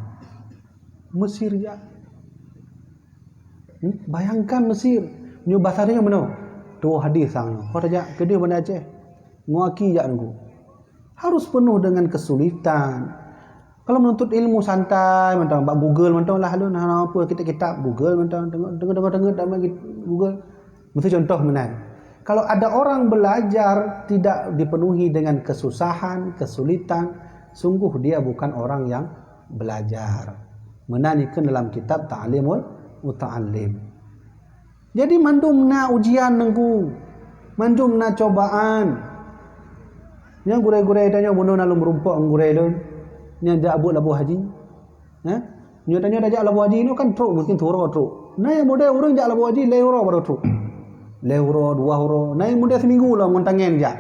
Mesir jak. Hmm? Bayangkan Mesir. Nyoe basa nyoe meunoe. Tuwoe hadis sang nyoe. Ho tajak keudeh Banda Aceh. Ngon aki jak Teungku. Harus penuh dengan kesulitan. Kalau menuntut ilmu santai mantong, bak Google mantong lah lôn, hana apa kitab-kitab Google mantong, tengok, tengok, tengok, tengok, tengok, Google. Mesti contoh meunan. Kalau ada orang belajar tidak dipenuhi dengan kesusahan, kesulitan, sungguh dia bukan orang yang belajar. Meunan dikeun dalam kitab Ta'limul Muta'allim. Jadi mandum na ujian Teungku, mandum na cobaan. Nyang gurée-gurée tanyoe bunoe na lôn meurumpok ngon gurée lôn, nyang jak buet laboh haji. Ha? Nyoe tanyoe tajak laboh haji nyoe kan trok, mungkin siuroe trok. Na nyang model ureuëng jak laboh haji lhée uroe baru trok. Lhée uroe, dua uroe. Na nyang model seminggu lom ngon tangen jak.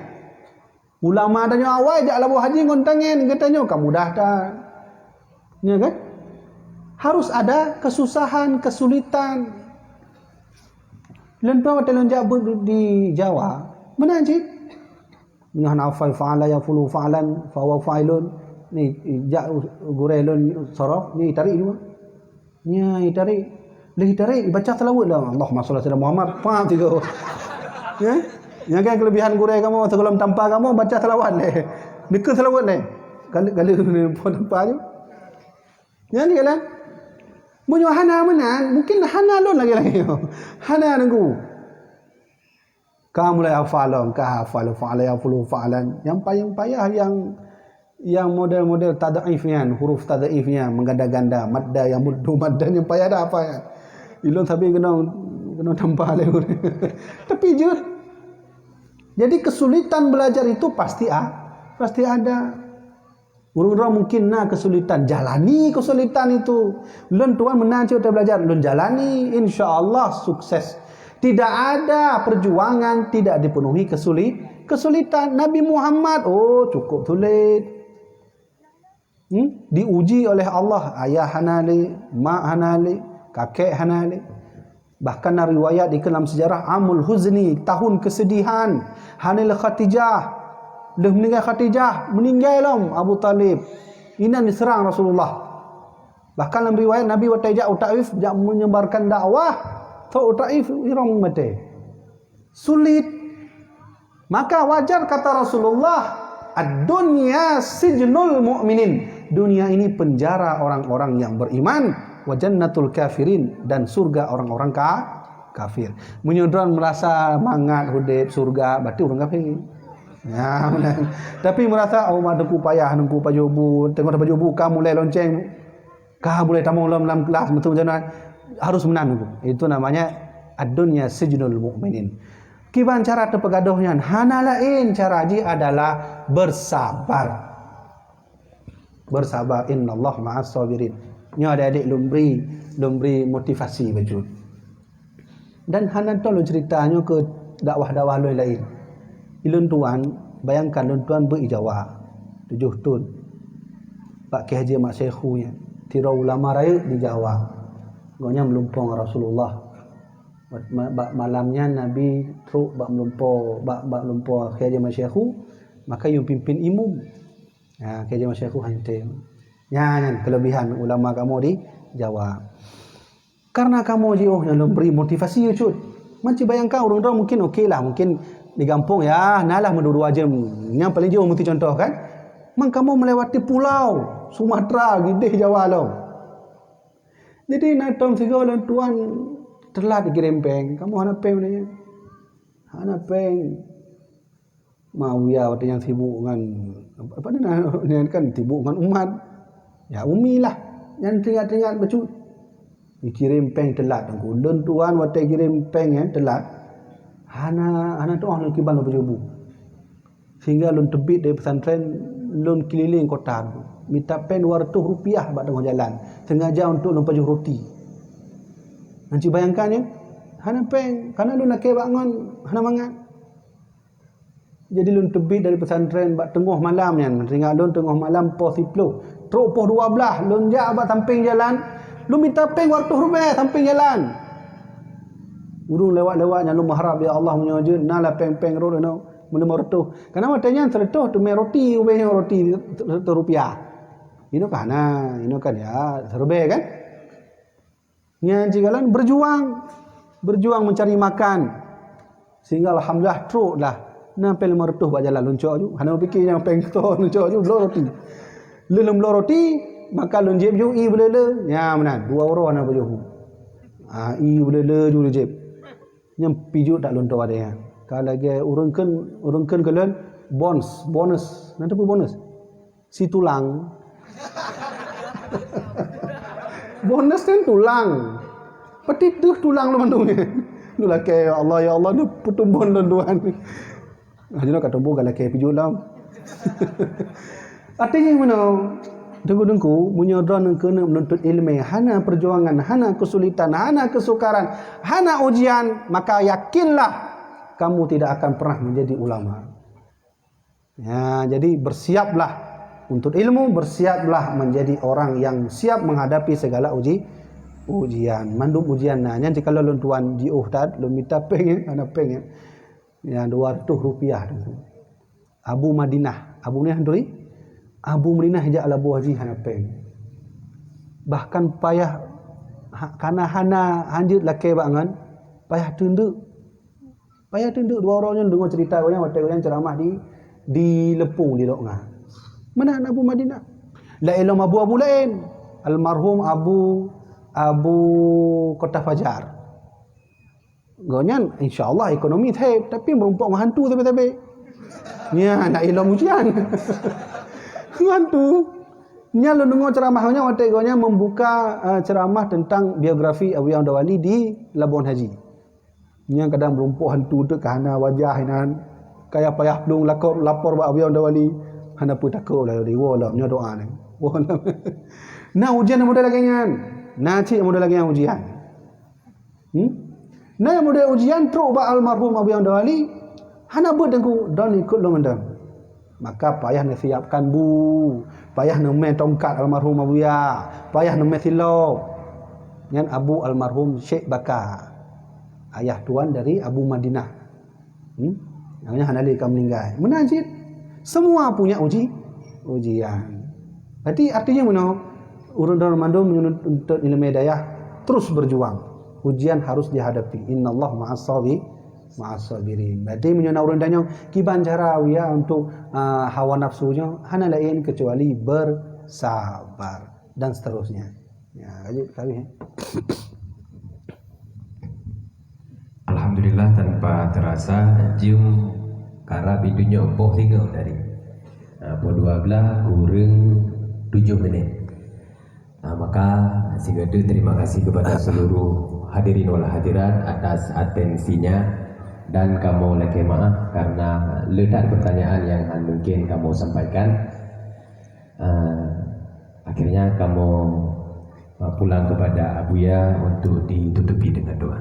Ulama tanyoe awai jak laboh haji ngon tangen, geutanyoe ka mudah that. Ya kan? Harus ada kesusahan, kesulitan. Lôn tuan watée lôn jak beuet di Jawa, meunan cit. Nyoe hana hafai fa'ala yaf'ulu fa'lan, fa huwa fa'ilun. Ni jak gurée lôn sorof, ni tarék dua. Nya, itarék. Lheueh itarék, baca salawat lah. Allahumma shalli ala Muhammad. Pah, tiga. Ya? Nyang kan kelebihan gurée kamoe, sigohlom tampa kamoe, baca salawat lé. Dikeue salawat lé. Kali, kali phon tampa tu. Nyan ni kan? Meunyoe hana meunan, mungkin hana lôn lagée-lagée nyoe. Hana Teungku. Ka mulai hafal lom, ka hafal fa'ala yaf'ulu fa'lan. Nyang paling payah nyang, nyang model-model tad'if nyan, huruf tad'if nyan, meuganda-ganda, madda yamuddu madda nyang payah dah hafal nyan. Ilôn sabe keunoe, keunoe tampa lé. Tapi jeuet. Jadi kesulitan belajar itu pasti a-, pasti ada. Ureuëng droe mungkin na keusulitan, jalani keusulitan itu. Lôn tuan meunan cit watée belajar, lôn jalani, insya Allah sukses. Tidak ada perjuangan tidak dipenuhi kesuli-, kesulitan. Nabi Muhammad, oh, cukup sulit. Hmm? Diuji oleh Allah, ayah hana lé, mak hana lé, kakek hana lé. Bahkan na riwayat dikeue lam sejarah Amul Huzni, tahun kesedihan, hana lé Khadijah. Lheueh meuninggai Khadijah, meuninggai lom Abu Thalib. Inan diserang Rasulullah. Bahkan lam riwayat Nabi watée jak u Taif, jak menyebarkan dakwah, tho u Taif irong maté. Sulit. Maka wajar kata Rasulullah, "Ad-dunya sijnul mu'minin." Dunia ini penjara orang-orang yang beriman, "wa jannatul kafirin," dan surga orang-orang ka-, kafir. Meunyoe droe merasa mangat udeb surga, berarti ureuëng kafir. Ya, benar. Tapi merasa, "Oh, mak Teungku payah, Teungku pajoh bu, tengok pajoh bu ka mulai lonceng." Ka mulai tamong lom lam kelas, meuteumé jalan, harus meunan. Itu namanya ad-dunya sijnul mu'minin. Kiban cara teupeugadôh nyan, hana laén cara jih adalah bersabar. Bersabar, innallaha ma'as sabirin. Nyoe adik-adik lôn bri, lôn bri motivasi bacut. Dan hana tho lôn cerita nyoe keu dakwah-dakwah lôn laén. Ilôn tuan, bayangkan lôn tuan beuet i Jawa tujoh thon. Bak Kiai Haji Ahmad Syekhu nyan, sidroe ulama rayeuk di Jawa. Gobnyan meulumpoe ngon Rasulullah. Bak ma-, bak malam nyan Nabi trok bak meulumpoe, bak, bak meulumpoe Kiai Haji Ahmad Syekhu, maka yue pimpin imum. Ha, Kiai Haji Ahmad Syekhu hana tem. Nyan, nyan kelebihan ulama kamoe di Jawa. Karena kamoe jiôh nyang lôn bri motivasi yue cut. Manci bayangkan ureuëng droe mungkin oke lah, mungkin di gampông ya, na lah meudua-dua jeuem. Nyang paling jiôh meuti contoh kan. Man kamoe melewati pulau Sumatera, gideh Jawa lom. Jadi na tom sigoe lôn tuan teulat kirém péng. Kamoe hana péng nyan. Hana péng. Muawiyah watée nyan sibuk ngon, apa ni, nyan kan sibuk ngon umat. Ya, umi lah. Nyan teuingat-teuingat bacut. Dikirém péng teulat Teungku. Lôn tuan watée kirém péng nyan teulat. Hana, hana tu'oh lôn kiban lôn pajoh bu. Sehingga lôn teubiet dari pesantren, lôn keliling kota, mita péng dua ratus rupiah bak teungoh jalan, sengaja untuk lôn pajoh roti. Nyan cit bayangkan nyan, hana péng, karena lôn lakée bak ngon hana mangat. Jadi lôn teubiet dari pesantren bak teungoh malam nyan, ingat lôn teungoh malam poh siplôh, trok poh dua blaih, lôn jak bak sampéng jalan, lôn mita péng dua ratus rupiah sampéng jalan. Ureuëng lewat-lewat nyan lôn meuharab, "Ya Allah, meunyoe jeuet na lah péng-péng rot inoe, meulima reutôh." Karena watée nyan sireutôh teumé roti, ubé nyoe roti sireutôh rupiah. Inoe ka hana, inoe kan ya, siribée kan? Nyan cit kalon berjuang, berjuang mencari makan. Sehingga alhamdulillah trok lah. Na péng lima reutôh bak jalan lôn cok ju. Hana pikir nyang péng reutôh lôn cok ju, bloe roti. Lôn, lôn bloe roti, maka lôn jieb ju ie beuleu-leu. Nya meunan, dua uroe na pajoh bu. Ah, ie beuleu-leu ju lôn jieb. Nyang pijuet dak lôn toh adéh nyan. Ka lagée ureuëng kheun, ureuëng kheun keu lôn, bonus, bonus. Na teupeue bonus? Si tulang. Bonus kan tulang. Peti deuh tulang lôn mandum nyan. Lôn lakée, "Ya Allah, ya Allah, neupeuteumbon lôn Tuhan." Ah, jinoe ka teumbon ka lakée pijuet lom. Artinya meunoe, teungku-teungku, meunyoe droeneuh keuneuk meununtut iéleumé, hana perjuangan, hana keusulitan, hana keusukaran, hana ujian, maka yakinlah kamu tidak akan pernah menjadi ulama. Ya, jadi bersiaplah untuk ilmu, bersiaplah menjadi orang yang siap menghadapi segala uji, ujian. Mandum ujian na. Nyan jikalau lôn tuan jiôh that, lôn mita péng, hana péng. Ya, dua ratus rupiah tu. Abu Madinah. Abu Madinah turi? Abu Madinah jak laboh haji hana péng. Bahkan payah ha-, kana hana hanjeuet lakée bak ngon, payah teundeuk. Payah teundeuk dua uroe nyan deungoe cerita gobnyan watée gobnyan ceramah di, di Leupong di Lok Nga. Meunan Abu Madinah. Laén lom Abu-abu laén. Almarhum Abu, Abu Kota Fajar. Gobnyan insya Allah ekonomi thép, tapi meurumpok ngon hantu sabe-sabe. Nya, laén lom ujian. Ngon hantu. Nyan lôn deungoe ceramah gobnyan watée gobnyan membuka, eh, ceramah tentang biografi Abuya Honda Wali di Labuan Haji. Nyang kadang meurumpok hantu teuk ka hana wajah inan. Kaya payah plueng lakor lapor bak Abuya Honda Wali. Hana peue takot lah, di woe lom nyoe doa ni. Woe lom. Na ujian model lagée nyan. Na cit model lagée nyan ujian. Hmm? Na nyang model ujian trok bak almarhum Abuya Honda Wali. Hana beuet teungku, don ikot lom mandum. Maka payah neusiapkan bu, payah neumé tongkat almarhum Abuya, payah neumé silop. Nyan abu almarhum Syekh Baka, ayah tuan dari Abu Madinah. Hmm? Namanya hana lé ka meuninggai. Meunan cit. Semua punya uji, ujian. Berarti artinya meunoe, ureuëng droe mandum menuntut iéleumé dayah terus berjuang. Ujian harus dihadapi. Innallaha ma'as sabi-, ma'as sabirin. Berarti meunyoe na ureuëng tanyong, kiban cara Abuya untuk, ah, hawa nafsu nyoe, hana laén kecuali bersabar dan seterusnya. Ya, lanjut kami. Alhamdulillah, tanpa terasa jeuem karab di dunia boh singoh tadi. Ah, pukul dua belas kurang tujuh minit. Ah, maka sigoe teuk terima kasih kepada seluruh hadirin wal hadirat atas atensinya dan kamoe lakée maaf karena le that pertanyaan yang han mungkin kamoe sampaikan. Ah, akhirnya kamoe, ah, pulang kepada Abuya untuk ditutupi dengan doa.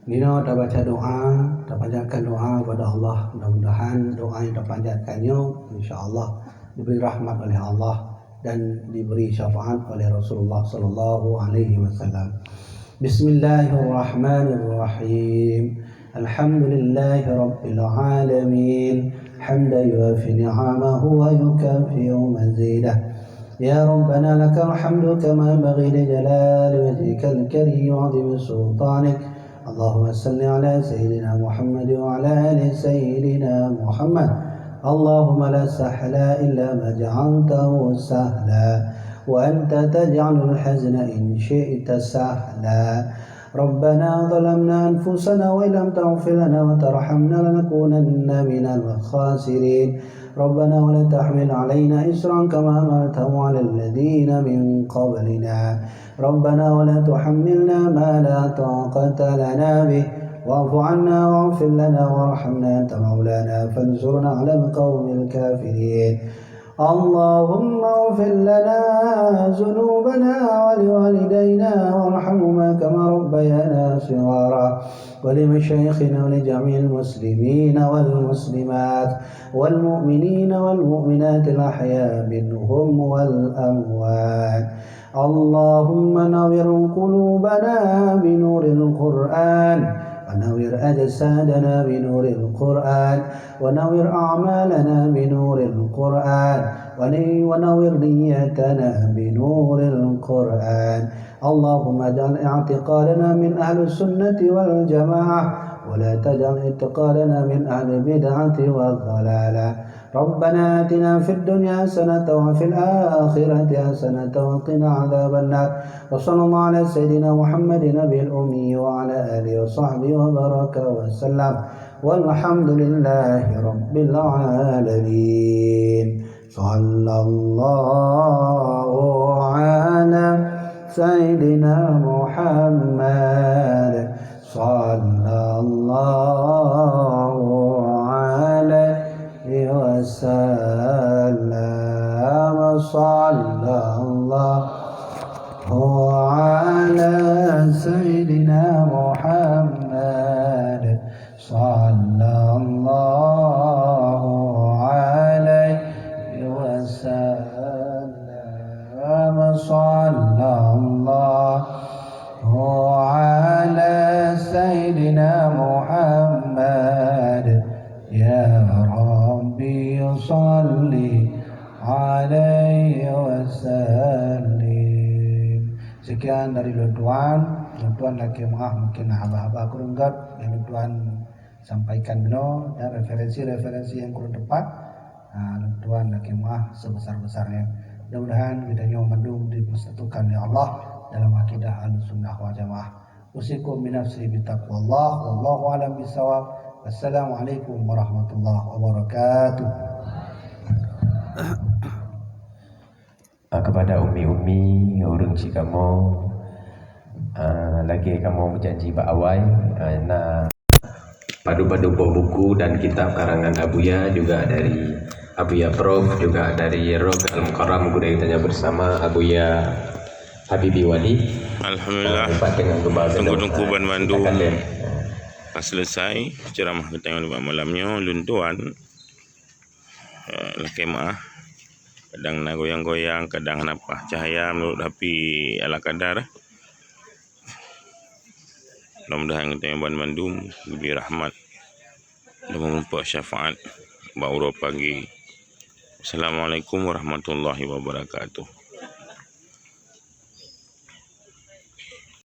Nino tabaca doa, tapanjatkan doa kepada Allah. Mudah-mudahan doa yang tapanjatkan nyoe, insya Allah, diberi rahmat oleh Allah dan diberi syafaat oleh Rasulullah sallallahu alaihi wasallam. Bismillahirrahmanirrahim. Alhamdulillahirabbil alamin. Hamdan yuwafi ni'amahu wa yukafi'u mazidah. Ya Rabbana lakal hamdu kama yanbaghi li jalali wajhikal karim wa 'azimi sultanik. Allahumma salli ala sayyidina Muhammad wa ala ali sayyidina Muhammad. Allahumma la sahla illa ma ja'altahu sahla wa anta taj'alul hazna in syi'ta sahla. ربنا ظلمنا أنفسنا وإن لم تغفر لنا وترحمنا لنكونن من الخاسرين. ربنا ولا تحمل علينا إصرا كما حملته على الذين من قبلنا. ربنا ولا تحملنا ما لا طاقة لنا به واعف عنا واغفر لنا وارحمنا أنت مولانا فانصرنا على القوم الكافرين. اللهم اغفر لنا ذنوبنا ولوالدينا وارحمهما كما ربيانا صغارا، ولمشايخنا ولجميع المسلمين والمسلمات والمؤمنين والمؤمنات الأحياء منهم والأموات. اللهم نور قلوبنا بنور القرآن، ونور أجسادنا بنور القرآن، ونور أعمالنا بنور القرآن، ون-، ونور نيتنا بنور القرآن. اللهم اجعل اعتقادنا من أهل السنة والجماعة، ولا تجعل اعتقادنا من أهل البدعة والضلالة. ربنا آتنا في الدنيا حسنة وفي الآخرة حسنة وقنا عذاب النار. وصلى الله على سيدنا محمد النبي الأمي وعلى آله وصحبه وبارك وسلم. والحمد لله رب العالمين. صلى الله على سيدنا محمد. صلى الله عليه وسلم. صلى الله على سيدنا محمد. صلى الله عليه وسلم. صلى الله على سيدنا محمد. يا ربي صل عليه وسلم. Sekian dari lôn tuan. Lôn tuan lakée meu'ah mungkin haba-haba kureueng gét nyang lôn tuan sampaikan bunoe, dan referensi-referensi nyang kurang tepat, ah, lôn tuan lakée meu'ah sebesar-besarnya. Mudah-mudahan geutanyoe mandum dipersatukan lé Allah dalam akidah Ahlussunnah wal Jamaah. Usikum binafsi bitaqwallah, wallahu a'lam bissawab. Wassalamualaikum warahmatullahi wabarakatuh. Ah, kepada umi-umi, ureueng cit kamoe, ah, lagée kamoe meujanji bak awai, ah, na padub-padub boh buku dan kitab karangan Abuya, juga dari Abuya Prof, juga dari Rob Al-Mukarram, guru kita bersama Abuya Habibi Wali. Alhamdulillah. Ah, empat dengan kembali. Teungku-teungku ban mandum, ka selesai ceramah kita nibak malam nyoe, lôn tuan. Eh, lakée meu'ah. Kadang na goyang-goyang, kadang hana paih cahya meunurot api ala kadar. Mudah-mudahan geutanyoe ban mandum geubri rahmat dan meureumpok syafaat bak uroe pagi. Assalamualaikum warahmatullahi wabarakatuh.